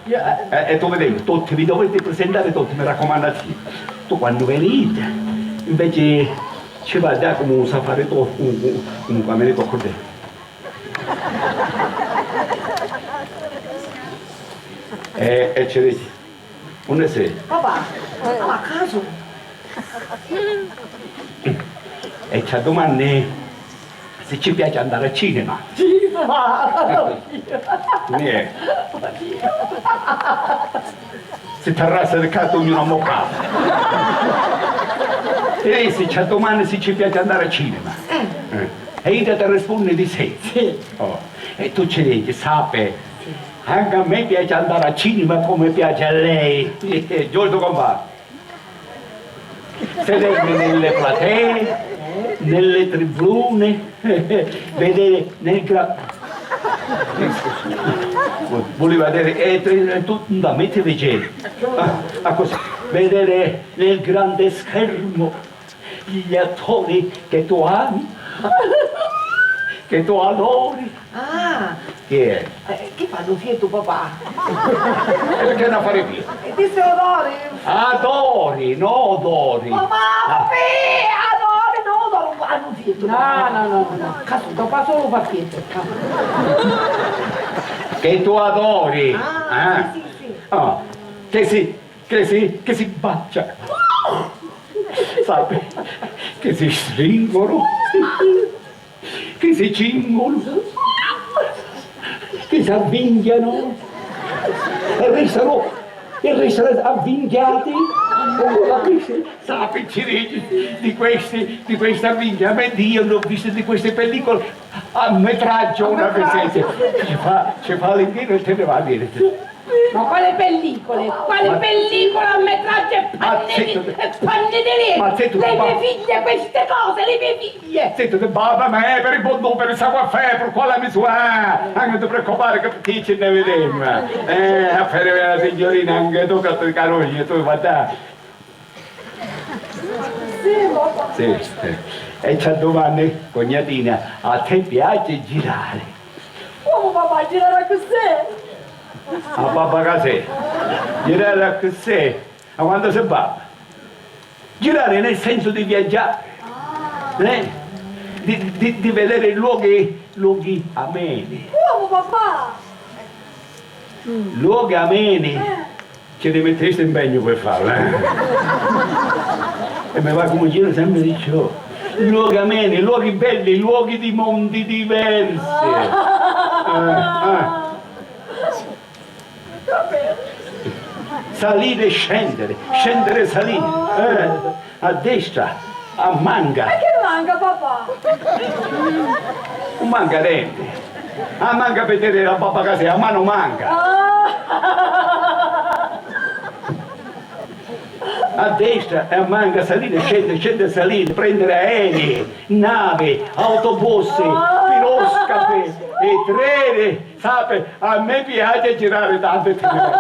Eh, e tu vedi, tutti vi dovete presentare tutti, mi raccomando a te. Tu quando veni, invece, ci va a dare come un safari to, un, un, un camino to cordè. E, e ci dici, unde sei? Papà, ma a caso? E ci domandi se ci piace andare al cinema. Cinema! Niente. Si t'arrassa di carta ognuno a mo casa. E se ci domandi se ci piace andare al cinema. Eh. E io ti rispondi di sì. Sì. Oh. E tu ci dici, sape, anche a me piace andare al cinema come piace a lei. Giusto, compà? Sedere nelle platee, nelle tribune, vedere nel gra-, voleva dire, eh, tu, tu, non da me ti vedi. Ah, ah, così, vedere nel grande schermo gli attori che tu ami, che tu adori. Ah! Chi è? Eh, chi fa lu fiettu, papà? E perché non fare fiettu? E ti se odori? Adori, no odori. Papà, papà, adori, no odori, fa lu fiettu. No, no, no, no, no. Casu, papà solo fa fiettu, casu. Che tu adori, ah, eh? Sì, sì, sì. Ah, che si, che si, che si bacia. Sape, che si stringono. Chi si cingono, chi s'avvinchiano e restano, e restano avvinchiati. Sapi, ci dici, di questi, di questi avvinchiamenti, io ne ho visti di queste pellicole a metraggio una presenza. Ci fa, ci fa l'inchino e te ne va a dire. Ma quale pellicole? Quale pellicola a metraggio e panni di, e panni di legno? Ma zitto, le mie figlie queste cose, le mie figlie! Zitto, babà, ma è per il buon nome, per il savoir-faire, per quale misura? Ah, non ti preoccupare che ti ci ne vedremo. Eh, a fare la signorina, anche tu che ti carogni, tu guarda. Sì, sì. E ci domandi, cognatina, a te piace girare? Come papà, girare così? A papà che sei? Girare così? Ma quando si parla? Girare nel senso di viaggiare, eh? Di, di, di vedere luoghi, luoghi ameni. Come papà? Luoghi ameni. Eh. Ci rimettesti impegno per farla, eh? E mi va come giro sempre di ciò. Luoghi ameni, luoghi belli, luoghi di mondi diversi. Eh, eh. Salire e scendere, scendere e salire. Eh, a destra, a manca. E che manca, papà? Non manca niente. A manca per dire la babba che sei, a mano manca. Ah. A destra e a manca, salire, scendere, scendere, salire, prendere aerei, navi, autobus, piroscafi e treni. Sape, a me piace girare tanto e tenere.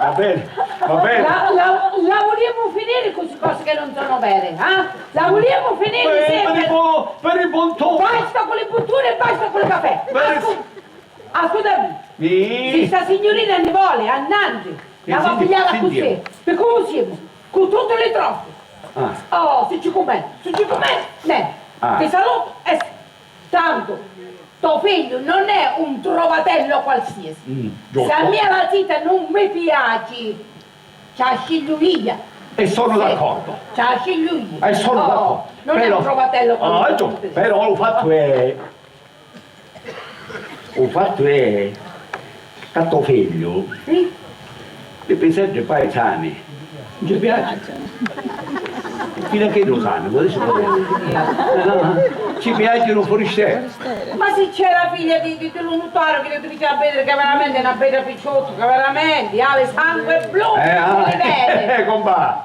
Va bene, va bene. La, la, la vuliemu finiri cu sti cosi che non sono vere, eh? La vuliemu finiri per, per il buon, per il buon tono. Basta cu li butturi e basta cu li cafè. Ascol-, ascoltami. Sì. Si sta signurina ne vole, annanzi, la va a pigliare a cusì. Pi comu simu? Cu tutti li trofi. Ah. Oh, si ci cumè, si ci cumè, nè. Ah. Ti saluto e tanto, to figliu non è un trovatello qualsiasi. Mm, giusto. Se a mia la zita non mi piaci, ci ascigliu ia. E sono d'accordo. Ci ascigliu ia. E sono d'accordo. Non è un trovatello qualsiasi. Però, ah, però lu fattu è, lu fattu è ca to figliu, sì, li piseddi paisani non ci piaci. Fino a che lo sanno, lo dice proprio. No, no, no. Ci piacciono forestieri. Ma si c'è la figlia di, di, di lu nutaro che ti faceva vedere che veramente è una bella picciotta, che veramente ha le sangue blu, eh, ah, eh, compà.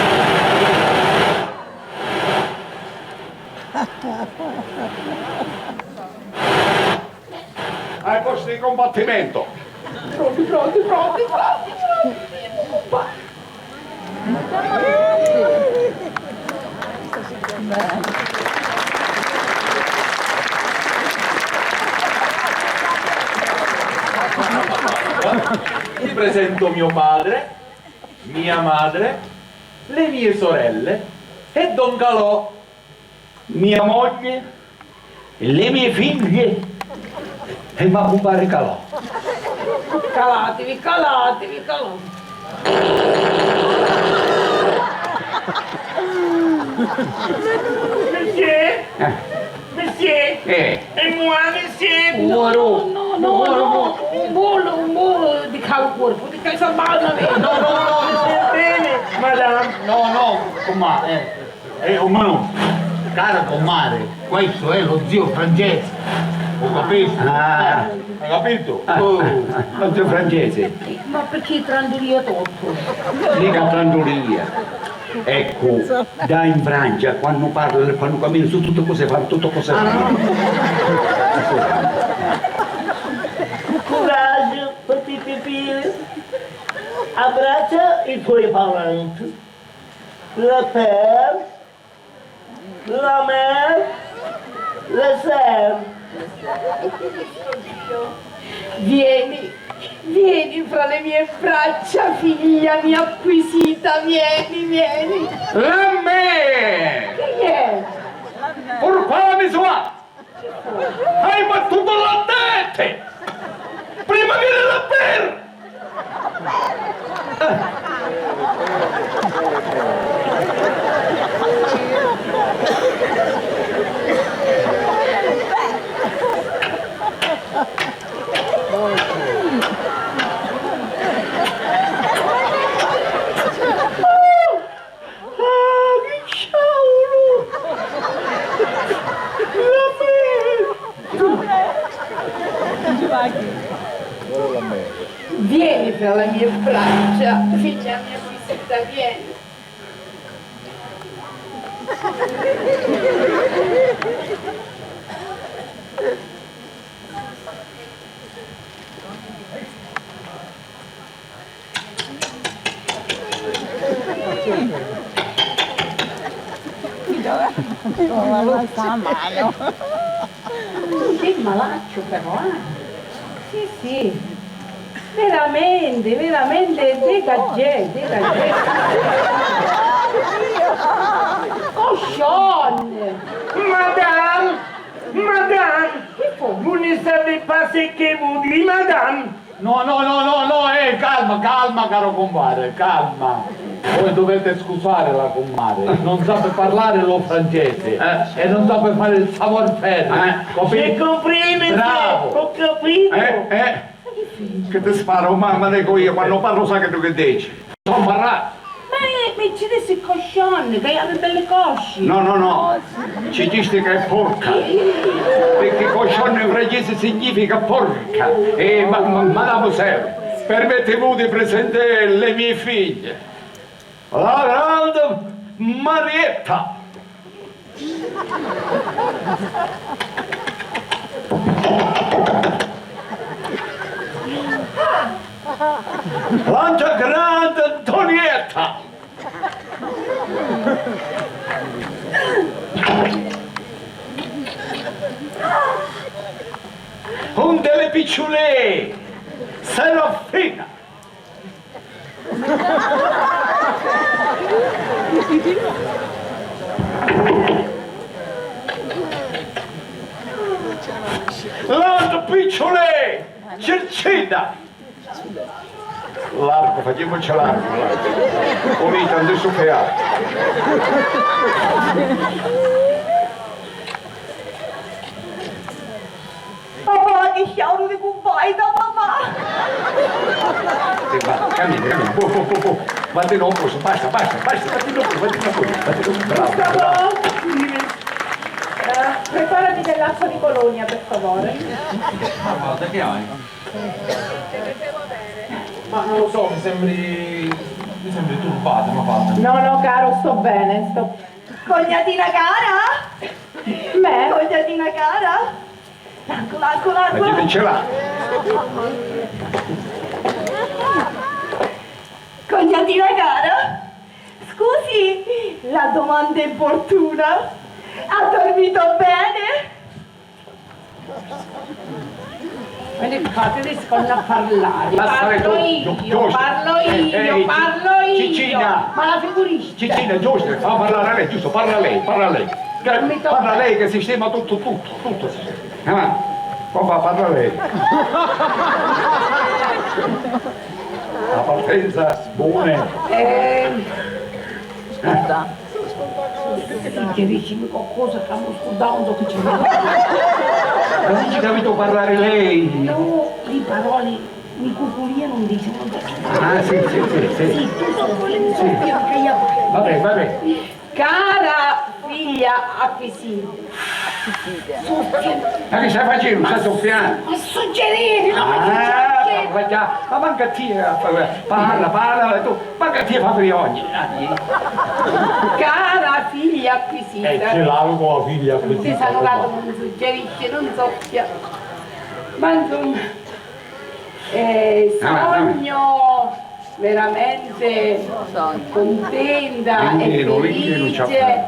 Ai posti di combattimento. Pronti, pronti, pronti, pronti, pronti. Vi presento mio padre, mia madre, le mie sorelle e Don Calò. Mia moglie, le mie figlie e ma cumpari Calò. Calativi, calativi, calativi. Monsieur? Eh. Monsieur? Eh. E moi, monsieur? No, no, no, no, no, un bolo, un bolo di cau corpo, di cau sabana. No, no, no, no. Bene, madame. No, no, comà, eh. Eh, o manu, cara comare, questo è lo zio Francesco. Ho capito? Ah. Eh, hai capito? Ah, oh. Ma zio Francese. Ma perché trandulia tutto? Mica trandulia. Ecco, da in Francia, quando parla, quando cammina su, tutte cose fanno, tutte cose fanno. Courage, petit pépé. Abbraccia i tuoi parenti. La père, la mère, le sœur. Vieni, vieni fra le mie braccia, figlia mia acquisita, vieni, vieni. La mère! Chi è? Pourquoi la misura? Hai battuto la tête! Prima viene la per! Ah, chi sciauru! La me! Vieni fra le mie braccia, figlia mia acquisita, vieni. Sta mano. Che malaccio però, eh? Sì, sì. Veramente, veramente dégagé, dégagé. Coscione! Madame! Madame! Chi fu? Vous ne savez pas ce que vous dites, madame! No, no, no, no, no, eh, calma, calma, caro compare, calma. Voi dovete scusare la comare, non sa parlare lo francese, eh, e non sa fare il savoir-faire, eh, capito? J'ai compris, monsieur. Bravo. Ho capito. Eh, eh. Che ti sparo, mamma, dico io, quando parlo sa che tu che dici? Non parla. Ma, eh, mi ci dissi coscione, che hai le belle cosce. No, no, no. Ci dici che è porca. Perché coscione in francese significa porca. E ma, ma, madame Seo, permettez-vous di présenter les miei figli. La grande Marietta. L'altra grande Antonietta. Un delle picciolee, Serafina. L'altro picciolee, Circina. Largo, facciamoci largo, largo. Pulita, non ti soffiare. Papà, che sciauru di cumpaita, papà! Sì, va, cammina, cammina, bu, bu, bu, bu. Vatti in posto, basta, basta, basta, vatti in posto, vatti in posto, vatti in posto. Bravo, bravo. Eh, preparami dell'acqua di Bologna, per favore. Ma guarda, che hai? Ma non lo so, mi sembri, mi sembri turbata, ma guarda. No, no, caro, sto bene, sto... Cognatina cara? Me? Cognatina cara? L'acqua, l'acqua, l'acqua. Ma chi ce l'ha? Cognatina cara, scusi la domanda importuna, ha dormito bene? Veni qua, ti rispondo a parlare. Parlo io, parlo io, parlo io. Ciccina! Ma la figurista! Ciccina, giusto, fa parlare a lei, giusto, parla lei, parla lei. Parla lei che sistema tutto, tutto, tutto sistema. Ah, papà, parla lei. La partenza, buone. Eh. Suggeriscimi qualcosa che mi scurdavo, non so che c'è. Ma dici che avete parlare lei? No, le parole mi cuculiano, non dice, non so che. Ah, sì, sì, sì, sì. Sì, tu soffi, soffi, perché io... Vabbè, vabbè. Cara figlia acquisita. Soffi. Ma che stai facendo? Stai soffiando? Ma suggerire, no, ma... Ah, ma già, ma manca a te, eh, parla, parla, tu, manca a te fa friogni. Cara figlia acquisita. Eh, ce l'avevo con la figlia acquisita. Ti saluto, non suggerisce, non soffia. Ma insomma, eh, sogno veramente contenta e felice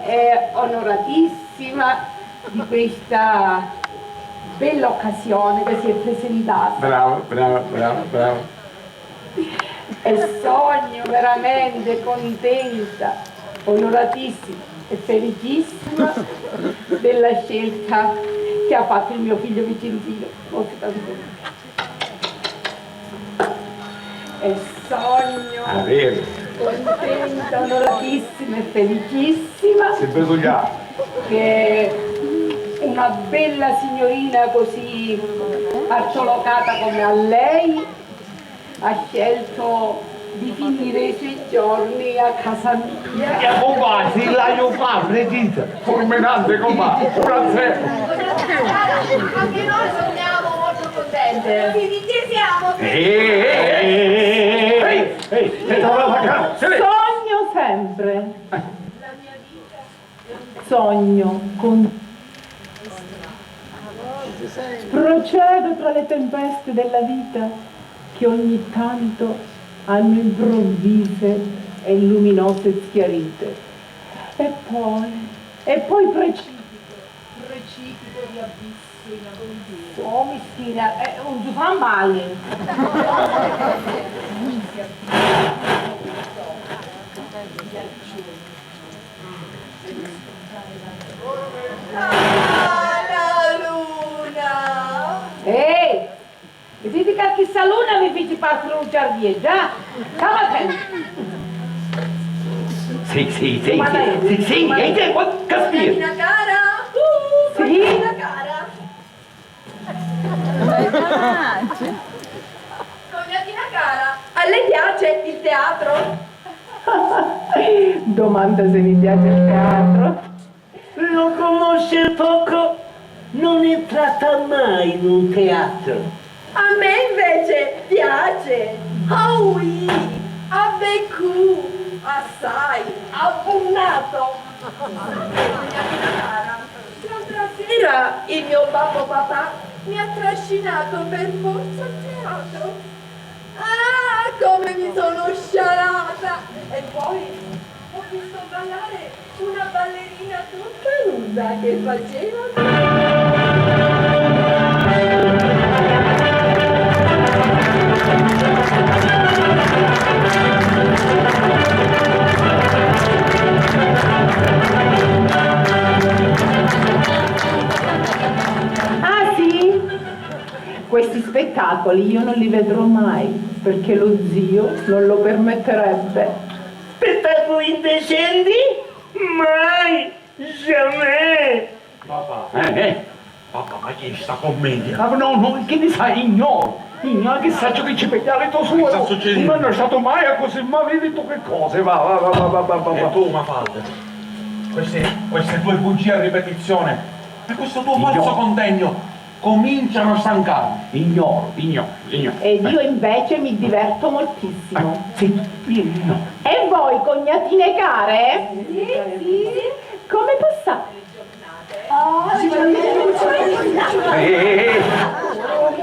e onoratissima di questa bella occasione che si è presentata. Bravo, bravo, bravo, bravo. E sogno veramente contenta, onoratissima e felicissima della scelta che ha fatto il mio figlio Vicenzino. Molto tanto. E sogno contenta, onoratissima e felicissima che una bella signorina così artolocata come a lei ha scelto di finire i suoi giorni a casa mia. E compà, si la io fa, precisa. Fulminante, compà, pure a te. Anche noi sogniamo molto contente. Sì, sì, siamo. Ehi, ehi, ehi, ehi, ehi, ehi, ehi, sogno sempre. Sogno con... Procedo tra le tempeste della vita che ogni tanto hanno improvvise e luminose schiarite. E poi, E poi precipito, precipito di abisso in agondia. Oh, mischina, eh, un giufambale. Ah, la luna! Ehi! Viditi ca chissa luna mi fici pàrtiri lu ciardiegghiu, ah? Stamattina! Sì, sì, sì, sì, sì, sì, e che, what, caspita! Cognatina cara! Uh, sì? Cognatina cara! Cognatina cara, a lei piace il teatro? Domanda se mi piace il teatro. Lo conosce poco, non entrata mai in un teatro. A me invece piace! Ah oui! Ah beaucoup! Assai! Abbunnato! L'altra sera il mio babbo papà mi ha trascinato per forza al teatro. Ah, come mi sono scialata! E poi ho visto ballare una ballerina tutta nuda che faceva. Ah, sì? Questi spettacoli io non li vedrò mai, perché lo zio non lo permetterebbe. Spettacoli indecenti? Mai! Jamais! Papà. Eh, eh. Papà, ma chi è sta commedia? Ma no, no, che ne sai, ignoro. Ignoro, che saccio che ci pigliare tuo suo. Che sta succedendo? Non è stato mai così, ma vedi tu che cose. Va, va, va, va, va, va, va. E tu, Mafalda, queste, queste tue bugie a ripetizione e questo tuo falso contegno cominciano a stancarmi. Ignoro, ignoro, ignoro. Ed io invece mi diverto moltissimo. Eh, sì, io no. E voi, cognatine care? Sì, sì. Come passate? Eh, eh, eh, eh.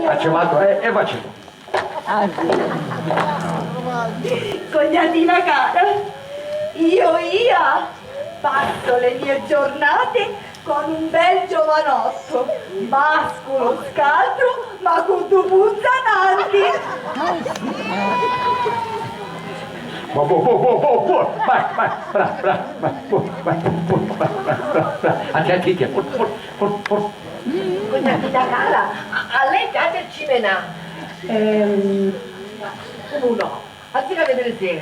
Faccio l'altro, eh, e faccio. Cognatina cara, io, io passo le mie giornate con un bel giovanotto, mascolo, scaltro, ma cu du puzza tanti. Bo, bo, bo, bo, bo, bo. Vai, vai, brava, brava, vai, bo, vai, bo, vai, brava, brava, brava. Atti, atti, atti, for, for, for, for. Cognatina cara, a, a lei piace il cimenà? Ehm, come no? Anzi, che te ne sei?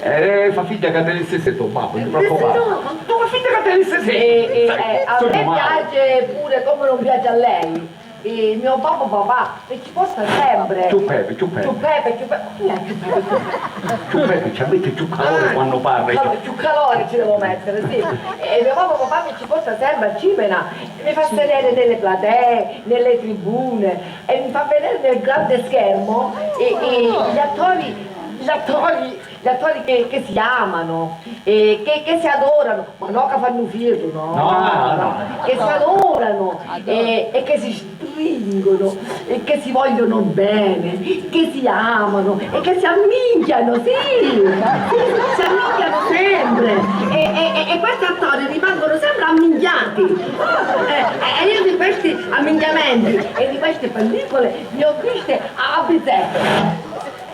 Eh, fa finta che te ne sei, sei tuo babbo, non ti preoccupare. No, tu fa finta che te ne sei. Eh, eh, eh, a me piace pure come non piace a lei. E mio babbo papà mi ci porta sempre. Ciù pepe, ciù pepe. Ciù pepe, ciù pepe. Chi è ciù pepe, ciù pepe? Ciù pepe, ci mette più calore quando parla. Vabbè, più calore ci devo mettere, sì. E mio babbo papà mi ci porta sempre a cimena. Mi fa sedere nelle platee, nelle tribune e mi fa vedere nel grande schermo e, e gli attori, gli attori, gli attori che, che si amano, e che, che si adorano, ma no che fanno fierro, no, no, no, che si adorano e, e che si stringono e che si vogliono bene, che si amano e che si amminchiano, sì, sì, si amminchiano sempre. E, e, e, e questi attori rimangono sempre amminchiati. E, e, e io di questi amminchiamenti e di queste pellicole ne ho viste a, a bizzeffe.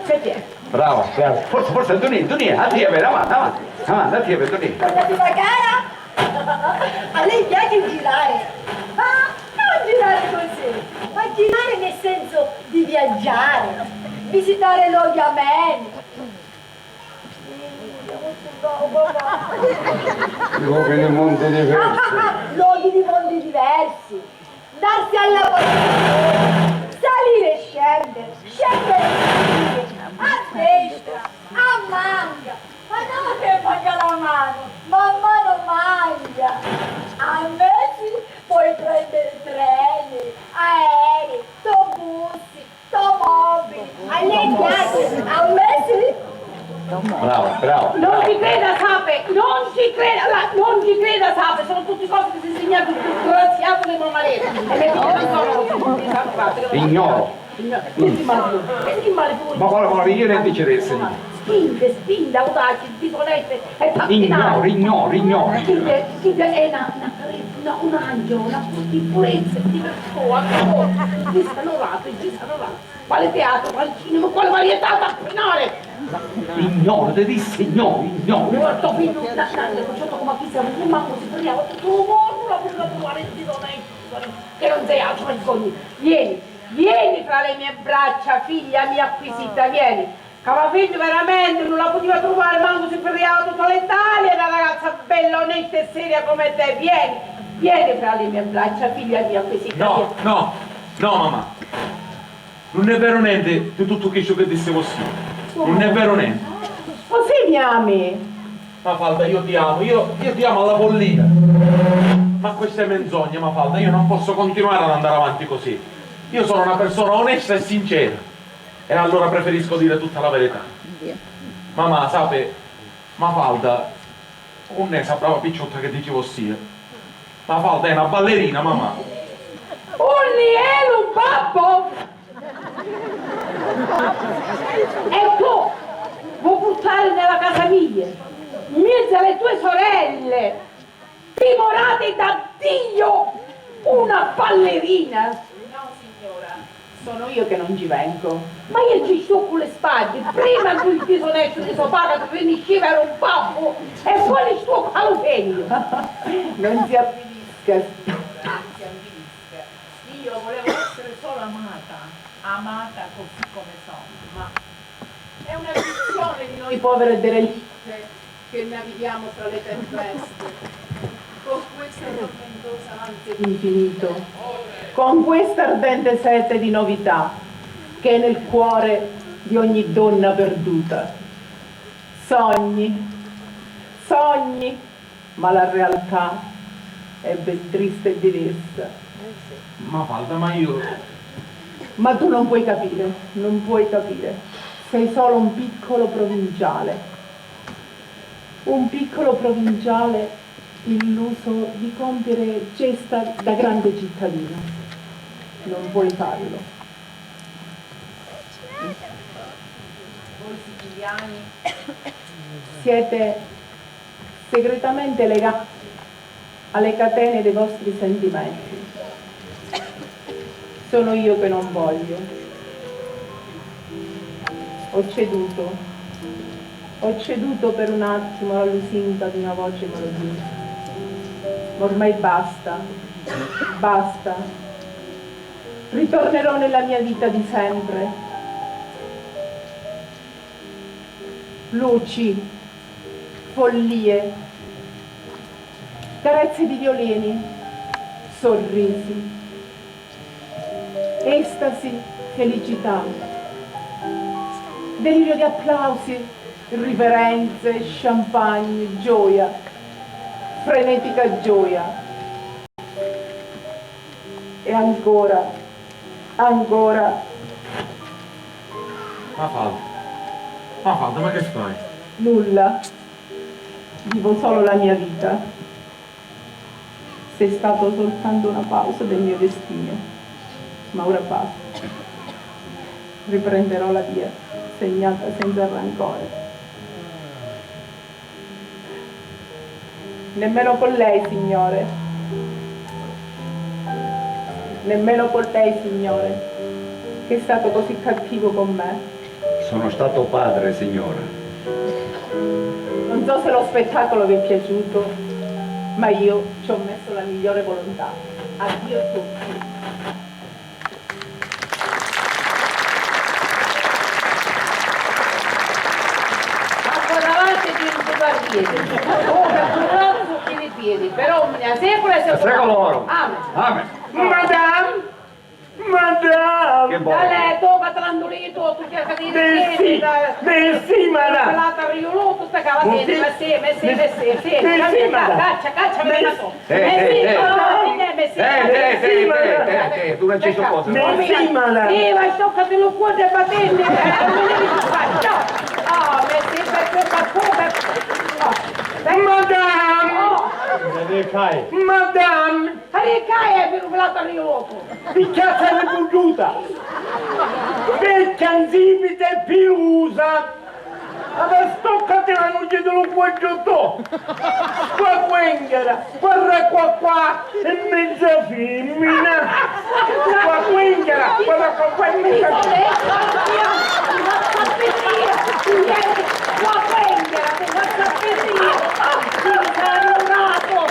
Perché? Brava, brava. Forza, forza, Antonì, Antonì, a tia, avanti, avanti, avanti, a tia, Antonì. Guardate la cara! A lei piace girare, ma non girare così, ma girare nel senso di viaggiare, visitare luoghi ameni. Luoghi di mondi diversi. Luoghi di mondi diversi. Darsi alla passeggiata, salire e scendere, scendere e salire, a destra, a manca, ma no che paga la mano, ma a mano manca. A me sì, puoi prendere treni, aerei, autobusi, automobili. A lei piace? A me sì. Brava, brava, brava. Non ci creda, sape, non ci creda, la, non ci creda, sape, sono tutte cose che si è insegnato il disgraziato di mio marito. E le figlie non sono così, sanno fatto, che... Ignoro. Signor, senti male, senti male pure. Ma quale male? Io non ti ci resti. Spinge, spinge, audaci, disoneste e pattinare. Ignori, ignori, ignori. Chidda, chidda è una, una, una, un angelo, una di purezza e di virtù, ancora. Disonorato, disonorato. Quale teatro, quale cinema, quale varietà, pattinare? Ignori, ti dissi ignori, ignori. Ora sto figlio, un angelo, ciò, come chi sia, manco si ferma, tutto il mondo la può trovare il disonesto, che non sei altro che vergogna. Vieni. Vieni fra le mie braccia, figlia mia acquisita, vieni. Ca me figghiu veramenti nun la putiva truvari, mancu si firriava tutta l'Italia, na ragazza bella, onesta e seria come te. Vieni, vieni fra le mie braccia, figlia mia acquisita, vieni. No, no, no, mamà. Nun è veru nenti di tuttu chistu chi dissi vossia. Nun è veru nenti. Così mi ami? Mafalda, io ti amo, io, io ti amo alla follia. Ma questa è menzogna, Mafalda, io non posso continuare ad andare avanti così. Io sono una persona onesta e sincera e allora preferisco dire tutta la verità. Mamà, sape, Mafalda, 'un è ssa brava picciotta che dici vossia. Mafalda è una ballerina, mamà. Unni è lu babbu? E tu vu purtari nni la casa mia, mmiezzu a li tui sorelli, timorati da Diu, una ballerina? No, signora, sono io che non ci vengo. Ma io ci stuccu li spaddi, prima tu il disonesto di so padre che rinisciva era un babbu e poi li stuccu a lu figghiu. Non si avvilisca, signora, non si avvilisca. Io volevo essere solo amata, amata così come sono, ma è una finzione di noi povere derelitte che navighiamo fra le tempeste, con questa tormentosa ansia di infinito, con questa ardente sete di novità che è nel cuore di ogni donna perduta. Sogni, sogni, ma la realtà è ben triste e diversa. Mafalda, ma io... Ma tu non puoi capire, non puoi capire. Sei solo un piccolo provinciale. Un piccolo provinciale illuso di compiere gesta da grande cittadino. Non puoi farlo. Voi siciliani siete segretamente legati alle catene dei vostri sentimenti. Sono io che non voglio. Ho ceduto. Ho ceduto per un attimo alla lusinga di una voce melodiosa. Ma ormai basta. Basta. Ritornerò nella mia vita di sempre. Luci, follie, carezze di violini, sorrisi, estasi, felicità, delirio di applausi, riverenze, champagne, gioia, frenetica gioia. E ancora, ancora. Mafalda, Mafalda, ma che fai? Nulla. Vivo solo la mia vita. Sei stato soltanto una pausa del mio destino. Ma ora basta. Riprenderò la via segnata senza rancore. Nemmeno con lei, signore. Nemmeno con lei, signore, che è stato così cattivo con me. Sono stato padre, signora. Non so se lo spettacolo vi è piaciuto, ma io ci ho messo la migliore volontà. Addio a tutti. Accuddavati di un guardieri, ora currazzu chi li piedi, per omnia secula e secula. Secolo oro. Amen. Amen. Madame! Madame! Che vuoi? Dale, toca, trandulito, tu cerca di... Merci, merci, madame. Pelata riulutu, sta cavatini, merci, merci, merci, merci. Merci, madame. Caccia, caccia, merci. Eh, eh, eh. Eh, eh, eh, eh, eh, tu non c'è sto cosa. Sì, ma sto capello qua del patente, eh, non mi devi fare. Ah, metti per quel balcone. Madame! Madame! Arrecai, è per un altro io. Picchiazza di puntuta! Vecchia nzipita e pilusa! Ava stocca ti la nugghi di lu cuoddu to! Squaquenghera, guarda qua qua, e mezza fimmina! Squaquenghera, guarda qua qua, e mezza fimmina! Squaquenghera, ti faccio sentire! Ti saluto!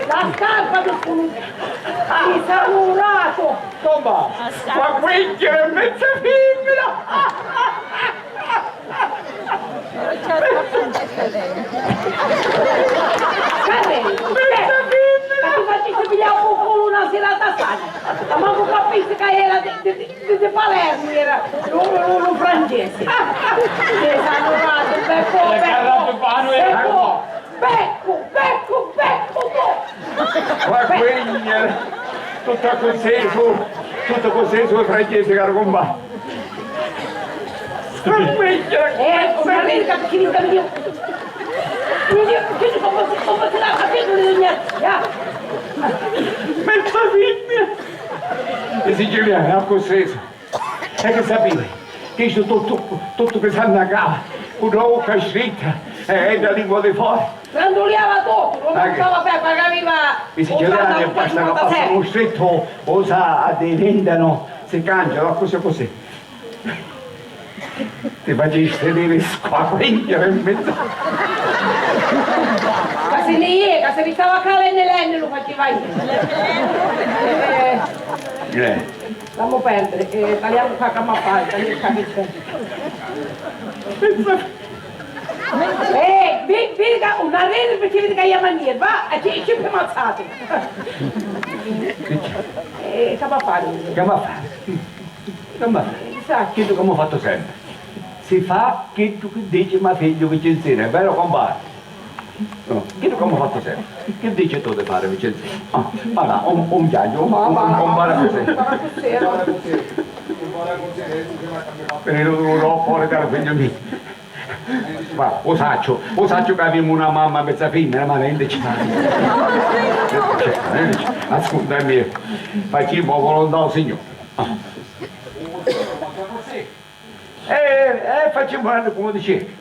La scarpa di spunta! Ti saluto! Insomma, squaquenghera e mezza fimmina! Carrellu, mezza fimmina! Ma ti facissi pigghiari un culu una sirata sana, ma mancu capissi ca era di, di, di, di Palermu, era lu, lu, lu, lu francesi. Ti saluto, Beppò, Beppò, Beppò! Beccu, beccu, beccu, tu! Squaquenghera, tuttu accussì su, tuttu accussì su i francesi, caru cumpari. Squaquenghera! Eh, una ricca, chi mi sta via? Mi dico, chi si può, può, può tirare a capire, non è niente, ya. Mezza fimmina! E si girava accussì su. E chi sapivi? Chistu tuttu, tuttu chi s'annacava, cu dda vucca stritta e, e dda lingua di fora. Frantuliava tuttu, non mancava peppa ca aveva. I siciliani basta ca passanu strittu, cosa addiventanu, si cangianu, accussì, accussì. Ti facisti diri squaquenghera in mezzu. Ca si ni ie, ca si ristava ccà lenni lenni lu faciva ie. Eh. Eh. Lassamu perdiri, eh, taliamu ccà ca m'appari, taliamu ccà chi c'è. Eh, vi-, vidi ca un arreri pirchì vidi ca ia mannieri, va, e ci, ci più mazzati. Eh, ca m'appari? Ca m'appari? Ca m'appari? Sa, chiddu ca m'ha fattu sempri. Si fa chiddu chi dici ma figghiu Vicinzinu, è vero, compari? No, chiddu ca m'ha fattu sempri. Chi dici tu di fari, Vicenzi? Ah, ma no, un, un viaggio, un, un, un para così. Veni lu, lu, lu, fora dal figlio mio. Ma u sacciu, u sacciu ca avemu una mamma mezza fimmina, ma nenti ci fa. Nenti ci fa, nenti ci fa. Ascolta a me, facciamo la volontà del Signore. Ah. E, e facemu comu dici,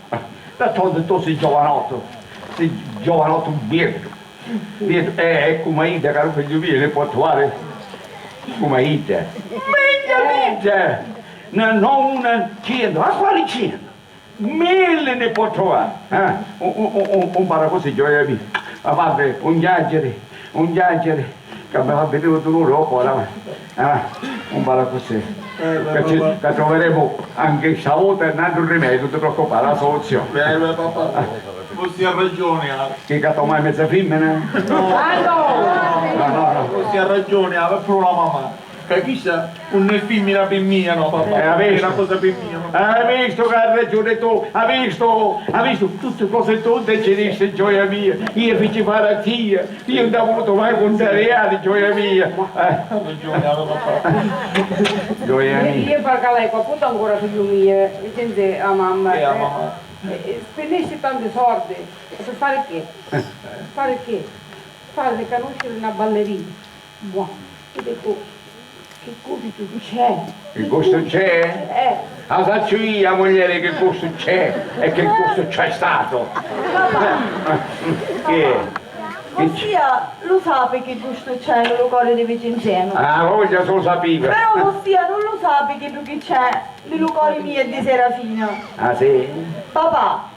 d'altronde tu si giovanottu, si giovanottu bieddu, bieddu, e, e comu a idda, caru figghiu miu, ni pò truvari comu a idda. Megghiu a idda! No, no una, centu, ma quali centu? Milli ni pò truvari, eh? Un, un, un, un, un para così, gioia mia, ma parri, un chianciri, un chianciri. Ca mi fa veniri u duluri ô cori, ma, ah, un para così. Eh, beh, ca ci, papà, ca truveremu anchi sta vota n'autru rimediu, non ti preoccupari, la soluzioni. Beh, beh, papà, ah, vossia ragiuni, ah. Chi, ca tomai mezza fimmina? No. Ah, no! No, no, no. Vossia ragiuni, ah, però la mamma, ca chista nun è fimmina pi mia, no, papà, eh, non è una cosa pi mia, no. Hai vistu ca hai ragiuni tu, hai vistu, hai vistu, tutti cosi tu decidisti, gioia mia, io fici fari a tia. Io non t'ho voluto mai contrariare, gioia mia. Eh. Gioia mia. Io, io parlo lei, appunto ancora figlio mio, Vincenzo, la mamma. Che la mamma? Eh, eh, spendessi tanti soldi, e per fare che? Eh. Fare che? Fare conoscere una ballerina. Buono. Io dico, che gusto c'è? Che gusto c'è? Eh. La saccio io, a muglieri, che gusto c'è e che gusto c'è stato. Papà. Eh, eh, che? Vossia lu sapi chi gustu c'è nni lu cori di Vicenzenu. Ah, vogghia, si lu sapiva. Però vossia nun lu sapi chiddu chi c'è nni lu cori miu e di Serafina. Ah, sì? Papà,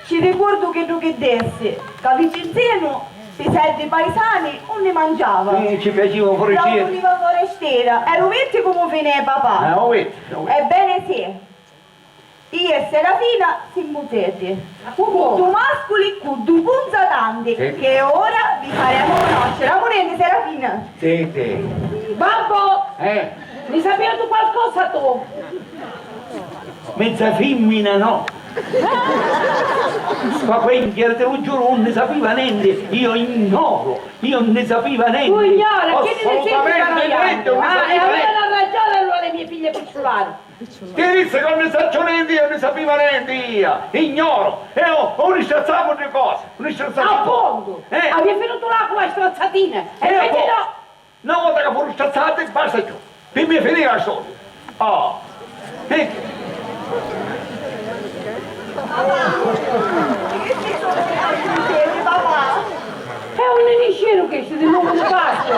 ci ricordu chiddu chi dissi, ca Vicenzenu pi seddi paisani nun ni manciava. Eh, ci piaciva u forestieri. Ca u vuliva forestieri. E lu vitti comu finì, papà? Ah, u vitti, u vitti. Ebbene sì. Io e Serafina simmu zeti. Cu du masculi, cu du punzatanti, sì, che ora vi faremo conoscere. Amurenti, Serafina. Zeti. Babbo! Eh. Ne sapia tu qualcosa tu? Mezza fimmina no. Spaquenchia, te lu giuru, nun ni sapiva nenti. Io ignoro, io nun ni sapiva nenti. Tu ignori, chi ti dici? Assolutamente niente, non ne sapiva niente. Ah, e aveva ragione allora le mie figlie picciulare. Ti dissi ca nun ni sacciu nenti io, nun ni sapiva nenti io, ignoro, e o, o ni strazzamu di cosi, o ni strazzamu. Appuntu! Eh? Avia finutu là cu la strazzatina, e inveci no! Na vota ca furu strazzati, basta cchiù, pi mia finì la storia. Oh. Eh. E unni niscìru chisti di l'uvu di Pasqua?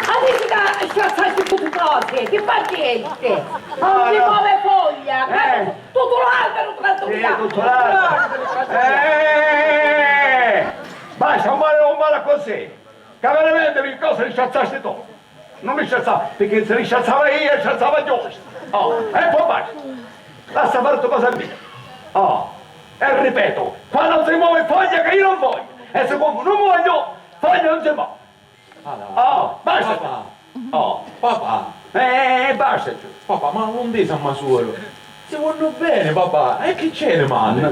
A dici ca sciazzasti tutti cosi, chi facesti? Non si muove foglia, tuttu l'alberu trantu via. Tuttu l'alberu. Eh! Basta, un male, un male così! Ca veramenti li cosi li sciazzasti tu! Non li sciazzava, picchì si li sciazzava io, li sciazzava giustu. Oh, e poi basta. Lassa fari tu cosa mia. Oh, e ripeto, quando si muove foglia che io non voglio, e siccome non voglio, foglia non si muove. Oh, basta. Papà. Oh. Papà. Eh, basta. Papà, ma non ti sa ma solo. Si vonnu beni, papà, e chi c'è di mali? Ma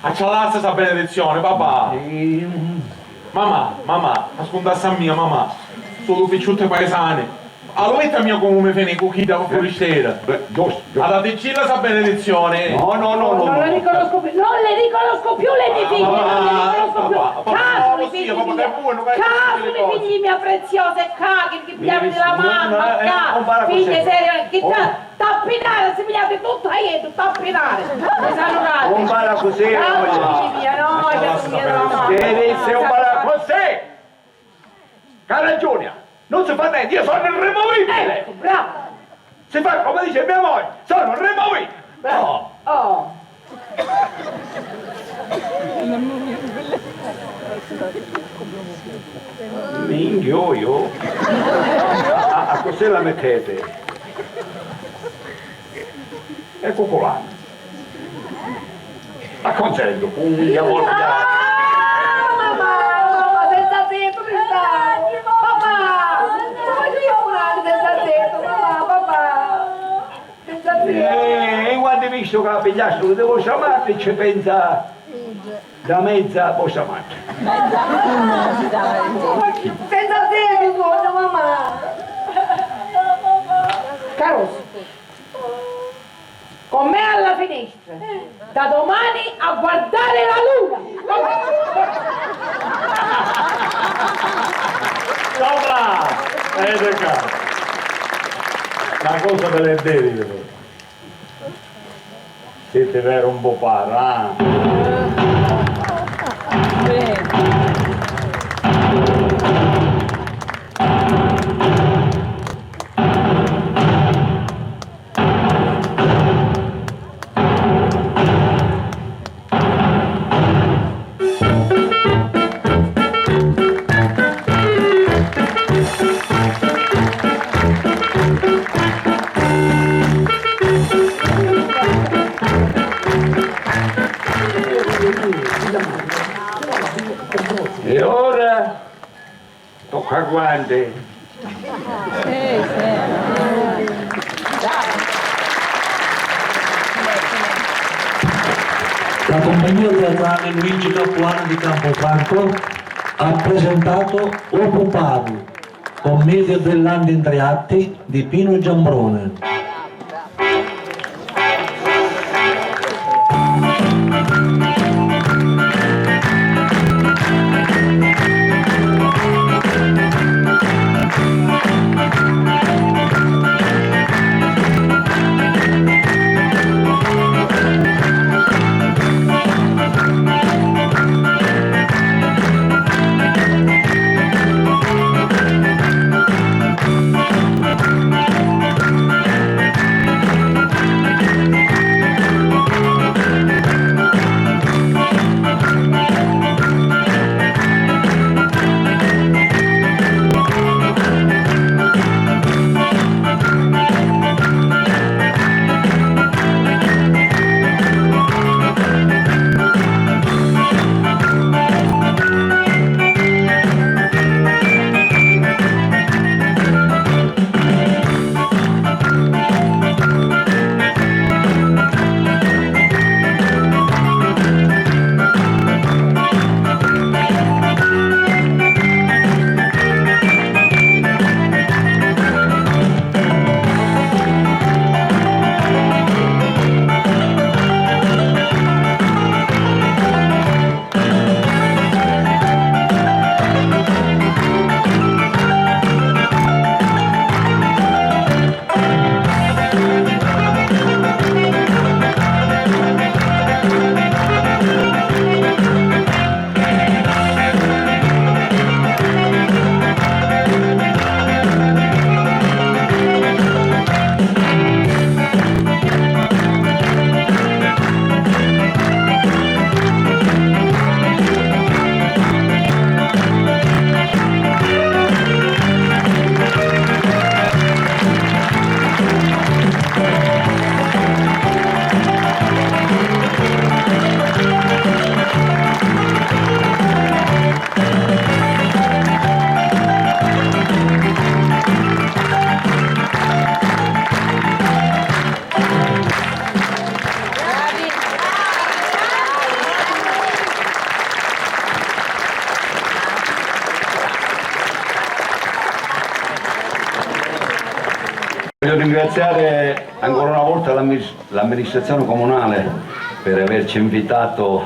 a cialassa sa benedizioni, papà! Mamà, mamà, ascuntassi a mia, mamà. Sulu picciutti paisani. A lu vita mia comu mi fini cu chidda furistera. Giustu, giustu. Ad a diccilla sa benedizioni. No, no, no, no. Non le riconosco più, non le riconosco più le mie figlie, non le riconosco più. Casuli figli mia, casuli figli mia preziosi, ca chi pigliavi di la mamma, ca figlie serie, chi ca Tappinari, si pigliati tuttu a iddu, tappinari. Mi sannu dati. Un para così, no, no, no, no. Devi essere un para così. Ca ragioni, non si fa niente, io sono irremovibile. Ecco, bravo. Si fa come dice mia moglie, sono irremovibile. Bravo. Oh. Minchioio! A, a così la mettete? E cuculani? Acconsento, un diavolo. Ah, mamma, mamma, senza zitto, Tristano. Papà, non voglio lavorare senza zitto, mamma, papà. Eh, e quannu vistu ca la pigliastilu di vostra matri ci pensa da mezza vostra matri. Senza zittu sugnu, mamma. Caruso, con me alla finestra, da domani a guardare la luna. Sopra! Ed è qua. La cosa ve l'è debile. Siete vero un po' para, ah? E ora? Tocca a quanti? La compagnia teatrale Luigi Capuano di Campofranco ha presentato O Pupari, commedia dell'Andi in tre atti di Pino Giambrone. Ringraziare ancora una volta l'ammi-, l'amministrazione comunale per averci invitato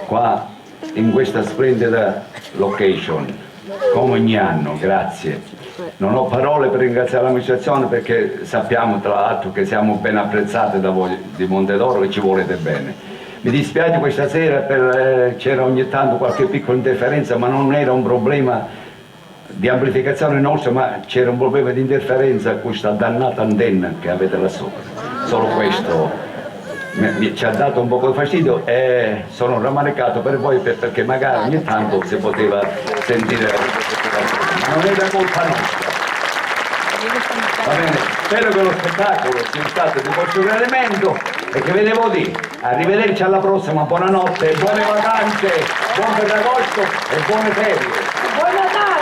qua in questa splendida location, come ogni anno, grazie. Non ho parole per ringraziare l'amministrazione perché sappiamo tra l'altro che siamo ben apprezzati da voi di Montedoro e ci volete bene. Mi dispiace questa sera, per, eh, c'era ogni tanto qualche piccola interferenza, ma non era un problema di amplificazione nostra, ma c'era un problema di interferenza con sta dannata antenna che avete là sopra. Solo questo mi, mi ci ha dato un poco di fastidio e sono rammaricato per voi per- perché magari ogni tanto si poteva sentire qualcosa, ma non era colpa nostra. Va bene, spero che lo spettacolo sia stato di vostro gradimento e che vi devo dire arrivederci alla prossima, buonanotte, buone vacanze, buon Ferragosto e buone ferie. Buon Natale!